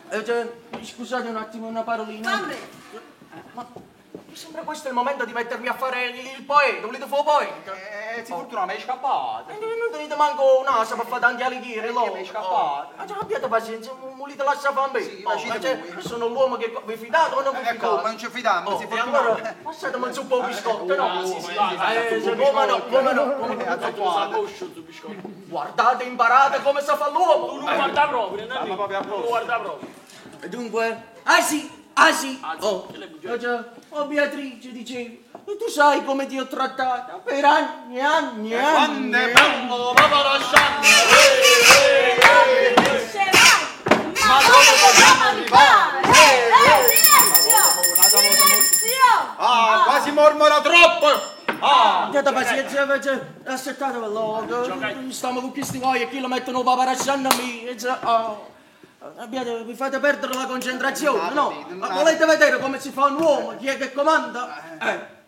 pronto? Cioè, scusate un attimo, una parolina. Fammi. Ma mi sembra questo il momento di mettermi a fare il poeta, volete fare il poeta? Si fortuna, mi è scappato. Non tenete manco un'asa per fare tanti alighieri, Perché mi è scappato? Ma già abbiate pazienza, volete lasciare fare a me. Sì, Oh, facete cioè, voi. sono l'uomo che... Vi fidate o non vi fidate? Ecco, ma non ci fidiamo, Oh, si e fortuna. allora, passatemi un po' biscotto, no? Sì, sì, vai, Come no, come no, come no. Guardate, imparate come si fa l'uomo. Tu non guarda proprio, non è Ma proprio vero? Tu non guarda proprio. Dunque, ah sì, ah sì, Ah sì, oh, che le bugie. oh, già, oh Beatrice, dicevi, tu sai come ti ho trattata per anni e anni e anni. Quando è bello, papà lasciando. Non finisce mai! Ma dove vogliamo arrivare? Silenzio! Silenzio! Ah, quasi mormora troppo. Ah, Abbiate pazienza, aspettate là, stiamo con questi guai e chi lo mettono paparasciando a me, oh. Abbiate, vi fate perdere la concentrazione, no? Ma volete vedere come si fa un uomo, chi è che comanda?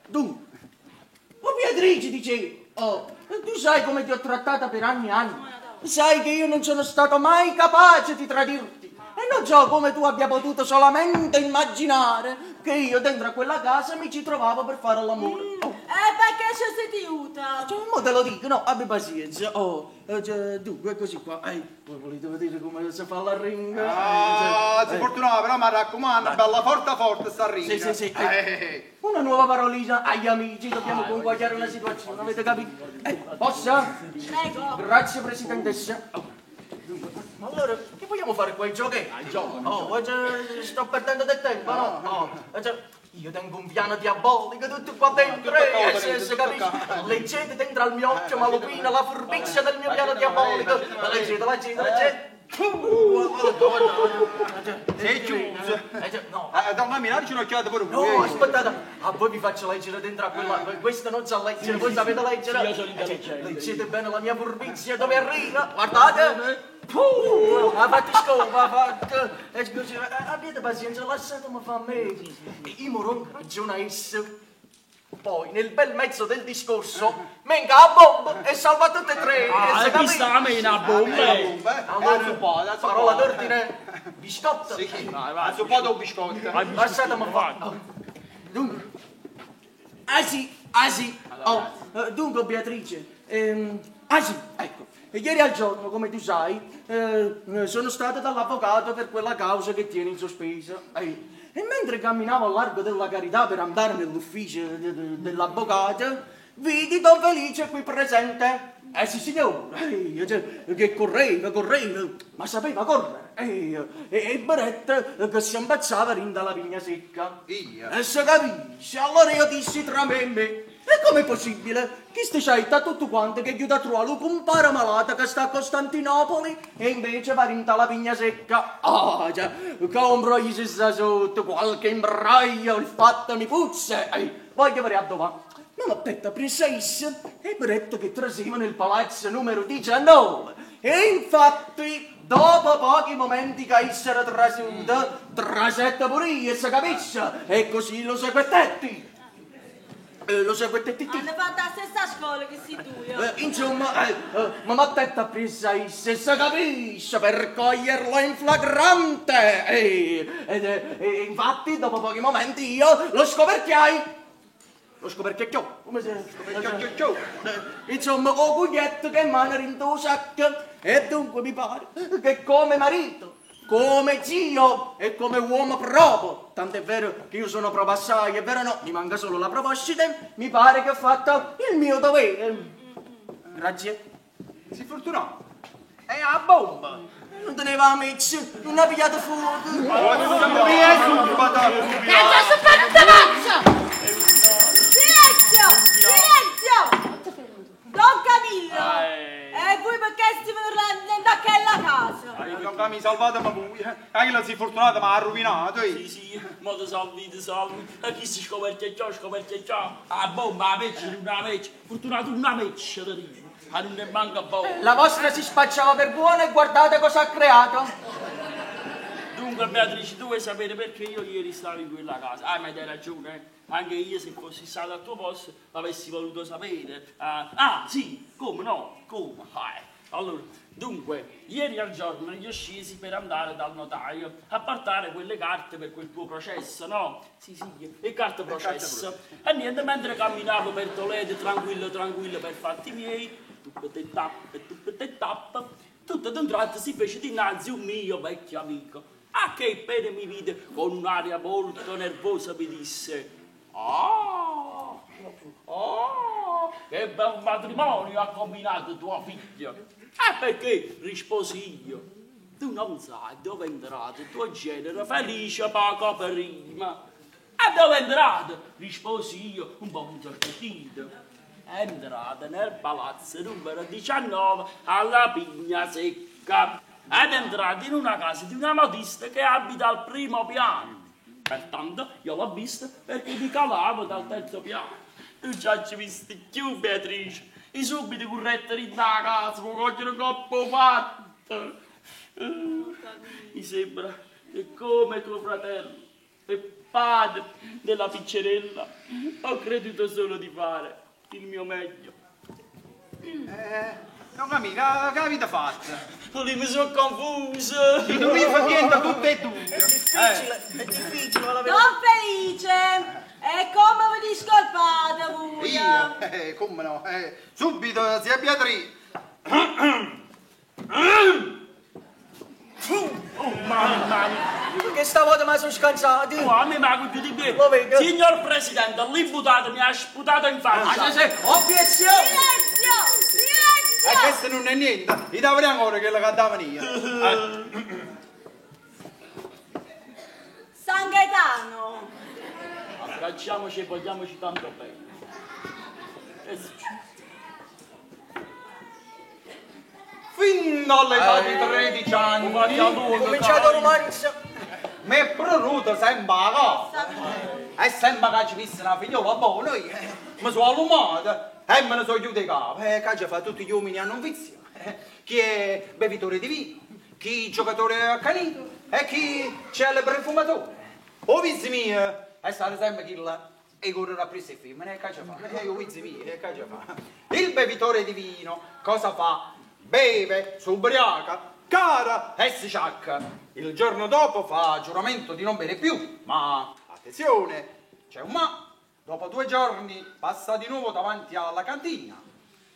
Dunque, oh Beatrice, dicevo, oh, tu sai come ti ho trattata per anni e anni, sai che io non sono stato mai capace di tradirti e non so come tu abbia potuto solamente immaginare che io dentro a quella casa mi ci trovavo per fare l'amore. Oh. Perché ci sei aiuta? Cioè, mo te lo dico, no, abbi pazienza. Oh, cioè, dunque, così qua. Voi volete vedere come si fa la ringa? Ah, si fortuna, però mi raccomando, bella forte forte sta ringa. Sì, sì, sì. Una nuova parolina agli amici, dobbiamo conguagliare una situazione, avete capito? Posso? Prego. Grazie, presidentessa. Oh. Dunque, ma allora, che vogliamo fare qua i giochi? Oh, cioè, sto perdendo del tempo, no? Oh, cioè, io tengo un piano diabolico tutto qua dentro, se capisci? Leggete dentro al mio occhio malupina la furbizia del mio piano diabolico. Leggete, leggete, leggete. Sei chiuso. No. Donna Milano ci un'occhiata pure voi. No, aspettate, a voi vi faccio leggere dentro a quella. Questa non sa leggere, voi sapete leggere. Sì, io sono intelligente. Leggete bene la mia furbizia dove arriva. Guardate. Puh, ha fatto scopa, ha fatto. Scusi, abbiate pazienza, lasciatemi fare a me. Io moronco ragiona essa. Poi, nel bel mezzo del discorso, menga a bomba e salva tutte e tre. Ah, Si chi sta a me una bomba? Allora, parola d'ordine, biscotto. Sì, azzuppato o biscotto. Lasciatemi fare. Dunque, ah sì, ah sì. Oh, dunque Beatrice, ah sì, ecco. Ieri al giorno, come tu sai, sono stata dall'avvocato per quella causa che tiene in sospesa. E mentre camminavo al largo della Carità per andare nell'ufficio dell'avvocato, vidi Don Felice qui presente. Eh sì signore, cioè, che correva, correva, ma sapeva correre. E Beretta che si ambazzava rinda la vigna secca. E se capisce, allora io dissi tra me e me, e com'è possibile? Chi sti scelta tutto quanto che chiude a trovare un compare malata che sta a Costantinopoli e invece va rinda la vigna secca. Ah, già, che ombro gli si sta sotto, qualche imbraglio, il fatto mi puzza. Voglio vedere a dove va. Ma l'aspetta precisa e Beretta che trasiva nel palazzo numero 19. E infatti, dopo pochi momenti che essa era trasuta, trasetta pure io, si capisce? E così lo seguetetti. Lo seguetetti. Hanno fatto la stessa scuola che si tu. Insomma, ma m'attetta presa se si capisce per coglierlo in flagrante. E infatti, dopo pochi momenti io lo scoperchiai. Lo scoperchiacchiò, come si Scoperchiacchiò. Insomma, ho cuglietto che mano rinto sacco. E dunque mi pare che come marito, come zio e come uomo proprio, tant'è vero che io sono proprio assai, è vero no, mi manca solo la proboscide, mi pare che ho fatto il mio dovere. Grazie. Si fortunò. È a bomba. Non teneva 'a miccia, non ha pigliato fuoco. Che già sono fatta faccia! Silenzio! Silenzio! Don Camillo! E voi perché state parlando da quella casa? Don Camillo, salvatemi voi. Anche la si fortunata ma ha rovinato. Sì, sì, ma ti salvi, ti salvi. E chi si scoperte già, scoperte già. A bomba, la meccia, una meccia. Fortunato una meccia, ti dico. Ma non ne manca poco. La vostra si spacciava per buona e guardate cosa ha creato. Dunque Beatrice, tu vuoi sapere perché io ieri stavo in quella casa? Ah, ma hai ragione, eh? Anche io se fossi stato al tuo posto l'avessi voluto sapere. Ah, ah, sì, come no? Come? Ah, eh. Allora, dunque, ieri al giorno io scesi per andare dal notaio a portare quelle carte per quel tuo processo, no? Sì, sì, le carte processo. E niente, mentre camminavo per Toledo, tranquillo, tranquillo, per fatti miei, tutte tappe, tutte tappe, tutto ad un tratto si fece dinanzi un mio vecchio amico, a che appena mi vide con un'aria molto nervosa mi disse: Ah, oh, che bel matrimonio ha combinato tua figlia. E perché? Risposi io. Tu non sai dove è entrato tuo genero felice poco prima. E dove è entrato? Risposi io, un po' insospettito. È entrato nel palazzo numero 19 alla Pigna Secca. Ed è entrato in una casa di una modista che abita al primo piano. Pertanto io l'ho vista perché mi calavo dal terzo piano. Tu già ci visti più, Beatrice. E subito corrette in casa, con cogliere un coppo fatto. Mi sembra che come tuo fratello e padre della piccerella ho creduto solo di fare il mio meglio. Don Camillo, che avete fatto? Lì mi sono confuso. Non mi fa niente tutte e due. È difficile, è difficile, ma la verità. Don Felice! E come vi discolpate voi? Io? Come no? Subito, zia Beatrice. Oh, mamma mia. Perché stavolta mi sono scansato. Oh, a me mi ha più di me. Lo vedo. Signor Presidente, l'imputato mi ha sputato in faccia. Ah, sì, sì. Obiezione! Silenzio! Silenzio! E questo non è niente. Gli davo ancora che la cantavano io. San Gaetano! Abbracciamoci e vogliamoci tanto bene. Che succede? Fin dall'età di 13 anni Ho cominciato a romanzo. mi è prenuto sempre la cosa. E sempre che ci visse una figliola buona, io mi sono allumato e me ne sono chiuso di capo. Che già fa tutti gli uomini hanno un vizio. Chi è bevitore di vino, chi giocatore accanito e chi celebre fumatore. O vizio mio è stato sempre chi là e correre appresso i femmine, che già fa? O vizio mio, che già fa? Il bevitore di vino cosa fa? Beve, si ubriaca, cara e si ciacca. Il giorno dopo fa giuramento di non bere più, ma attenzione, c'è un ma. Dopo 2 giorni passa di nuovo davanti alla cantina.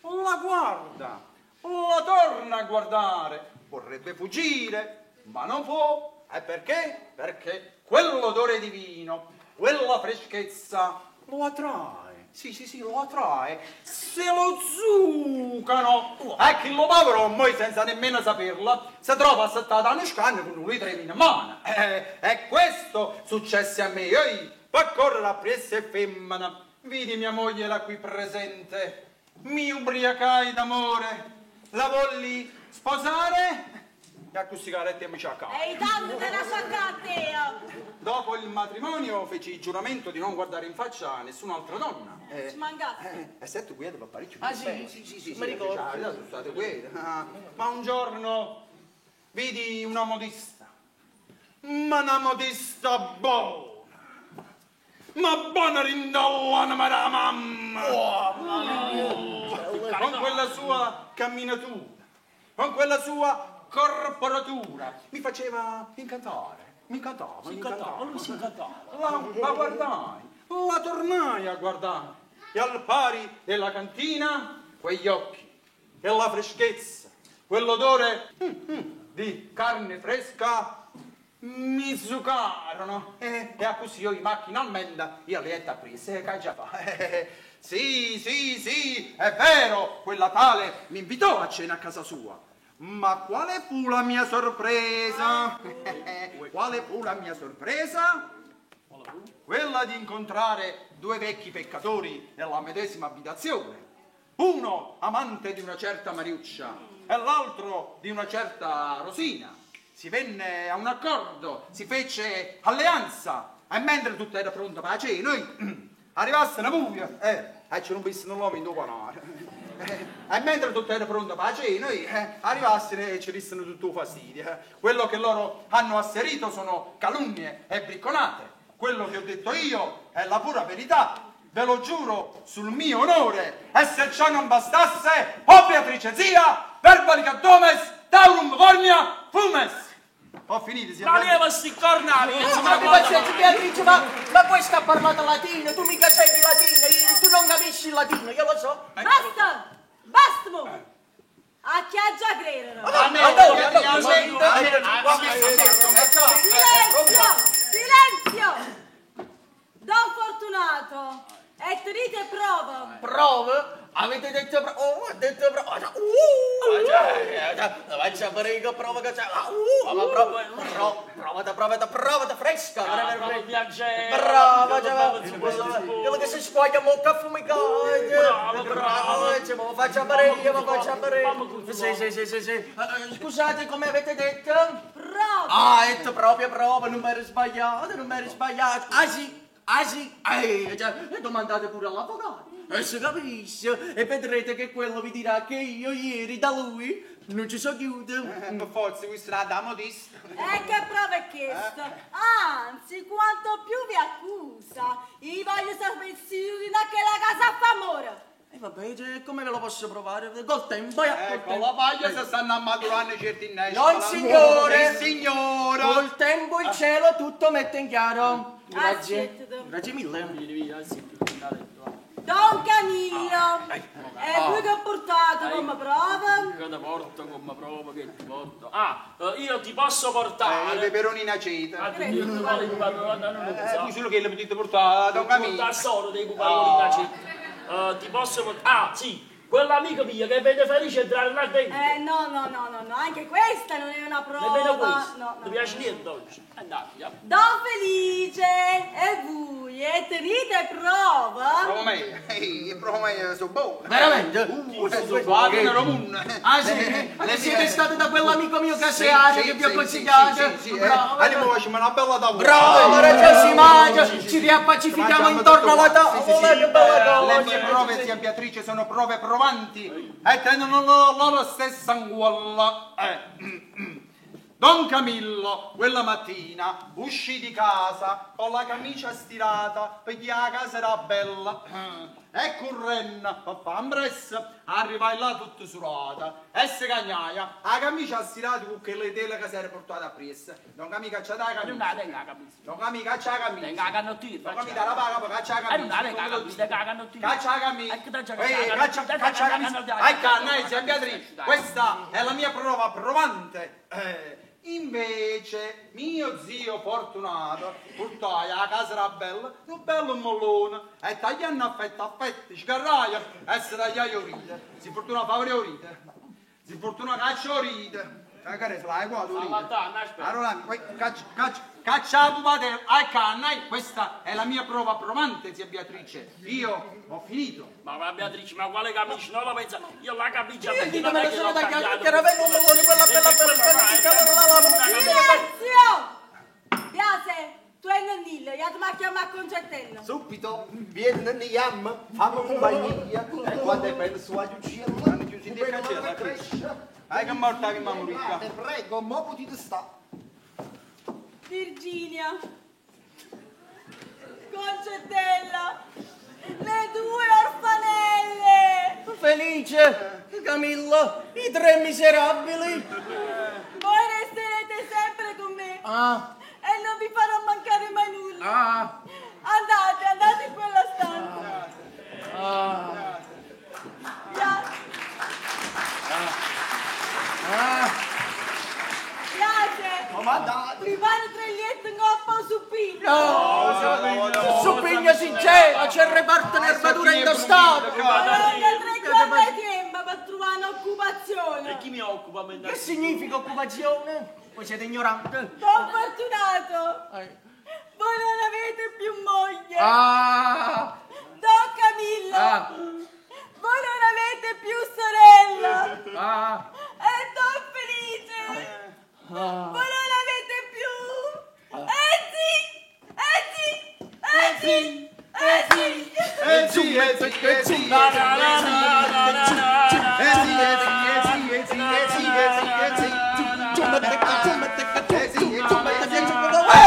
La guarda, la torna a guardare, vorrebbe fuggire, ma non può. E perché? Perché quell'odore di vino, quella freschezza lo attrae. Sì, sì, sì, lo attrae. Se lo zucano. E chi lo povero, moi senza nemmeno saperla, si trova assettata a uno scanno con un litro di vino in mano. E questo successe a me. Ehi, per correre appresso e femmina. Vidi mia moglie là qui presente. Mi ubriacai d'amore. La volli sposare? E a sigarette mi ciacca. E tanto te la sciaccate! Dopo il matrimonio feci il giuramento di non guardare in faccia nessun'altra donna. Ci mancasse. E stai quieta per parecchio. Ah, sì? Sì, sì, sì, Mi ricordo. Cioè, sono state quiete. Ah, ma un giorno vidi una modista. Ma una modista buona. Ma buona rindolana, ma la mamma. Con quella sua camminatura, con quella sua corporatura, mi faceva incantare. Mi incantava, Si mi incantava, incantava. lui si incantava. La guardai, la tornai a guardare e al pari della cantina quegli occhi e la freschezza, quell'odore di carne fresca mi zuccarono. E così io in macchina al menda, io le ho prese, che già fa. Sì, sì, sì, è vero, quella tale mi invitò a cena a casa sua. Ma quale fu la mia sorpresa? Quale fu la mia sorpresa? Quella di incontrare due vecchi peccatori nella medesima abitazione. Uno amante di una certa Mariuccia e l'altro di una certa Rosina. Si venne a un accordo, si fece alleanza e mentre tutto era pronto per la cena, noi arrivassero buio, e ci rompessero l'uomo in due panare. E mentre tutto era pronto per la cena, noi arrivassero e ci dissero tutto fastidio. Quello che loro hanno asserito sono calunnie e bricconate. Quello che ho detto io è la pura verità. Ve lo giuro sul mio onore. E se ciò non bastasse, o Beatrice zia, verbalica domes, taurum cornia, fumes. Ho finito, signor. Ma leva sti cornali, Ma abbi pazienza, Beatrice, ma questa ha parlato latino, tu mica sai di latino, tu non capisci il latino, io lo so. Basta! Basta mo! A chi ha già credere? Silenzio! Silenzio! Don Fortunato, e tenete prova. Prove? Avete detto prova? Oh, ho detto prova. Faccia prego, prova che c'è. Ma prova, prova, prova, fresca. Brava, quello che si squaglia mocca affumicato. Brava, brava. Faccia prego, faccia prego. Sì, sì, sì, sì, sì. Scusate, come avete detto? Prova. Ah, è proprio prova, non mi ero sbagliato, non mi ero sbagliato. Ah sì. Ah sì? Domandate pure all'avvocato e si capisce e vedrete che quello vi dirà che io ieri da lui non ci sono chiuso. Per forza, questa è la damodista. E che prova è questa? Anzi, quanto più vi accusa, io voglio sapere se che la casa fa amore. E vabbè, come ve lo posso provare? Col tempo, Ecco, la paglia si stanno ammaturando certi innesti. Non signore! Sì, signora! Col tempo il cielo tutto mette in chiaro. Grazie. Grazie mille. Don Camillo, e voi che ho portato come prova? Che ti porto come prova? Che ti porto? Ah, io ti posso portare... I peperoni in aceto. Ah, tu solo che li potete portare, Don Camillo. Portare solo dei peperoni in aceto. Ti posso portare... Ah, sì, quell'amico mio che vede felice entrare là dentro. No, no, no, no, no, anche questa non è una prova. Nemmeno questa. No, no. Ti piace niente oggi? Andate, andiamo. Don Felice, e voi, e tenete prova? Prova me, prova me, sono buono. Veramente? Ah sì? Siete state da quell'amico mio caseario che vi ho consigliato? Sì, sì, Andiamo, facciamo una bella tavola. Bravo, ragazzi, si mangia, ci riappacifichiamo intorno alla tavola, che bella cosa. Le mie prove, zia Beatrice, sono prove provanti e tengono la loro stessa anguolla. Don Camillo, quella mattina, uscì di casa con la camicia stirata perché la casa era bella. E correndo, papà ambressa, arrivai là tutto surata. E se cagnaia, la camicia stirata con quelle tele che si era portata appresso. Don Camillo caccia la camicia. Don Camillo caccia la camicia. Don Camillo la paga, caccia la camicia. Caccia la camicia. Caccia la camicia. Ecco, zia Beatrice, questa è la mia prova provante. Invece mio zio Fortunato portò a casa la bella un bello mollone e tagliando a fette a fette, sgarraia e si tagliava ride. Si fortuna fa ride. Si fortuna caccia ride. Sai che se l'hai qua tu ride. Allora, caccia, caccia, caccia la pupatella, ai canna, questa è la mia prova provante, zia Beatrice. Io ho finito. Ma Beatrice, ma quale camicia? Non la pensa, io la camicia io dico me la sono tagliata perché era venuto un melone, quella bella bella bella bella. Silenzio! Biase, tu e Nannillo, io ti chiamo a Concettella. Subito, vieni Nanniyam, fammi compagnia. E quando è bello su aiucciello, hanno chiuso in cancella, cresce. Hai che morta che mamma ricca. Te prego, mo potete sta. Virginia, Concettella, le due orfanelle! Felice, Camillo, i tre miserabili! Voi resterete sempre con me! Ah. E non vi farò mancare mai nulla! Ah. Andate, andate in quella stanza! Ah. Via. Ah. Piace! Comandate! Mi fate tre lietti in coppa o suppigno? No, no, suppigno sincero, c'è il reparto nervatura indostato! Allora tre giorni di tempo per trovare dà un'occupazione. E chi mi occupa? a Che significa occupazione? Voi siete ignoranti. Don Fortunato, Eh. voi non avete più moglie. Ah! Don Camillo, Ah. voi non avete più sorella. Ah! E Don Felice, Ah. voi non avete più. Eh sì, eh sì, eh sì, eh sì. Eh sì, eh sì, eh sì, Na, na, na, na, na, na, na, eh sì, eh sì, eh sì, eh sì, eh sì, eh sì, eh sì. Eh sì, eh sì, eh sì.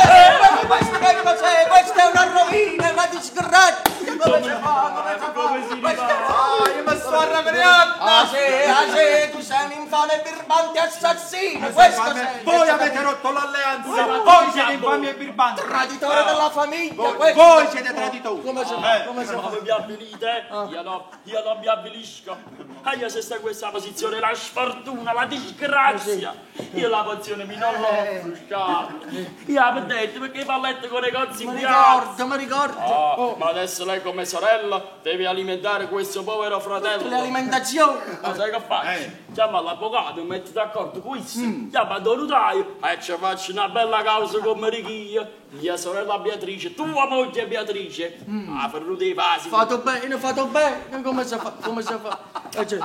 Eh, ma questo che cos'è? Questa è una rovina, è una disgrazia! Come si fa? Come si fa? Questa è una Ah, io mi sto arrabbiando! Ah sì, ah sì, tu sei un infame birbante assassino, questo sei! Voi avete rotto l'alleanza! Voi siete infami e birbanti! Traditore della famiglia, Voi, questo! voi siete traditori! Come si fa? Come si Ma fa? voi vi avvilite? Io no, io non mi avvilisco. Ah, io se sto in questa posizione, la sfortuna, la disgrazia. Io la pozione mi non l'ho frusciata. Io avevo detto perché va a letto con i cozzi Mi in piazza. ricordo, mi ricordo! Ah, ma adesso lei come sorella deve alimentare questo povero fratello. L'alimentazione! Ma sai che faccio? Chiama l'avvocato, metti d'accordo questo, chiama Don Notaio e ci faccio una bella causa con Marichia, mia sorella Beatrice, tua moglie Beatrice. Ah, ferruto i vasi. Fatto bene, fatto bene, come si fa? Come si fa? Cioè,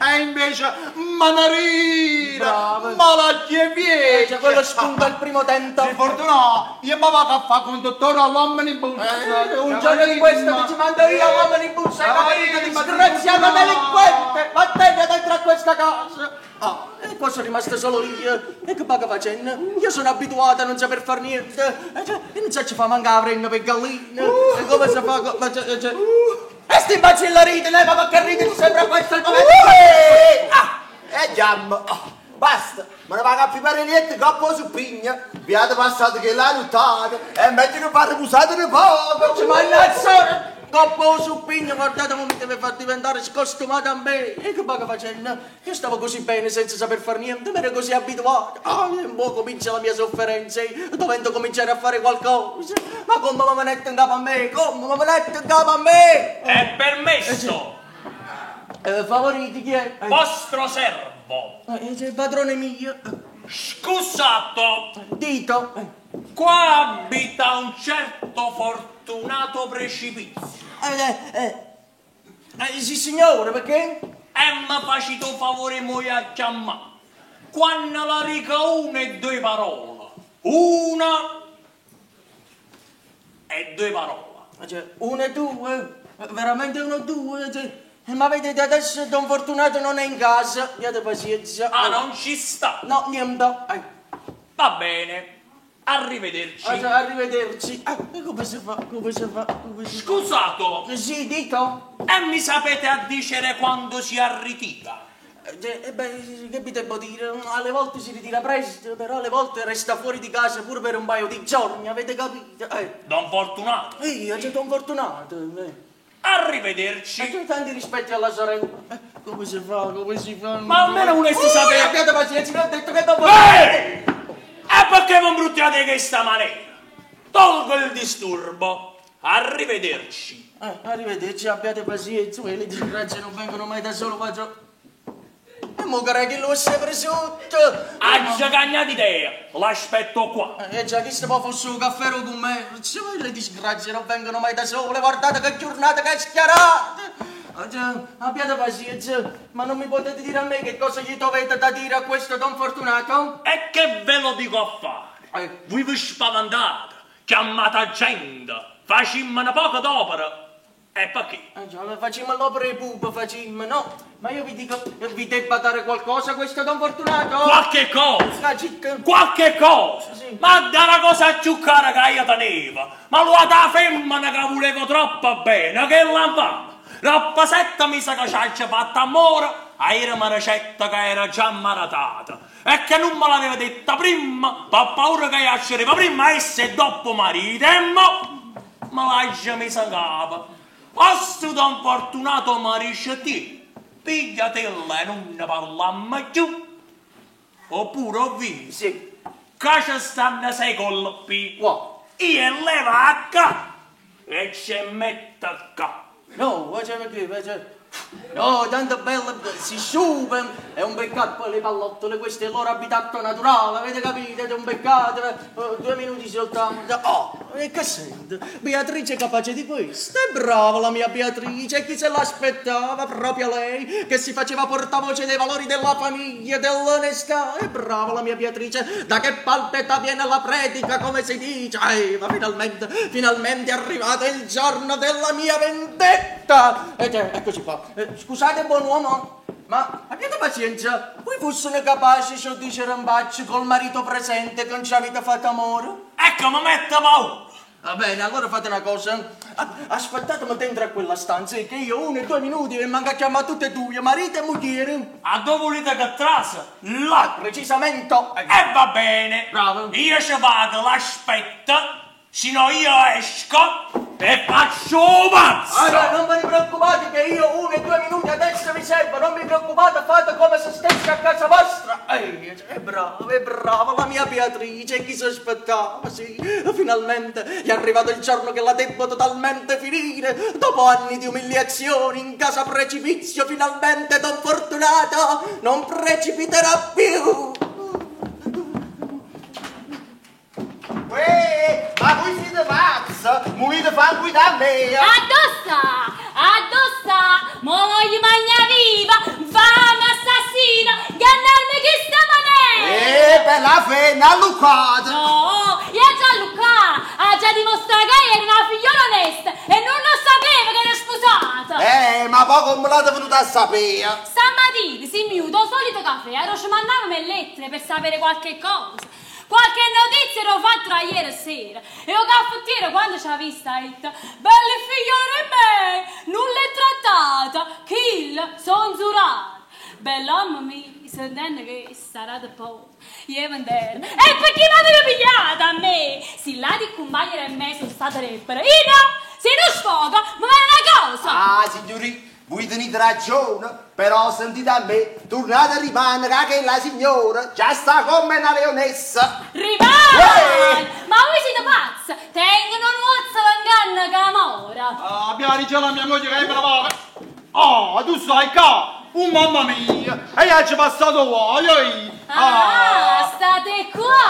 E invece Manarina, Bravo. malacchia e vecchia. cioè, quello spunta al primo tento. Si fortunò, io mi vado a fare conduttore all'omnibus. Un giorno di questo ti ci mando io all'omnibus, hai capito? Disgraziato delinquente! Vattene dentro a questa casa! Ah, e qua sono rimasto solo io. E che paga facendo? Io sono abituato a non saper far niente. E cioè, io non so ci fa mancare la frenna per gallina. E come si fa? Ma cioè, cioè... E sti imbacillarite, lei ma che ride, ti sembra questo il momento? Ah, e già, oh, basta, me ne vado a fare niente, coppo su pigna. Vi avete passato che la nottata, è meglio che fate riposate un poco. Mannaggia! Coppo su pigno, guardate come mi deve far diventare scostumata a me. E che paga facendo? Io stavo così bene senza saper far niente, mi ero così abituato. Ah, e mo comincia la mia sofferenza, io dovendo cominciare a fare qualcosa. Ma come mi metto in capo a me? Come mi metto in capo a me? È permesso, Favoriti chi è? Vostro servo. C'è il padrone mio. Scusato, Dito. Qua abita un certo fortunato precipizio. Sì signore, perché? E mi facito favore moi a chiamare. Quando la rica una e due parole. Una e due parole. Cioè, una e due? Veramente uno e due? Cioè, ma vedete adesso Don Fortunato non è in casa, abbiate pazienza. Ah, non ci sta. No, niente. Va bene. Arrivederci. Ah, cioè, arrivederci. Ah, e come si fa? Come si fa? Come si fa? Scusato. Sì, dito. E mi sapete a dicere quando si arritira? Beh, che vi devo dire? Alle volte si ritira presto, però alle volte resta fuori di casa pure per un paio di giorni, avete capito? Don Fortunato. Io, c'è Don Fortunato. Arrivederci. E tanti rispetti alla sorella. Come si fa? Come si fa? Ma almeno uno si sapeva. Abbiate pazienza, vi ho detto che dopo... Ehi! E perché mi imbruttiate di questa maniera? Tolgo il disturbo. Arrivederci. Arrivederci, abbiate pazienza, le disgrazie non vengono mai da solo, faccio... E mo che lo si è preso. Ha già cagnato idea, l'aspetto qua. E già chi se può fosse un caffè con me. Le disgrazie non vengono mai da sole, guardate che giornata che è schiarata. Abbiate pazienza, ma non mi potete dire a me che cosa gli dovete da dire a questo Don Fortunato? E che ve lo dico a fare? Voi vi spaventate, chiamate gente, facciamo una poca d'opera. E perché? Già, facciamo l'opera e pupa, facciamo, no? Ma io vi dico, vi debba dare qualcosa a questo Don Fortunato? Qualche cosa! Ah, cicca. Qualche cosa! Sì. Ma da una cosa più cara che io tenevo! Ma lo da femmina che volevo troppo bene, che l'ha fatta! Dopo 7 mesi che ci ha fatto amore, era una ricetta che era già maratata e che non me l'aveva detta prima, per paura che io accedeva prima essa e dopo marito, e mo me l'ha già messa in capo. Posto Don Fortunato Marisce ti, pigliatela e non ne parlammo più. Oppure ho visto sì. Che ci stanno 6 colpi. Qua. Io leva qua e ci metto qua. No, cioè perché? Cioè, No, tanto bella, si sciupa, è un peccato poi le pallottole, questo è il loro abitato naturale, avete capito? È un peccato, due minuti soltanto. Oh, e che sento? Beatrice è capace di questo, è brava la mia Beatrice, chi se l'aspettava? Proprio lei, che si faceva portavoce dei valori della famiglia, dell'onestà, è brava la mia Beatrice, da che palpeta viene la predica, come si dice? Eh, ma finalmente, finalmente è arrivato il giorno della mia vendetta! Ed eccoci qua. Scusate, buon uomo, ma abbiate pazienza, voi fossero capaci, se dicere in bacio col marito presente che non ci avete fatto amore? Ecco, mi metto paura. Va bene, allora fate una cosa. Aspettatemi dentro a quella stanza, che io uno e due minuti vi manca a chiamare tutte e due, marito e moglie. A dove volete che trasa? Là. Precisamente. E va bene. Bravo. Io ci vado, l'aspetto, sino io esco e faccio pazzo. Allora, non ve ne preoccupate che io uno e due minuti adesso vi servo, non vi preoccupate, fate come se stessi a casa vostra. Ehi, è brava, è brava la mia Beatrice, chi si aspettava, sì. Finalmente è arrivato il giorno che la debbo totalmente finire. Dopo anni di umiliazioni in casa precipizio, finalmente Don Fortunato non precipiterà più. Uè, ma voi siete pazzi? Volete far guidare me? Addossa! Addossa! Mo voglio mangiare viva! Fame assassina! Gannarmi che sta manera! Per la fena alluccata! No! Io già alluccata! Ha già dimostrato che era una figliola onesta e non lo sapeva che era sposata! Ma poi come l'avete venuta a sapere? Stamattina si miuto al solito caffè, ero ci mandavo le lettere per sapere qualche cosa. Qualche notizia l'ho fatta ieri sera e il caffettiere quando ci ha vista ha detto belle figliole me, nulla è trattata, kill, son zurata. Bell'uomo mi sentendo che sarà da poco, io vendere. E perché mi avete pigliata a me? Se là di compagni e me sono stata lebbera, io no, se non sfoga, mi viene una cosa. Ah, signori, voi tenete ragione, però sentite a me, tornate a rimanere che la signora già sta come una leonessa. Rimane! Ma voi siete pazzi! Tengono un l'inganno che amora. Ah, abbiamo già la mia moglie che è brava. Oh, tu sai qua! Oh, mamma mia! E io ci ho passato voi! Ah, state qua!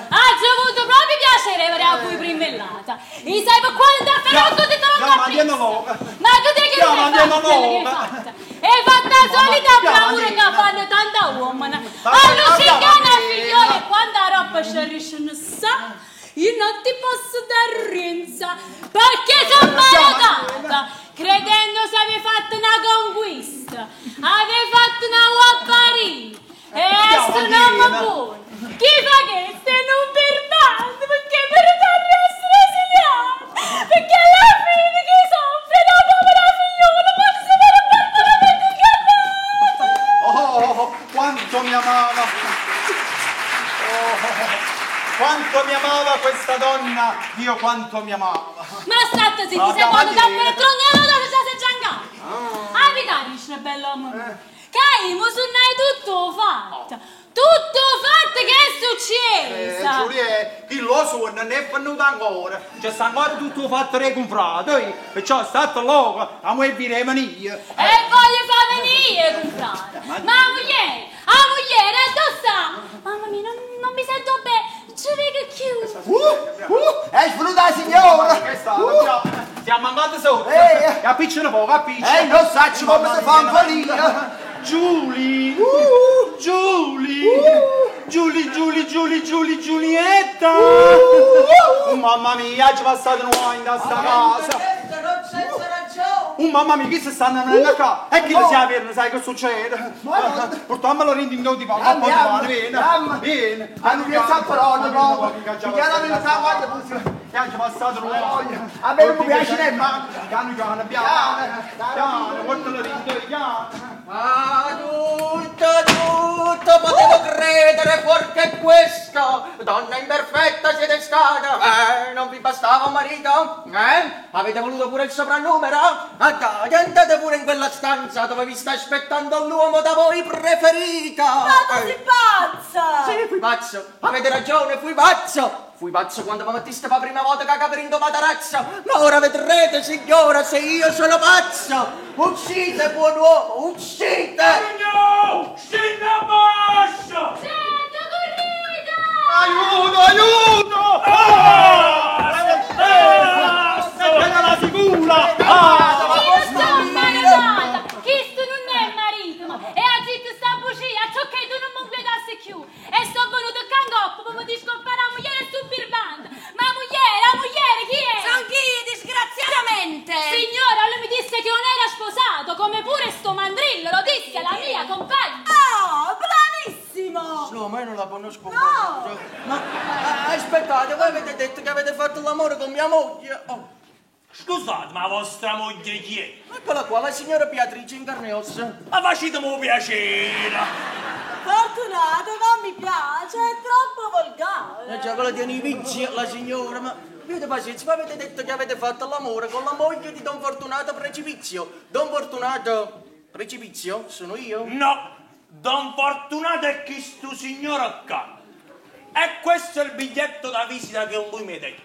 Ha avuto proprio piacere avere a voi primellata. I sai per quale da ferro tutti te lo capisco. Ma che te che hai fatto? E fatta la solita bravura che fanno tanta uomini. Allucicana figliole, quando la roba ci riesce sa, io non ti posso dar rinza, perché sono malatata, credendo se avevi fatto una conquista, avevi fatto una guapparina. E adesso non mi buono. Chi fa questo è non birbante, perché per essere esiliato, perché alla fine chi soffre la povera figliola quando si vede barbaramente ingannata. Oh, quanto mi amava! Oh, quanto mi amava questa donna! Dio, quanto mi amava! Ma state zitti, sei quando da per trognare da sei già andato. Abitare, dice bell'uomo. Che mo sono tutto fatto! Tutto fatto che è successo! Giulia, chi lo suona non è venuto ancora! C'è sta ancora tutto fatto re confrato, perciò è stato loco, a me vi venire! E voglio far venire, confrato! Ma moglie! A moglie, dove sta? Mamma mia, non mi sento bene! Ci vedo chiù! È venuta la signora! Che sta? Siamo mancati sotto! E appicciano poco, appicciano! Non saccio come si fa un follia! Giulia, Giulia, Giulia, Giulia, Giulia, Giulia, Giulietta! Oh, mamma mia, ci passate un in da sta casa! Oh, mamma mia, chi si stanno andando qua? E chi lo sa avere, sai che succede? Portiamolo in di papà, vieni, vieni! Hanno piazzato parola, proprio! Chiaramente sta guarda, Che passato un guaio! A me non mi piace nemmeno! Piano, piano, piano, piano, portalo dentro, piano! Ah, tutto, tutto, potevo credere fuorché questo! Donna imperfetta siete stata! Non vi bastava un marito? Avete voluto pure il soprannumero? Ah, dai, andate pure in quella stanza dove vi sta aspettando l'uomo da voi preferito! Ma tu sei pazza! Sì, fui pazzo! Avete ragione, fui pazzo! Fui pazzo quando mi mettiste per la prima volta che capo in matarazzo. Ma ora vedrete, signora, se io sono pazzo. Uscite, buon uomo, uscite! No! Scenda basso! Gente, correte! Aiuto, aiuto! Ah! Ah! la sicura! Ah! Io sono maritata! Questo non è marito, ma e ha detto sta bugia, ciò che tu non mi inquietassi più. E sono venuto qua in coppa per mi discolpare la moglie e sul birbante. Ma moglie, la moglie chi è? Sono chi, disgraziatamente! Signora, lui mi disse che non era sposato, come pure sto mandrillo, lo disse alla mia compagna. Oh, bravissimo! No, ma io non la conosco. No! Ma aspettate, voi avete detto che avete fatto l'amore con mia moglie. Oh, Scusate, ma vostra moglie chi è? eccola qua, la signora Beatrice in carne e ossa. Ma facetemi un piacere! Fortunato, non mi piace, è troppo volgare. Eh già, quella tiene i vizi, la signora, ma... Avete pazienza, ma avete detto che avete fatto l'amore con la moglie di Don Fortunato Precipizio. Don Fortunato Precipizio sono io? No, Don Fortunato è chi sto signore qua. E questo è il biglietto da visita che lui mi dette.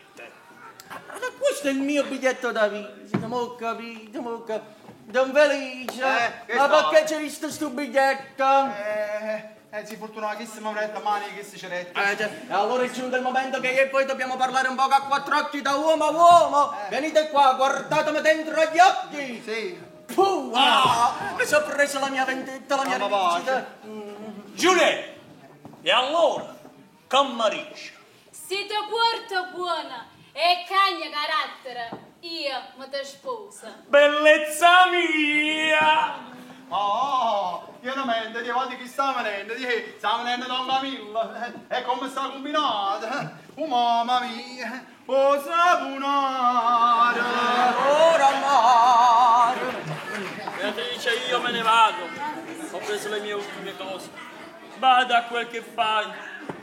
Ma questo è il mio biglietto da visita, mo ho capito, mo ho capito. Don Felice, Che ma sto? perché c'è visto sto biglietto? Si fortuna che si mi mani che si c'è Eh, cioè, e allora è giunto il momento che io e voi dobbiamo parlare un poco a quattro occhi da uomo a uomo. Venite qua, guardatemi dentro gli occhi. Sì. Puh, ah, mi sono preso la mia vendetta, la mia Ah, ma va, rivincita. Giulietta, e allora, che mi dici? Se ti porto buona e cagna carattere, io mi te sposo. Bellezza mia! Oh, io non mento, di volte chi sta venendo, di sta venendo Don Camillo, e come sta combinato? Oh mamma mia, oh saponare! Ora amare. Beatrice, io me ne vado. Ho preso le mie ultime cose. Bada a quel che fai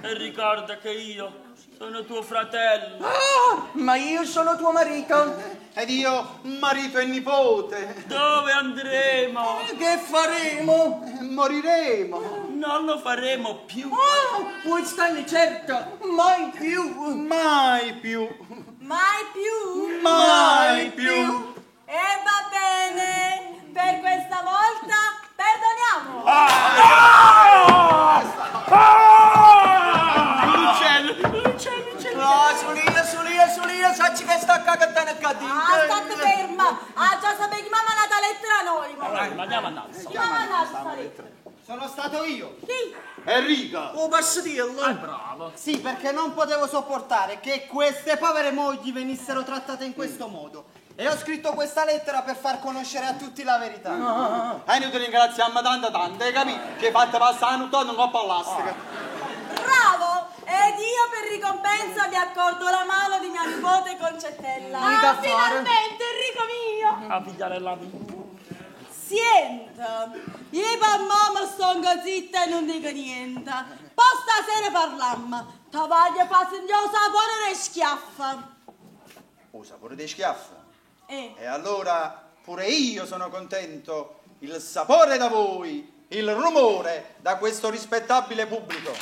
e ricorda che io sono tuo fratello. Ah, ma io sono tuo marito. Ed io marito e nipote, Dove andremo? Che faremo? moriremo! Non lo faremo più. Ah, puoi starne certa, mai più. Mai più! Mai più? Mai più! E va bene, per questa volta perdoniamo. Ah! Ah! L'uccello, l'uccello, l'uccello. No, Sulina, Sulina, Sulina, sacci che sta qua che te ne cadete. Ah, state ferma! Ah, già sapevi chi mi ha mandato la lettera anonima. Allora, andiamo annanzi. Chi mi ha mandato sta lettera? Sono stato io. Chi? Enrico! Oh, posso dirlo? Ah, bravo. Sì, perché non potevo sopportare che queste povere mogli venissero trattate in questo modo. E ho scritto questa lettera per far conoscere a tutti la verità. È inutile ringraziarmi tanto tanto, hai capito? Che hai fatto passare un tonno in coppa all'astica. Bravo! Ed io per ricompensa vi accordo la mano di mia nipote Concettella. Ah, finalmente, Enrico mio! A pigliare la mia. Senta, io per mamma sto zitta e non dico niente. Poi stasera parlammo. Ti voglio far sentire il sapore delle schiaffe. Oh, sapore dei schiaffi. Eh. E allora pure io sono contento. Il sapore da voi, il rumore da questo rispettabile pubblico.